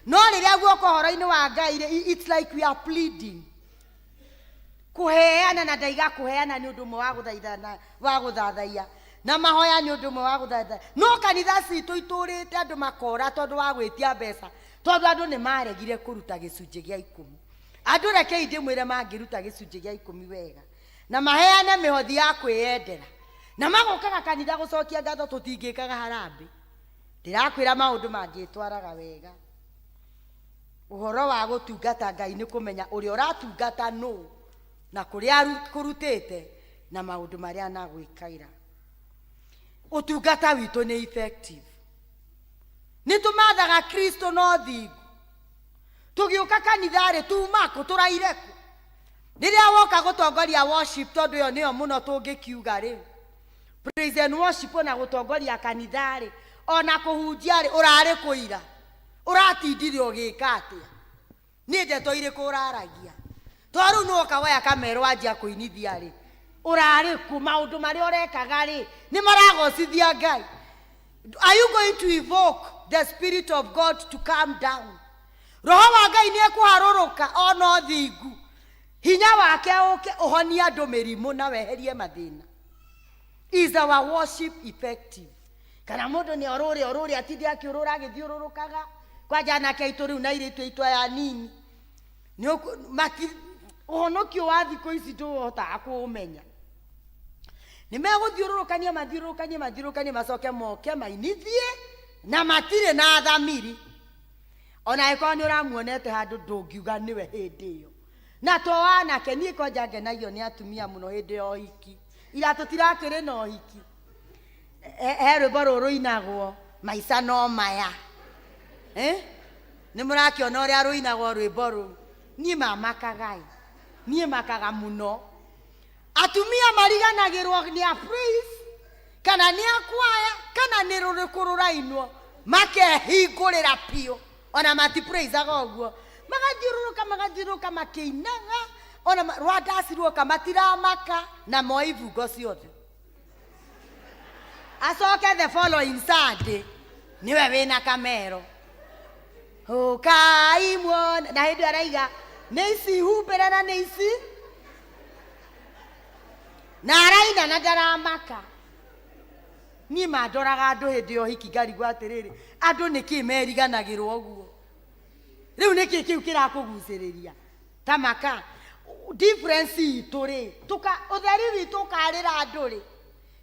No rĩrĩa guoka ũhoro-inĩ wa Ngai rĩ, it's like we are pleading kũheana. Na ndaiga kũheana nĩ ũndũ ũmwe wa gũthaithana wa gũthathaiya, na mahoya nĩ ũndũ ũmwe wa gũthathaiya. No kanitha citũ itũrĩte andũ makora tondũ wa gwĩtia mbeca, tondũ andũ nĩ maregire kũruta gĩcunjĩ gĩa ikũmi. Andũ, rekei ndĩmwĩre, mangĩruta gĩcunjĩ gĩa ikũmi wega na maheane mĩhothi ya kwĩyendera na magokaga kanitha gũcokia ngatho, tũtingĩkaga harambĩ. Ndĩrakwĩra maũndũ mangĩtwaraga wega. Ũhoro wa gũtungata Ngai nĩ kũmenya ũrĩa ũratungata nũ na kũrĩa kũrutĩte na maũndũ marĩa anagwĩkaira. Ũtungata witũ nĩ effective? Nĩ tũmathaga Kristo no thingu tũgĩũka kanitha-rĩ, tuma kũ, tũraire kũ? Rĩrĩa woka gũtongoria worship, tondũ ĩyo nĩyo mũno tũngĩkiuga rĩ, praise and worship, ona gũtongoria kanitha-rĩ, ona kũhunjia-rĩ, ũrarĩ kũira, ũratindire ũgĩka atĩa? Nĩ ndeto irĩkũ ũraragia? To rĩu nĩwoka woya kamero wanjia kũinithia rĩ, ũrarĩ kũ? Maũndũ marĩa ũrekaga rĩ, nĩ maragocithia Ngai? Are you going to evoke the spirit of God to come down? Roho wa Ngai nĩ ekũharũrũka ona ũthingu hinya wake ũke ũhonie andũ mĩrimũ na weherie mathĩna? Is our worship effective? Kana mũndũ nĩ orũre orũre, atinde akĩũrũra agĩthiũrũrũkaga kwanja? Anake aitũ rĩu na airĩtu aitũ aya nini nĩ ũhonokio wa thikũ ici ndũhotaga kũũmenya. Nĩ megũthiũrũrũkania mathiũrũrũkanie mathiũrũrũkanie macoke moke mainithie na matirĩ na thamiri. Ona angĩkorwo nĩ ũramuonete handũ ndũngiuga nĩwe hĩndĩ ĩyo. Na to anake, niĩ kwanja ngenagio nĩ atumia mũno hĩndĩ ya ũhiki. Ira tũtirakĩrĩ na ũhiki. He rwĩmbo rũrũ rũinagwo maica no maya. Eh? Nĩ mũrakĩona ũrĩa rũinagwo rwĩmbo rũu. Niĩ mamakaga ĩ. Niĩ makaga mũno. Atumia mariganagĩrwo nĩ a praise kana nĩ a kwaya kana nĩ rũrĩkũ rũrainwo makehingũrĩra biũ ona matipraisaga ũguo magathiũrũrũka magathiũrũrũka makĩinaga ona rwandaci ruoka matiramaka na moe ibungo ciothe acoke the following Sunday niwe wĩna kamero ũkai muone na hĩndĩ ĩyo araiga nĩ ici humbĩre na nĩ ici na araina na ndaramaka niĩ mandoraga andũ hĩndĩ ya ũhiki ngarigwo atĩrĩrĩ andũ nĩkĩ meriganagĩrwo ũguo rĩu nĩkĩ kĩu kĩrakũgucĩrĩria ta maka difference itũ rĩ tũka ũtheri witũ ũkarĩra andũ rĩ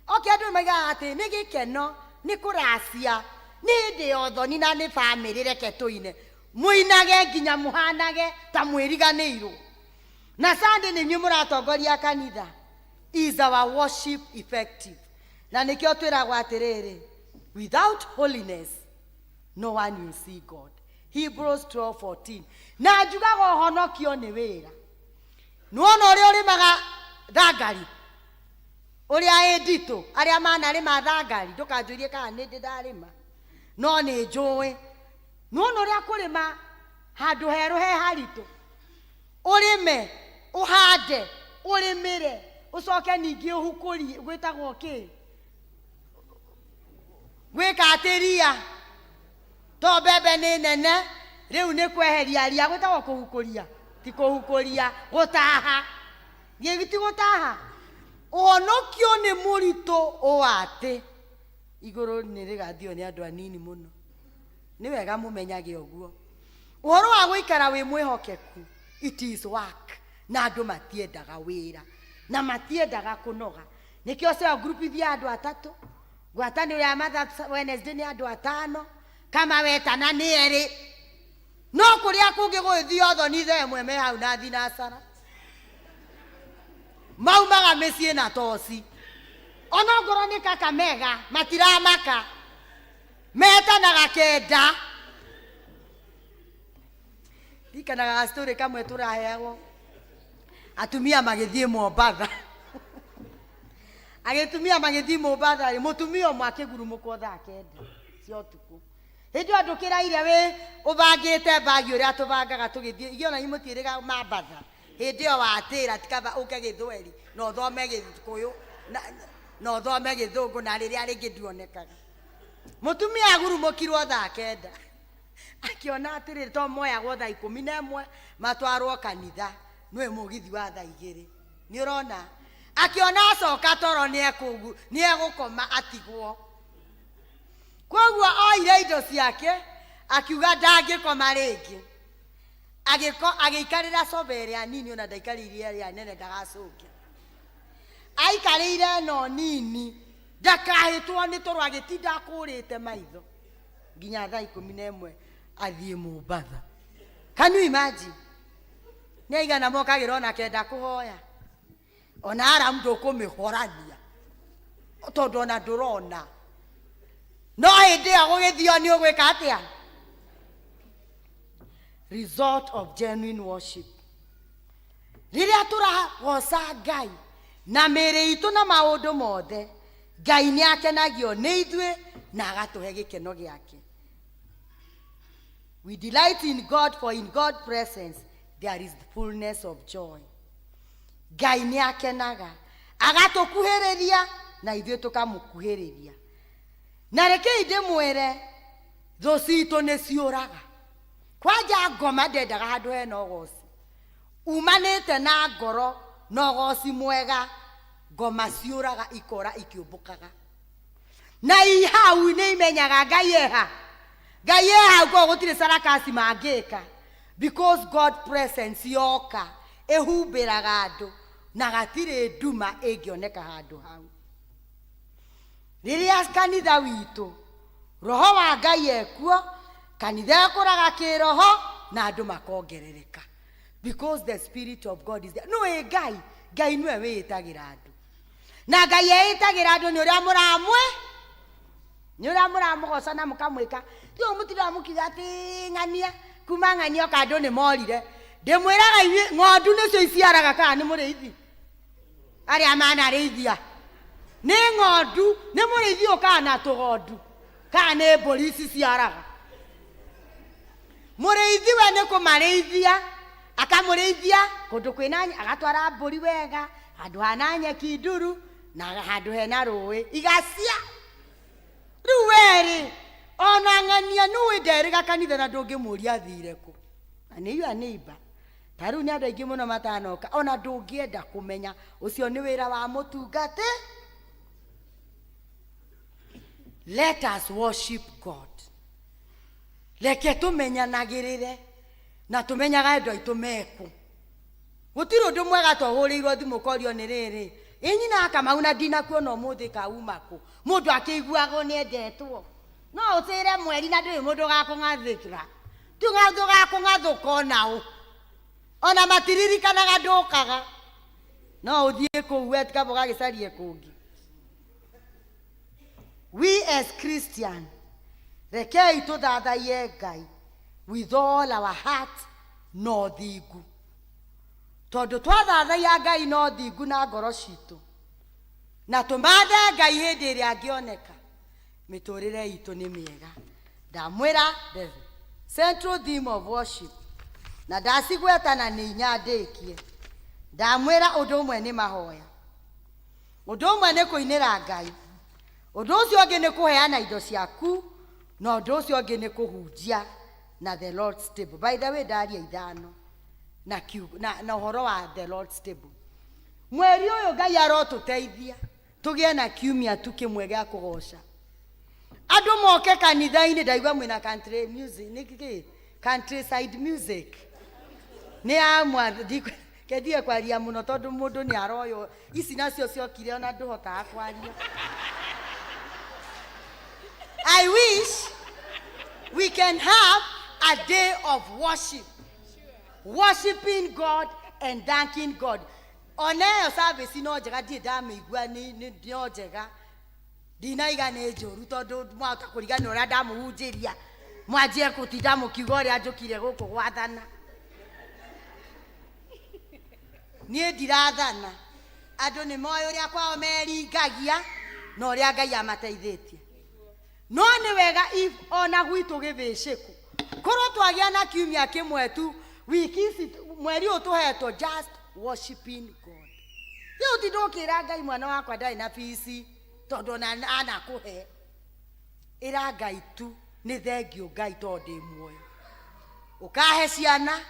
oke andũ maigaga atĩ nĩ gĩkeno nĩ kũracia nĩ hĩndĩ ya ũthoni na nĩ bamĩrĩ reke tũine mũinage nginya mũhanage ta mwĩriganĩirwo na Sunday nĩ inyuĩ mũratongoria kanitha is our worship effective na nĩkĩo twĩragwo atĩrĩrĩ without holiness no one will see God Hebrews 12:14 na njugaga ũhonokio nĩ wĩra nĩwona ũrĩa ũrĩmaga thangari ũrĩa ĩ nditũ arĩa manarĩma thangari ndũkanjũrie kana nĩ ndĩ ndarĩma no nĩ njũĩ nĩwona ũrĩa kũrĩma handũ herũ he haritũ ũrĩme ũhande ũrĩmĩre ũcoke ningĩ ũhukũrie gwĩtagwo kĩ gwĩka atĩ ria to mbembe nĩ nene rĩu nĩ kweheria ria gwĩtagwo kũhukũria ti kũhukũria gũtaha gĩgi ti gũtaha ũhonokio nĩ mũritũ ũ atĩ igũrũ nĩ rĩgathio nĩ andũ anini mũno nĩ wega mũmenyage ũguo ũhoro wa gũikara wĩ mwĩhokeku it is work na andũ matiendaga wĩra na matiendaga kũnoga nĩkĩo cell group ithiaga andũ atatũ ngwatanĩro ya Mothers Wednesday nĩ andũ atano kama wetana nĩ erĩ no kũrĩa kũngĩ gũgĩthio thoni thaa ĩmwe me hau na thinacara maumaga mĩciĩ na toci onongorwo nĩ Kakamega matiramaka metanaga kenda ririkanaga gastori kamwe tũraheagwo atumia magĩthiĩ Mombatha agĩtumia magĩthiĩ Mombatha rĩ mũtumia ũmwe akĩgurumũkwo thaa kenda cia ũtukũ hĩndĩ ĩyo andũ kĩraire wĩ ũbangĩte mbagi ũrĩa tũbangaga tũgĩthiĩ ithuĩ ona inyuĩ mũtiĩrĩga Mambatha hĩndĩ ĩyo watĩra tikaba ũke gĩthweri na ũthome gĩkũyũ na ũthome gĩthũngũ na rĩrĩa rĩngĩ nduonekaga mũtumia agurumũkirwo thaa kenda akiona atĩrĩrĩ to moyagwo thaa ikũmi na ĩmwe matwarwo kanitha nĩwe mũgithi wa thaa igĩrĩ nĩ ũrona akiona acoka toro nĩ egũkoma atigwo koguo oire indo ciake akiuga ndangĩkoma rĩngĩ agĩikarĩra soba ĩrĩa nini ona ndaikarĩire ĩrĩa nene ndagacũke aikarĩire ĩno nini ndakahĩtwo nĩ toro agĩtinda akũrĩte maitho nginya thaa ikũmi na ĩmwe athiĩ Mombatha can you imagine nĩ aigana mokagĩra ona kenda kũhoya ona aramu ndũkũmĩhorania tondũ ona ndũrona no hĩndĩ ĩyo gũgĩthio nĩ ũgwĩka atĩa result of genuine worship rĩrĩa tũragoca Ngai na mĩĩrĩ itũ na maũndũ mothe Ngai nĩ akenagio nĩ ithuĩ na agatũhe gĩkeno gĩake we delight in God for in God presence there is fullness of joy Ngai nĩ akenaga agatũkuhĩrĩria na ithuĩ tũkamũkuhĩrĩria na rekei ndĩmwĩre thũ citũ nĩ ciũraga kwanja ngoma ndendaga handũ hena ũgoci umanĩte na ngoro na ũgoci mwega ngoma ciũraga ikora ikĩũmbũkaga na i hau nĩ imenyaga Ngai eha Ngai e hau koguo gũtirĩ sarakasi mangĩka because God presence yoka ĩhumbĩraga andũ na gatirĩ nduma ĩngĩoneka handũ hau Rĩrĩa kanitha witũ roho wa Ngai ekuo, kanitha ĩkũraga kĩroho na andũ makongerereka, because the spirit of God is there. Nĩũĩ Ngai, Ngai nĩwe wĩĩtagĩra andũ, na Ngai eĩtagĩra andũ nĩ ũrĩa mũramwĩ, nĩ ũrĩa mũramũgoca na mũkamwĩka. Tiũ mũtindaga mũkiuga atĩ ng'ania kuma ng'ania oka andũ nĩ morire. Ndĩmwĩraga inyuĩ, ng'ondu nĩcio iciaraga kana nĩ mũrĩithi? Arĩa manarĩithia nĩ ng'ondu, nĩ mũrĩithi ũkaga na tũgondu kana nĩ mbũri ici ciaraga? Mũrĩithi we nĩ kũmarĩithia, akamũrĩithia kũndũ kwĩna, agatwara mbũri wega handũ hana nyeki nduru na handũ hena rũĩ igacia. Rĩu werĩ ona ng'ania nĩũĩ nderĩga kanitha na ndũngĩmũria athire kũ, na nĩ your neighbor. Ta rĩu nĩ andũ aingĩ mũno matanoka, ona ndũngĩenda kũmenya. Ũcio nĩ wĩra wa mũtungati. Let us worship God. Reke tũmenyanagĩrĩre na tũmenyaga andũ aitũ mekũ. Gũtirĩ ũndũ mwega ta ũhũrĩirwo thimũ ũkorio nĩ rĩrĩ, ĩ nyina Kamau na ndinakuona ũmũthĩ kauma kũ? Mũndũ akĩiguagwo nĩ endetwo. No ũcĩre mweri na ndũrĩ mũndũ ũgakũng'athĩra. Ndũgakũng'athũka ona ũ. Ona matiririkanaga ndũkaga. No ũthiĩ kũu we kaba ũgagĩcarie kũngĩ. We as Christian, rekei tũthathaiye Ngai with all our heart na ũthingu. Tondũ twathathaiya Ngai na ũthingu na ngoro citũ, na tũmathe Ngai hĩndĩ ĩrĩa angĩoneka, mĩtũrĩre itũ nĩ mĩega. Ndamwĩra the central theme of worship, na ndacigweta na nĩ inya ndĩkie. Ndamwĩra ũndũ ũmwe nĩ mahoya, ũndũ ũmwe nĩ kũinĩra Ngai, ũndũ ũcio ũngĩ nĩ kũheana indo ciaku, na ũndũ ũcio ũngĩ nĩ kũhunjia na the Lord's table. By the way, ndaria ithano na kiugo, na ũhoro wa the Lord's table. Mweri ũyũ Ngai arotũteithia tũgĩe na kiumia tu kĩmwe gĩa kũgoca. Andũ moke kanitha-inĩ, ndaigua mwĩna country music, nĩ kĩ? Countryside music. Nĩ ya kendie kwaria mũno tondũ mũndũ nĩ aroywo. Ici nacio ciokire ona ndũhotaga kwaria. I wish we can have a day of worship. Worshiping God and thanking God. Ona ĩyo service no njega, ndirĩ ndamĩigua nĩ no njega. Ndinaiga nĩ njũru tondũ mwahota kũriganĩrwo ũrĩa ndamũhunjĩria. Mwanjie gũtinda mũkiuga ũrĩa njũkire gũkũ gwathana. Niĩ ndirathana. Andũ nĩ moĩ ũrĩa kwao meringagia na ũrĩa Ngai amateithĩtie. No nĩ wega if ona gwitũ gĩthĩcĩku. Korwo twagĩa na kiumia kĩmwe tu, wiki ici, mweri ũyũ tũhetwo just worshiping God. Rĩu ti ndũkĩra Ngai mwana wakwa ndarĩ na bici tondũ ona anakũhe. Ĩra Ngai tu nĩ thengio Ngai tondũ ndĩ muoyo. Ũkahe ciana,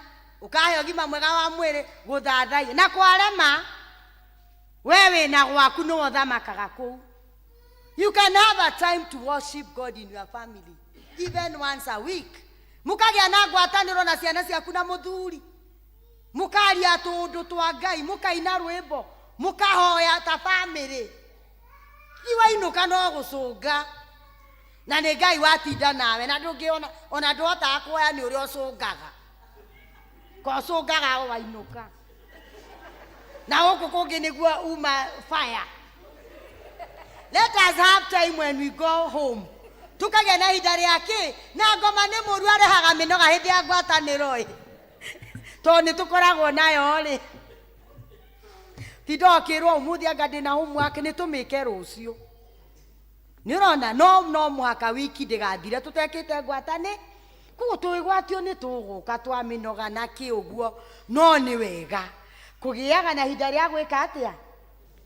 ũkahe ũgima mwega wa mwĩrĩ, gũthathaiya. Na kwarema, we wĩna gwaku nĩwe ũthamakaga kũu. You can have a time to worship God in your family, even once a week. Mũkagĩa na ngwatanĩro na ciana ciaku na mũthuri. Mũkaria tũũndũ twa Ngai, mũkaina rwĩmbo, mũkahoya ta family. Ti wainũka no gũcũnga. Na nĩ Ngai watinda nawe, na ndũngĩona, ona ndũhotaga kuoya nĩ ũrĩa ũcũngaga. Ko ũcũngaga o wainũka. Na gũkũ kũngĩ nĩguo uma fire. Let us have time when we go home. Tukagĩa na ihinda rĩa kĩ? Na ngoma nĩ mũru arehaga mĩnoga hĩndĩ ya ngwatanĩro ĩ. Tondũ nĩ tũkoragwo nayo rĩ. Tinda ũkĩrwo ũmũthĩ anga ndĩna homework nĩ tũmĩke rũciũ. Nĩ ũrona no mũhaka wiki ndĩgathire tũtekĩte ngwatanĩ. Koguo twĩgwatio nĩ tũgũka twa mĩnoga na kĩ ũguo, no nĩ wega kũgĩaga na ihinda rĩa gwĩka atĩa?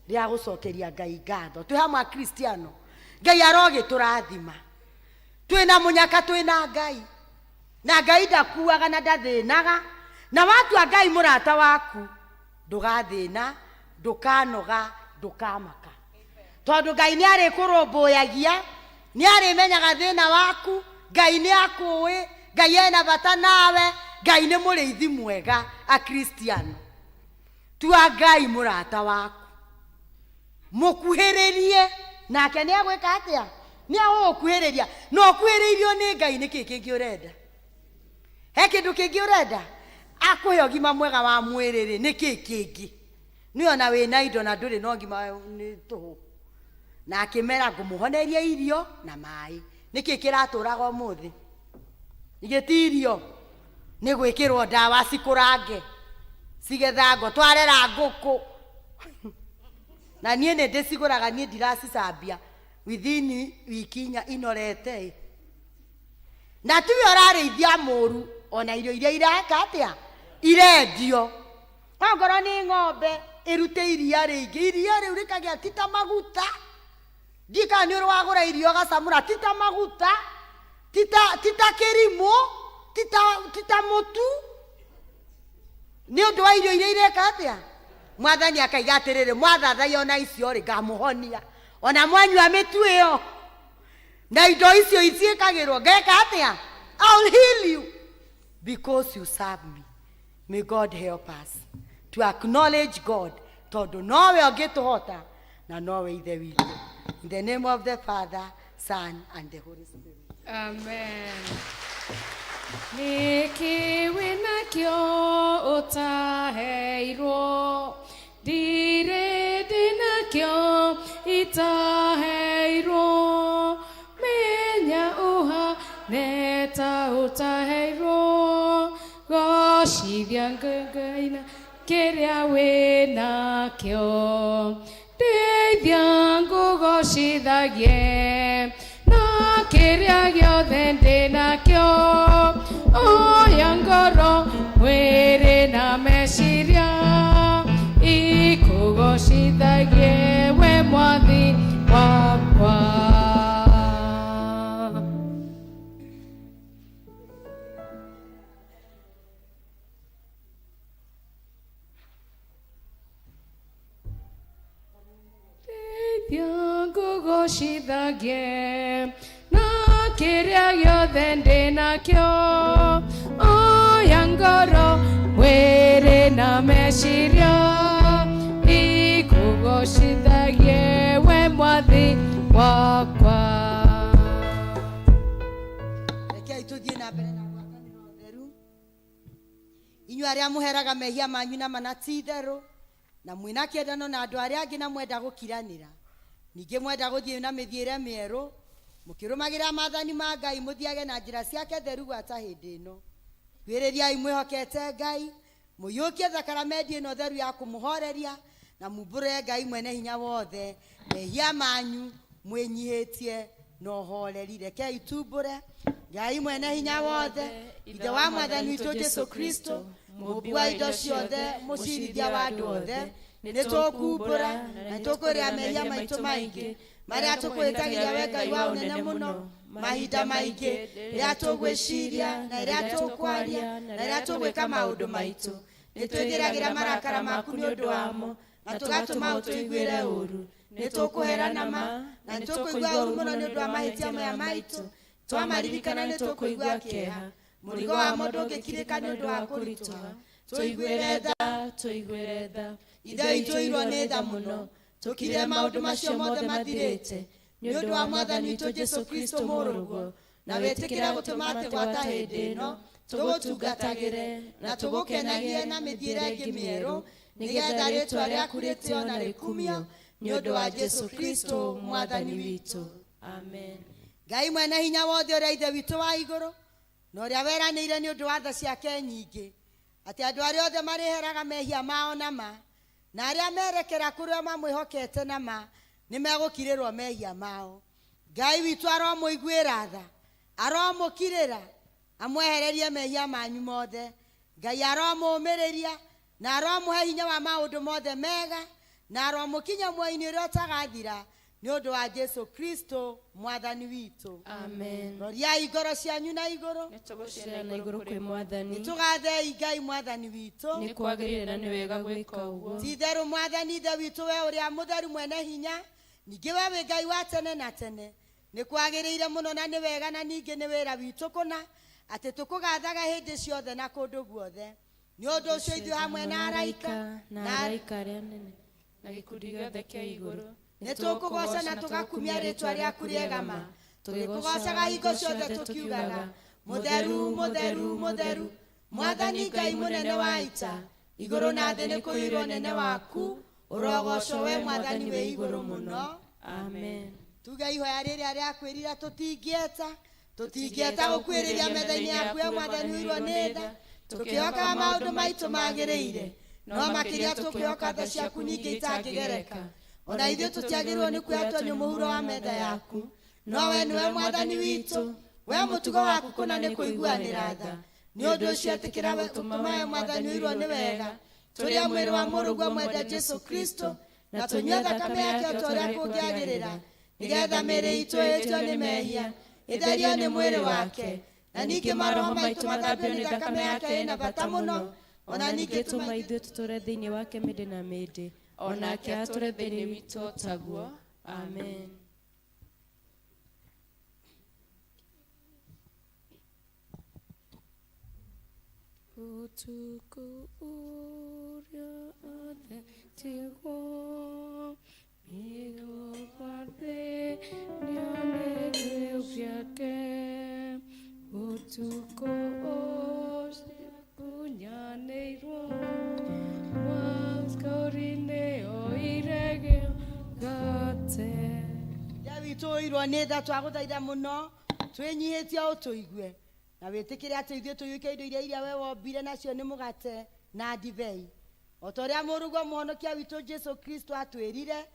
Rĩa gũcokeria Ngai ngatho. Twĩ hamwe Akristiano. Ngai arogĩtũrathima. Twĩna mũnyaka, twĩna Ngai. Na Ngai ndakuaga na ndathĩnaga. Na watua Ngai mũrata waku, ndũgathĩna, ndũkanoga, ndũkamaka. Tondũ Ngai nĩ arĩkũrũmbũyagia, nĩ arĩmenyaga thĩna waku, Ngai nĩ akũĩ, Ngai ena bata nawe, Ngai nĩ mũrĩithi mwega. Akristiano, tua Ngai mũrata waku, mũkuhĩrĩrie Nake nĩ agwĩka atĩa? Nĩ agũgũkuhĩrĩria. Na ũkuhĩrĩirio nĩ Ngai, nĩ kĩĩ kĩngĩ ũrenda? He kĩndũ kĩngĩ ũrenda? Akũhe ũgima mwega wa mwĩrĩ rĩ, nĩ kĩĩ kĩngĩ? Nĩ ona wĩna indo na ndũrĩ na ũgima nĩ tũhũ. Na akĩmera ngũmũhoneria irio na maĩ. Nĩ kĩĩ kĩratũraga ũmũthĩ? Igĩ ti irio, nĩ gwĩkĩrwo ndawa cikũrange cigethango, twarera ngũkũ. Na niĩ nĩ ndĩcigũraga, niĩ ndiracicambia within wiki inya inorete ĩ. Na tiwe ũrarĩithia mũru, ona irio iria ireka atĩa? Irendio. Ongorwo nĩ ng'ombe ĩrute iria rĩingĩ, iria rĩu rĩkagĩa ti ta maguta. Ndiũĩ kana nĩ ũrĩ wagũra iria ũgacamũra, ti ta maguta, ti ta kĩrimũ, ti ta mũtu. Nĩ ũndũ wa irio iria ireka atĩa? Mwathani akaiga atĩrĩrĩ, mwathathaiya ona icio rĩ, ngamũhonia. Ona mwanyua mĩtu ĩyo na indo icio iciĩkagĩrwo, ngeka atĩa? I'll heal you because you serve me. May God help us to acknowledge God, tondũ nowe ũngĩtũhota na nowe Ithe witũ. In the name of the Father, Son, and the Holy Spirit. Amen. Nĩkĩ wĩnakĩo ũtaheirwo? Ndirĩ ndĩnakĩo itaheirwo. Menya ũhane ta ũtaheirwo. Gocithia Ngai na kĩrĩa wĩnakĩo. Ndeithia ngũgocithagie na kĩrĩa gĩothe ndĩnakĩo. Oya ngoro, mwĩrĩ na meciria, ikũgocithagie we Mwathi wakwa. Ndeithia ngũgocithagie na kĩrĩa gĩothe ndĩnakĩo. Oya ngoro, mwĩrĩ na meciria, ikũgocithagie we Mwathi wakwa. Rekei tũthiĩ na mbere na gwatanĩro theru. Inyuĩ arĩa mũheraga mehia manyu na mana ti itherũ, na mwĩna kĩendano na andũ arĩa angĩ na mwenda gũkiranĩra, ningĩ mwenda gũthiĩ na mĩthiĩre mĩerũ, mũkĩrũmagĩrĩra maathani ma Ngai, mũthiage na njĩra ciake theru gwata hĩndĩ ĩno. Kwĩrĩriai mwĩhokete Ngai, mũiyũkie thakaramendi ĩno theru ya kũmũhoreria, na mumbũrĩre Ngai mwene hinya wothe mehia manyu mwĩnyihĩtie na ũhoreri. Rekei tumbũre Ngai mwene hinya wothe, Ithe wa Mwathani witũ Jesu Kristo, mũũmbi wa indo ciothe, mũcirithia wa andũ othe, nĩ tũkumbũra na tũkwĩrĩra mehia maitũ maingĩ marĩa tũkwĩtagĩria we Ngai wa ũnene mũno mahinda maingĩ, rĩrĩa tũgwĩciria na rĩrĩa tũkwaria na rĩrĩa tũgwĩka maũndũ maitũ. Nĩ twĩthĩragĩra marakara maku nĩ ũndũ wamo na tũgatũma ũtũiguĩre ũũru. Nĩ tũkũherana ma na nĩ tũkũigua ũũru mũno nĩ ũndũ wa mahĩtia maya maitũ. Twamaririkana nĩ tũkũigua kĩeha. Mũrigo wamo ndũngĩkirĩka nĩ ũndũ wa kũritũha. Tũiguĩre tha, tũiguĩre tha. Ithe witũ ũirwo nĩ tha mũno, tũkirĩre maũndũ macio mothe mathirĩte nĩ ũndũ wa Mwathani witũ Jesu Kristo mũrũguo, na wĩtĩkĩre gũtũma atĩ gwata hĩndĩ ĩno tũgũtungatagĩre na tũgũkenagie na mĩthiĩre ĩngĩ mĩerũ, nĩgetha rĩĩtwa rĩaku rĩtĩo na rĩkumio nĩ ũndũ wa Jesu Kristo Mwathani witũ. Amen. Ngai mwene hinya wothe, ũrĩa Ithe witũ wa igũrũ na ũrĩa weranĩire nĩ ũndũ wa tha ciake nyingĩ atĩ andũ arĩa othe marĩheraga mehia mao na ma, na arĩa merekera kũrĩa mamwĩhokete na ma, nĩ megũkirĩrwo mehia mao. Ngai witũ aromũiguĩra tha, aromũkirĩra, amwehererie mehia manyu mothe. Ngai aromũũmĩrĩria na aromũhe hinya wa maũndũ mothe mega, na aromũkinya muoyo-inĩ ũrĩa ũtagathira nĩ ũndũ wa Jesu Kristo Mwathani witũ. Amen. Roriai ngoro cianyu na igũrũ. Nĩtũgũciana na igũrũ kwĩ Mwathani. Nĩtũgathei Ngai Mwathani witũ. Nĩ kwagĩrĩire na nĩ wega gwĩka ũguo. Ti itherũ Mwathani Ithe witũ, we ũrĩa mũtheru mwene hinya, ningĩ we wĩ Ngai wa tene na tene, nĩ kwagĩrĩire mũno na nĩ wega na ningĩ nĩ wĩra witũ kũna atĩ tũkũgathaga hĩndĩ ciothe na kũndũ guothe. Nĩ ũndũ ũcio ithuĩ hamwe na araika na araika arĩa anene na gĩkundi gĩothe kĩa igũrũ Nĩ tũkũgooca na tũgakumia rĩtwa rĩaku rĩega ma, tũgĩkũgoocaga hingo ciothe tũkiugaga, mũtheru, mũtheru, mũtheru, Mwathani Ngai mũnene wa ita, igũrũ na thĩ nĩ kũiyũirwo ũnene waku, ũrogocwo we Mwathani wĩ igũrũ mũno. Amen. Tuge ihoya rĩrĩa rĩakwĩrire tũtingĩeta, tũtingĩeta gũkuĩrĩria metha-inĩ yaku ya Mwathani ũirwo nĩ tha, tũkĩhokaga maũndũ maitũ magĩrĩire, no makĩria tũkĩhoka tha ciaku nyingĩ itangĩgereka. Ona ithuĩ tũtiagĩrĩirwo nĩ kuoya tonyũ mũhuro wa metha yaku, no we nĩwe Mwathani witũ, we mũtugo waku kũna nĩ kũiguanĩra tha. Nĩ ũndũ ũcio ĩtĩkĩra gũtũma we Mwathani ũirwo nĩ wega, tũrĩe mwĩrĩ wa mũrũguo mwende Jesu Kristo, na tũnyue thakame yake o ta ũrĩa kũngĩagĩrĩra, nĩgetha mĩĩrĩ itũ ĩhĩtio nĩ mehia ĩtherio nĩ mwĩrĩ wake, na ningĩ maroho maitũ mathambio nĩ thakame yake ĩna bata mũno, ona ningĩ tũma ithuĩ tũtũre thĩinĩ wake mĩndĩ na mĩndĩ, onake atũre thĩinĩ witũ o taguo. Amen. Ũtukũ ũrĩa athetirwo nĩgũgwathĩ nĩonete gĩake. Ũtukũ ũcio akunyanĩirwo Mwathani nĩoire gĩgate. Ithe witũ ũirwo nĩ tha, twagũthaitha mũno twĩnyihĩtie ũtũigue na wĩtĩkĩre atĩ ithuĩ tũiyũkie indo iria iria we wombire nacio nĩ mũgate na ndibei, o ta ũrĩa mũrũguo mũhonokia witũ Jesu Kristo atwĩrire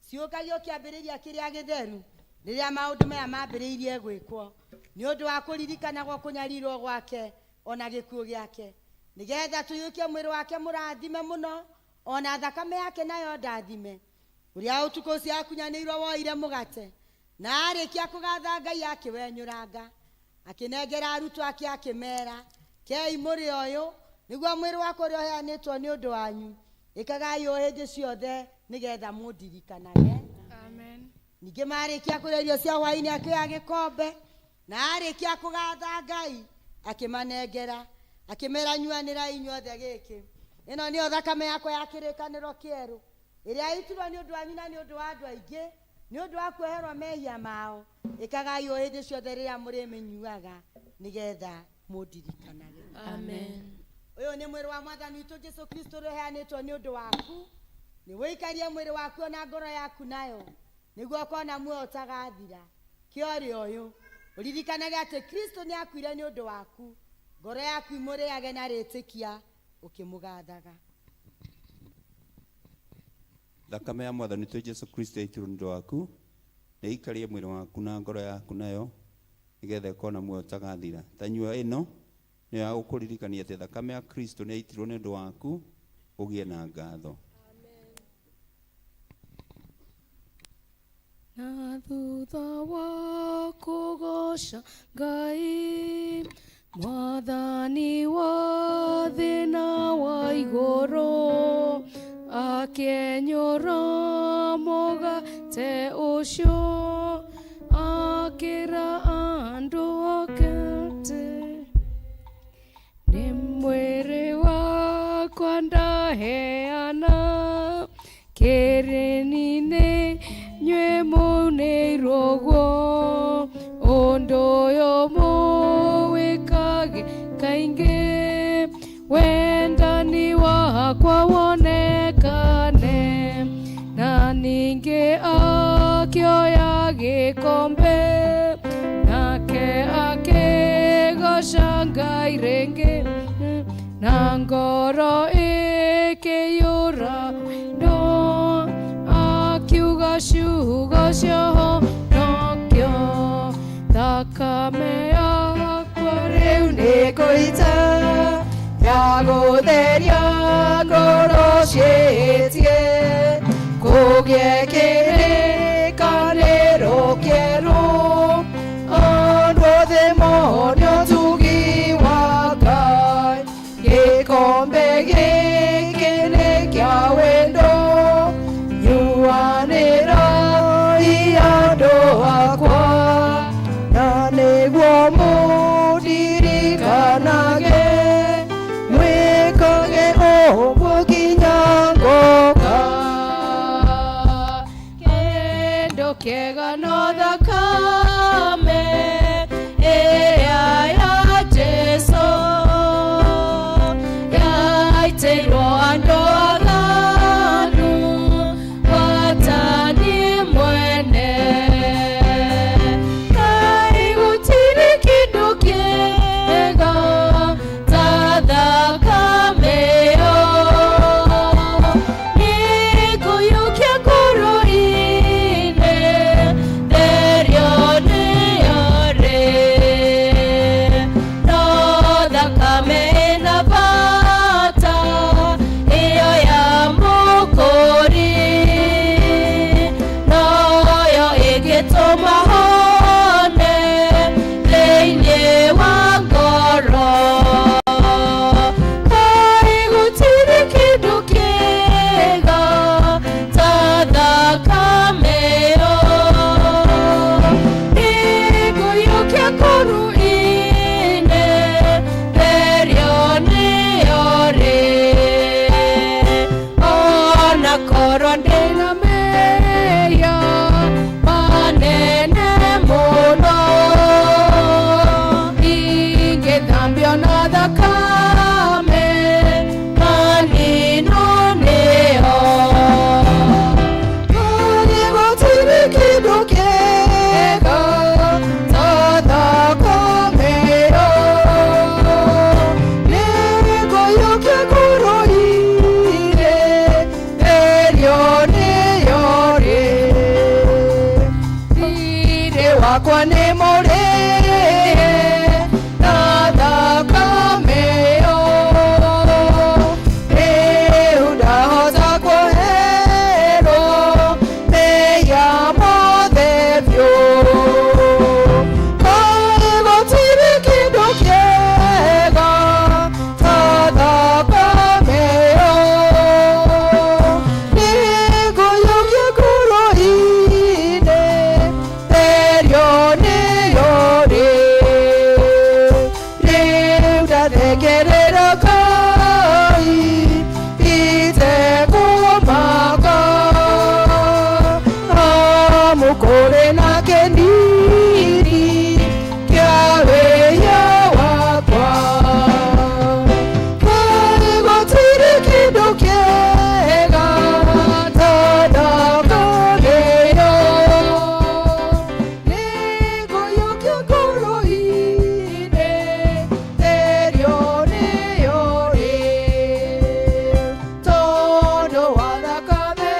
ciũkagio kĩambĩrĩria kĩrĩa gĩtheru rĩrĩa maũndũ maya mambĩrĩirie gwĩkwo nĩ ũndũ wa kũririkanagwo kũnyarirwo gwake ona gĩkuũ gĩake, nĩgetha tũiyũkie mwĩrĩ wake mũrathime mũno ona thakame yake nayo ndathime. Ũrĩa ũtukũ ũcio akunyanĩirwo woire mũgate na arĩkia kũgatha Ngai akĩwenyũranga akĩnengera arutwo ake akĩmera, kei mũrĩ ũyũ nĩguo mwĩrĩ wakwa ũrĩa ũheanĩtwo nĩ ũndũ wanyu, ĩkagai ũũ hĩndĩ ciothe nĩgetha mũndirikanage. Amen. Ningĩ marĩkia kũrĩa irio cia hwaĩ-inĩ akĩoya gĩkombe na arĩkia kũgatha Ngai akĩmanengera akĩmera, nyuanĩrai inyuothe gĩkĩ, ĩno nĩyo thakame yakwa ya kĩrĩkanĩro kĩerũ ĩrĩa ĩitirwo nĩ ũndũ wanyu na nĩ ũndũ wa andũ aingĩ nĩ ũndũ wa kuoherwo mehia mao, ĩkagai ũũ hĩndĩ ciothe rĩrĩa mũrĩmĩnyuaga nĩgetha mũndirikanage. Amen. Ũyũ nĩ mwĩrĩ wa Mwathani witũ Jesu Kristo ũrĩa ũheanĩtwo nĩ ũndũ waku, nĩ wĩikarie mwĩrĩ waku ona ngoro yaku nayo nĩguo ũkona muoyo ũtagathira. Kĩorĩ ũyũ ũririkanage atĩ Kristo nĩ akuire nĩ ũndũ waku, ngoro yaku imũrĩage na rĩtĩkia ũkĩmũgathaga. Thakame ya Mwathani witũ Jesu Kristo yaitirwo nĩ ũndũ waku, nĩ ĩikarie mwĩrĩ waku na ngoro yaku nayo nĩgetha ĩkona muoyo ũtagathira. Ta nyua ĩno nĩyo ya gũkũririkania atĩ thakame ya Kristo nĩ yaitirwo nĩ ũndũ waku, ũgĩe na ngatho. Na thutha wa kũgooca Ngai Mwathani wa thĩ na wa igũrũ, akĩenyũra mũgate ũcio akĩra andũ ake atĩ nĩ mwĩrĩ wakwa ndaheana kĩrĩni-inĩ nyue mũunĩirwo guo, ũndũ ũyũ mũwĩkage kaingĩ wendani wakwa wonekane. Na ningĩ akĩoya gĩkombe nake akĩgoca Ngai rĩngĩ na ngoro ĩkĩiyũra wendo akiuga ciugo cia ũhonokio, thakame yakwa rĩu nĩ kũita ya gũtheria ngoro ciĩtie kũgĩe kĩrĩkanĩro kĩerũ andũ othe mone ũtugi wa Ngai. Gĩkombe gĩkĩ nĩ kĩa wendo nyuanĩra andũ akwa na nĩguo mũndirikanage mwĩkage ũguo nginya ngoka. Kĩega no thakame ĩrĩa ya Jesũ yaitĩirwo andũ aganu gwata niĩ mwene. Kaĩ gũtirĩ kĩndũ kĩega ta thakame ĩyo, nĩngũiyũkia ngoro-inĩ therio nĩyo rĩ. No thakame ĩna bata ĩyo ya Mũkũri, noyo ĩngĩtũma hone thĩinĩ wa ngoro. Kaĩ gũtirĩ kĩndũ kĩega ta thakame ĩyo, nĩngũiyũkia ngoro-inĩ therio nĩyo rĩ. Ona korwo ndĩna mehia manene mũno, ingĩthambio na thakame manino nĩyo. Kaĩ gũtirĩ kĩndũ kĩega ta thakame ĩyo, nĩngũiyũkia ngoro-inĩ therio nĩyo rĩ. Thiirĩ wakwa nĩ mũrĩhe na thakame ĩyo, rĩu ndahota kũherwo mehia mothe biũ. Kaĩ gũtirĩ kĩndũ kĩega ta thakame ĩyo, nĩngũiyũkia ngoro-inĩ therio nĩyo rĩ. Rĩu ndathekerera Ngai itekũmaka, amu kũrĩ na kĩnini kĩa wĩhia wakwa. Kaĩ gũtirĩ kĩndũ kĩega ta thakame ĩyo, nĩngũiyũkia ngoro-inĩ therio nĩyo rĩ. Tondũ wa thakame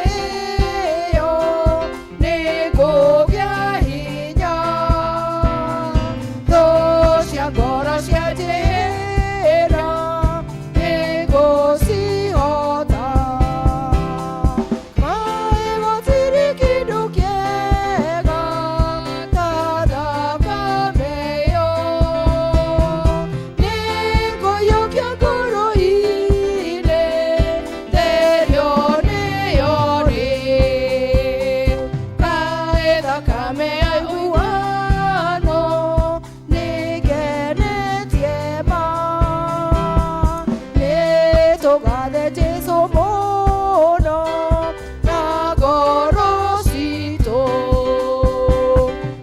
ĩyo nĩngũgĩa hinya, thũ cia ngoro cianjĩhĩra nĩngũcihota. Kaĩ gũtirĩ kĩndũ kĩega ta thakame ĩyo, nĩngũiyũkia ngoro-inĩ therio nĩyo rĩ. Kaĩ thakame ya ũiguano nĩngenetie ma, nĩtũgathe Jesũ mũno na ngoro citũ.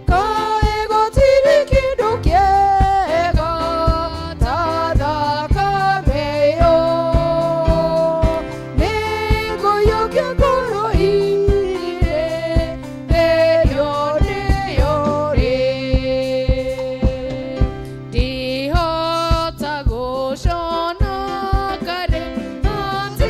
Kaĩ gũtirĩ kĩndũ kĩega ta thakame ĩyo, nĩngũiyũkia ngoro-inĩ therio nĩyo rĩ. Ndihota gũconoka rĩ, atĩ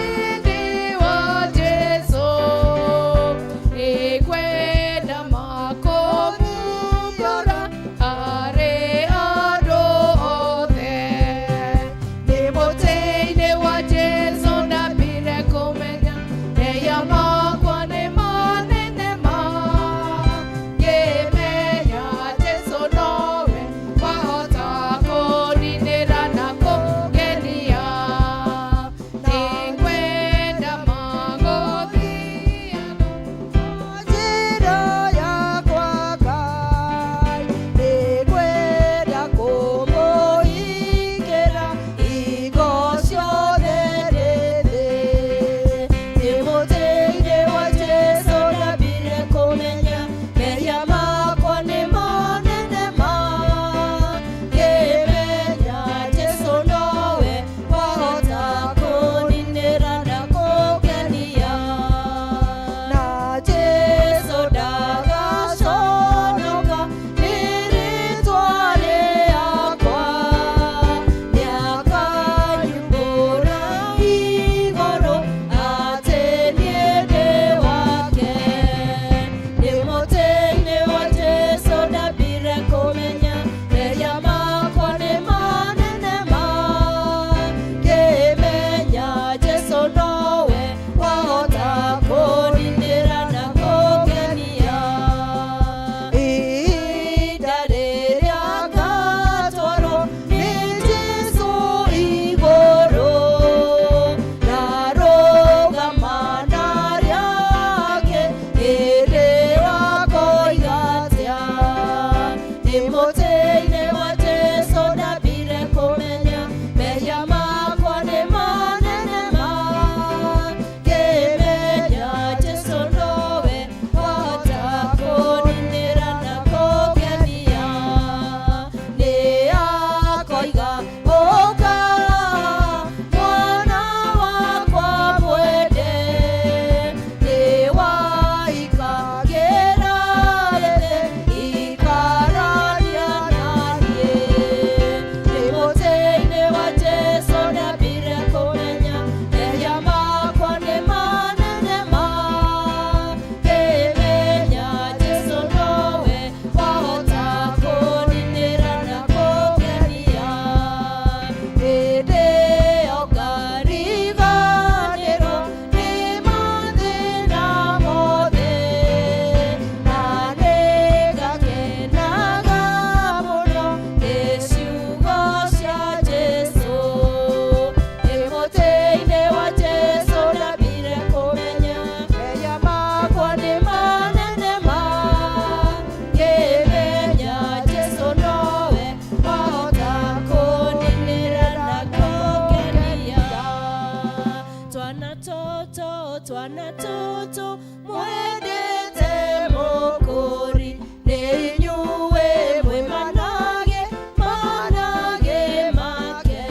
Twana tũtũ mwendete mũkũri nĩ inyuĩ mwĩ manage manage make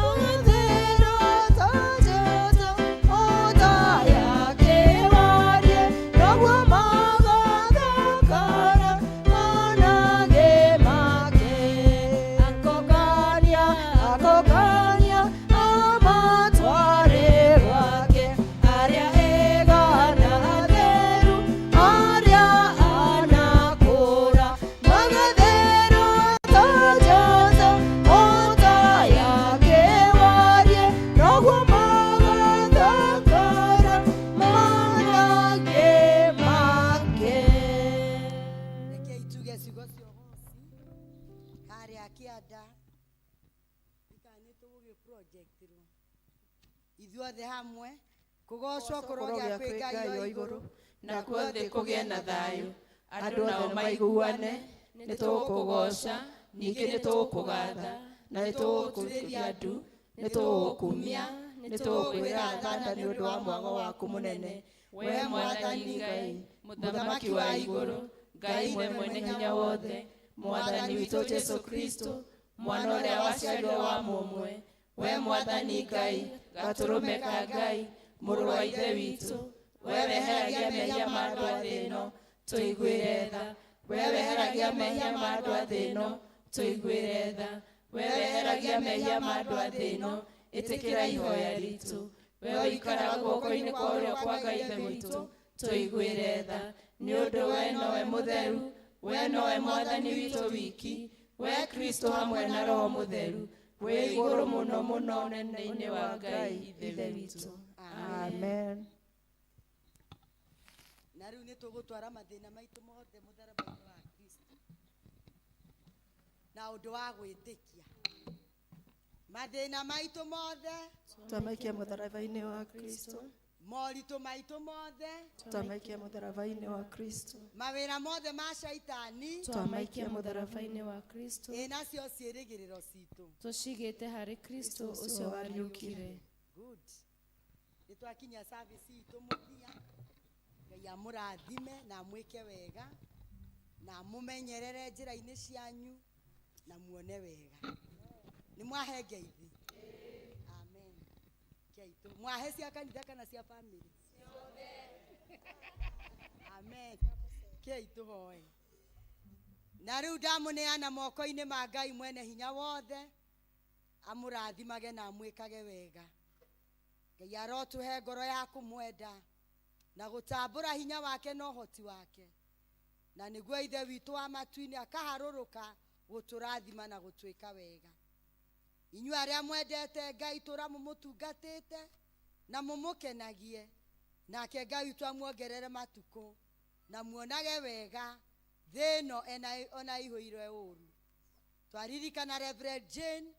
ũthero tũtũ ũtaya kĩwarie noguo magathakara manage make akokania akokania amatware gwake arĩa egana atheru arĩa anakũra magathero tajaza otaya kewarie noguo magathakara manage make. Rekei tuge ciugo cia ũgoci harĩa kĩanda kana nĩ tũgũgĩprojectirwo ithuothe hamwe kũgocwo kũrogĩa kwĩ Ngai o igũrũ Nakuo thĩ kũgĩe na thayũ, andũ nao maiguane. Nĩ tũgũkũgooca, ningĩ nĩ tũgũkũgatha, na nĩ tũgũgũturia ndu, nĩ tũgũgũkumia, nĩ tũgũkwĩra thanda nĩ ũndũ wa mwago waku mũnene. We Mwathani Ngai, Mũthamaki wa igũrũ, Ngai Ithe mwene hinya wothe, Mwathani witũ Jesu Kristo, mwana ũrĩa waciarirwo wa mũmwe, we Mwathani Ngai, gatũrũme ka Ngai, mũrũ wa Ithe witũ, we weheragia mehia ma andũ a thĩ ĩno, tũiguĩre tha. We weheragia mehia ma andũ a thĩ ĩno, tũiguĩre tha. We weheragia mehia ma andũ a thĩ ĩno, ĩtĩkĩra ihoya ritũ. We ũikaraga guoko-inĩ kwa ũrĩo kwa Ngai Ithe witũ, tũiguĩre tha. Nĩ ũndũ we nowe mũtheru, we nowe Mwathani witũ wiki, we Kristo hamwe na Roho Mũtheru, wĩ igũrũ mũno mũno ũnene-inĩ wa Ngai Ithe witũ. Amen. Na rĩu nĩ tũgũtwara mathĩna maitũ mothe mũtharaba-inĩ wa Kristo na ũndũ wa gwĩtĩkia mathĩna maitũ mothe, Twamaikia mũtharaba-inĩ wa Kristo. Moritũ maitũ mothe, Twamaikia mũtharaba-inĩ wa Kristo. Mawĩra mothe ma caitani, Twamaikia twamaikia mũtharaba-inĩ wa Kristo. Ĩ nacio ciĩrĩgĩrĩro citũ tũcigĩte harĩ Kristo ũcio wariũkire. Good, nĩ twakinyia service itũ mũthia. Ngai amũrathime na amwĩke wega na amũmenyerere njĩra-inĩ cianyu na muone wega. Nĩ mwahe ngeithi? Amen. Kei mwahe cia kanitha kana cia family? Amen. Kei tũhoe. Na rĩu ndamũneana moko-inĩ ma Ngai mwene hinya wothe, amũrathimage na amwĩkage wega. Ngai arotũhe ngoro ya kũmwenda na gũtambũra hinya wake na ũhoti wake, na nĩguo Ithe witũ wa matu-inĩ akaharũrũka gũtũrathima na gũtwĩka wega. Inyuĩ arĩa mwendete Ngai, tũra mũmũtungatĩte na mũmũkenagie, nake Ngai witũ amuongerere matukũ na muonage wega thĩ ĩno ona ĩihũire ũũru. Twaririkana Reverend Jane,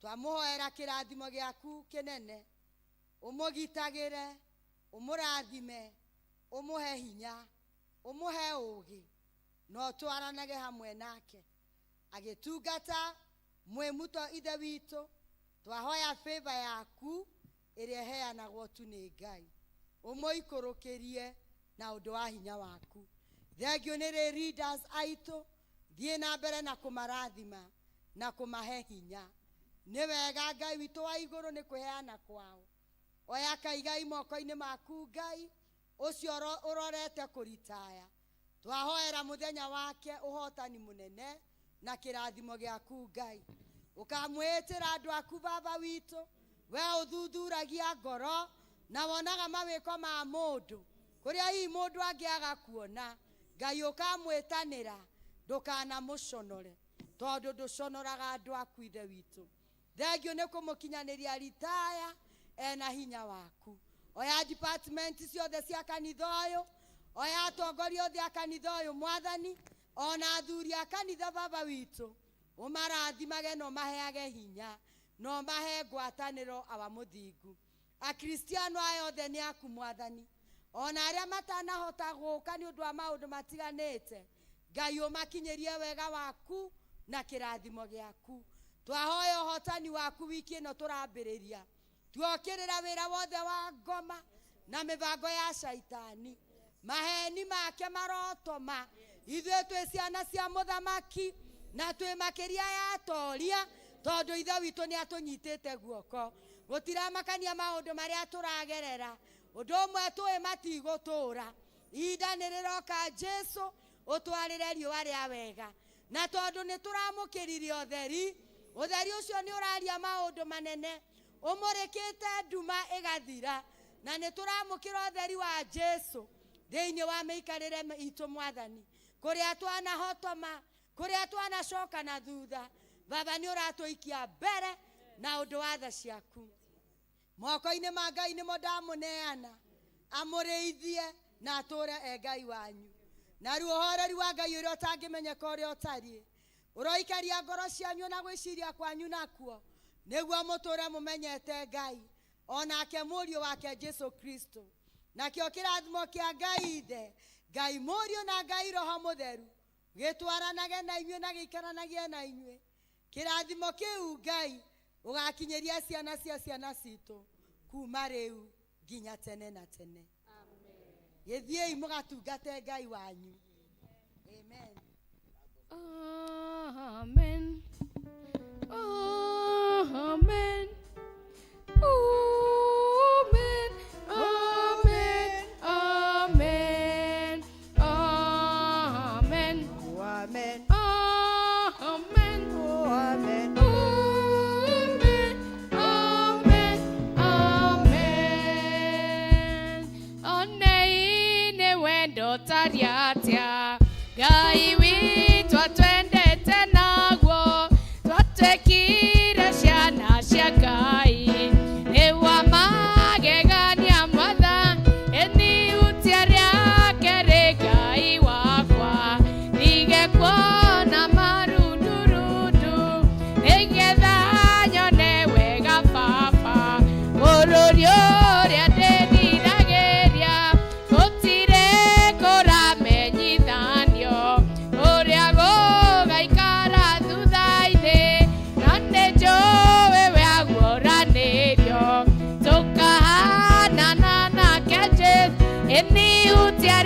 twamũhoera kĩrathimo gĩaku kĩnene, ũmũgitagĩre, ũmũrathime, ũmũhe hinya, ũmũhe ũũgĩ, na ũtwaranage hamwe nake agĩtungata mwĩmuto. Ithe witũ, twahoya favor yaku ĩrĩa ĩheanagwo tu nĩ Ngai, ũmũikũrũkĩrie na ũndũ wa hinya waku. Thengiũ nĩ rĩ leaders aitũ, thiĩ na mbere na kũmarathima na kũmahe hinya. Nĩ wega Ngai witũ wa igũrũ nĩ kũheana kwao. Oya kaigai moko-inĩ maku Ngai ũcio ũrorete kũritaya, twahoera mũthenya wake ũhotani mũnene na kĩrathimo gĩaku Ngai. Ũkamwĩtĩra andũ aku Baba witũ, we ũthuthuragia ngoro na wonaga mawĩko ma mũndũ kũrĩa hihi mũndũ angĩaga kuona. Ngai ũkamwĩtanĩra, ndũkanamũconore tondũ ndũconoraga andũ aku. Ithe witũ, thengiũ nĩ kũmũkinyanĩria ritaya ena hinya waku. Oya department ciothe cia kanitha ũyũ, oya atongoria othe a kanitha ũyũ Mwathani, ona athuri a kanitha Baba witũ, ũmarathimage na ũmaheage hinya na ũmahe ngwatanĩro. Awa mũthingu, akristiano aya othe nĩ aku Mwathani, ona arĩa matanahota gũka nĩ ũndũ wa maũndũ matiganĩte, Ngai ũmakinyĩrie wega waku na kĩrathimo gĩaku. Twahoya ũhotani waku wiki ĩno tũrambĩrĩria, tuokĩrĩra wĩra wothe wa ngoma. Na mĩbango ya caitani, maheni make marotoma. Ithuĩ twĩ ciana cia mũthamaki na twĩ makĩria ya toria, tondũ ithe witũ nĩ atũnyitĩte guoko. Gũtiramakania maũndũ marĩa tũragerera, ũndũ ũmwe tũĩ matigũtũra. Ihinda nĩ rĩroka Jesu ũtwarĩre riũa rĩa wega, na tondũ nĩ tũramũkĩrire ũtheri, ũtheri ũcio nĩ ũraria maũndũ manene, ũmũrĩkĩte nduma ĩgathira, na nĩ tũramũkĩra ũtheri wa Jesu thĩinĩ wa mĩikarĩre itũ Mwathani. Kũrĩa twanahotoma, kũrĩa twanacoka na thutha, Baba nĩ ũratũikia mbere na ũndũ wa tha ciaku. Moko-inĩ ma Ngai nĩmo ndamũneana, amũrĩithie na atũre e Ngai wanyu. Na ruo ũhoreri wa Ngai ũrĩa ũtangĩmenyeka ũrĩa ũtariĩ, ũroikaria ngoro cianyu na gwĩciria kwanyu nakuo, nĩguo mũtũre mũmenyete Ngai onake mũriũ wake Jesu Kristo. Nakĩo kĩrathimo kĩa Ngai Ithe, Ngai Mũriũ na Ngai Roho Mũtheru gĩtwaranage na inyuĩ na gĩikaranagie na inyuĩ. Kĩrathimo kĩu Ngai ũgakinyĩria ciana cia ciana citũ kuma rĩu nginya tene na tene. Gĩthiĩi mũgatungate Ngai wanyu. Amen. Amen. Amen. Amen. Amen. Amen. Amen. Amen. Amen. Amen. Amen. Amen. Amen. Oneine wendo tariatia Ngai witũ atwendete naguo, twatuĩkire ciana cia Ngai. Nĩ wa magegania Mwathani, ĩni hutia rĩake rĩ Ngai wakwa. Ndige kuona marundurundu, nĩgetha nyone wega Baba. Bũrũri ũrĩa ndĩriragĩria, gũtirĩ kũramenyithanio ũrĩa gũgaikara thutha-inĩ, no nĩnjũĩ we aguũranĩrio tũkahanana nake Jesũ. Ĩni hutia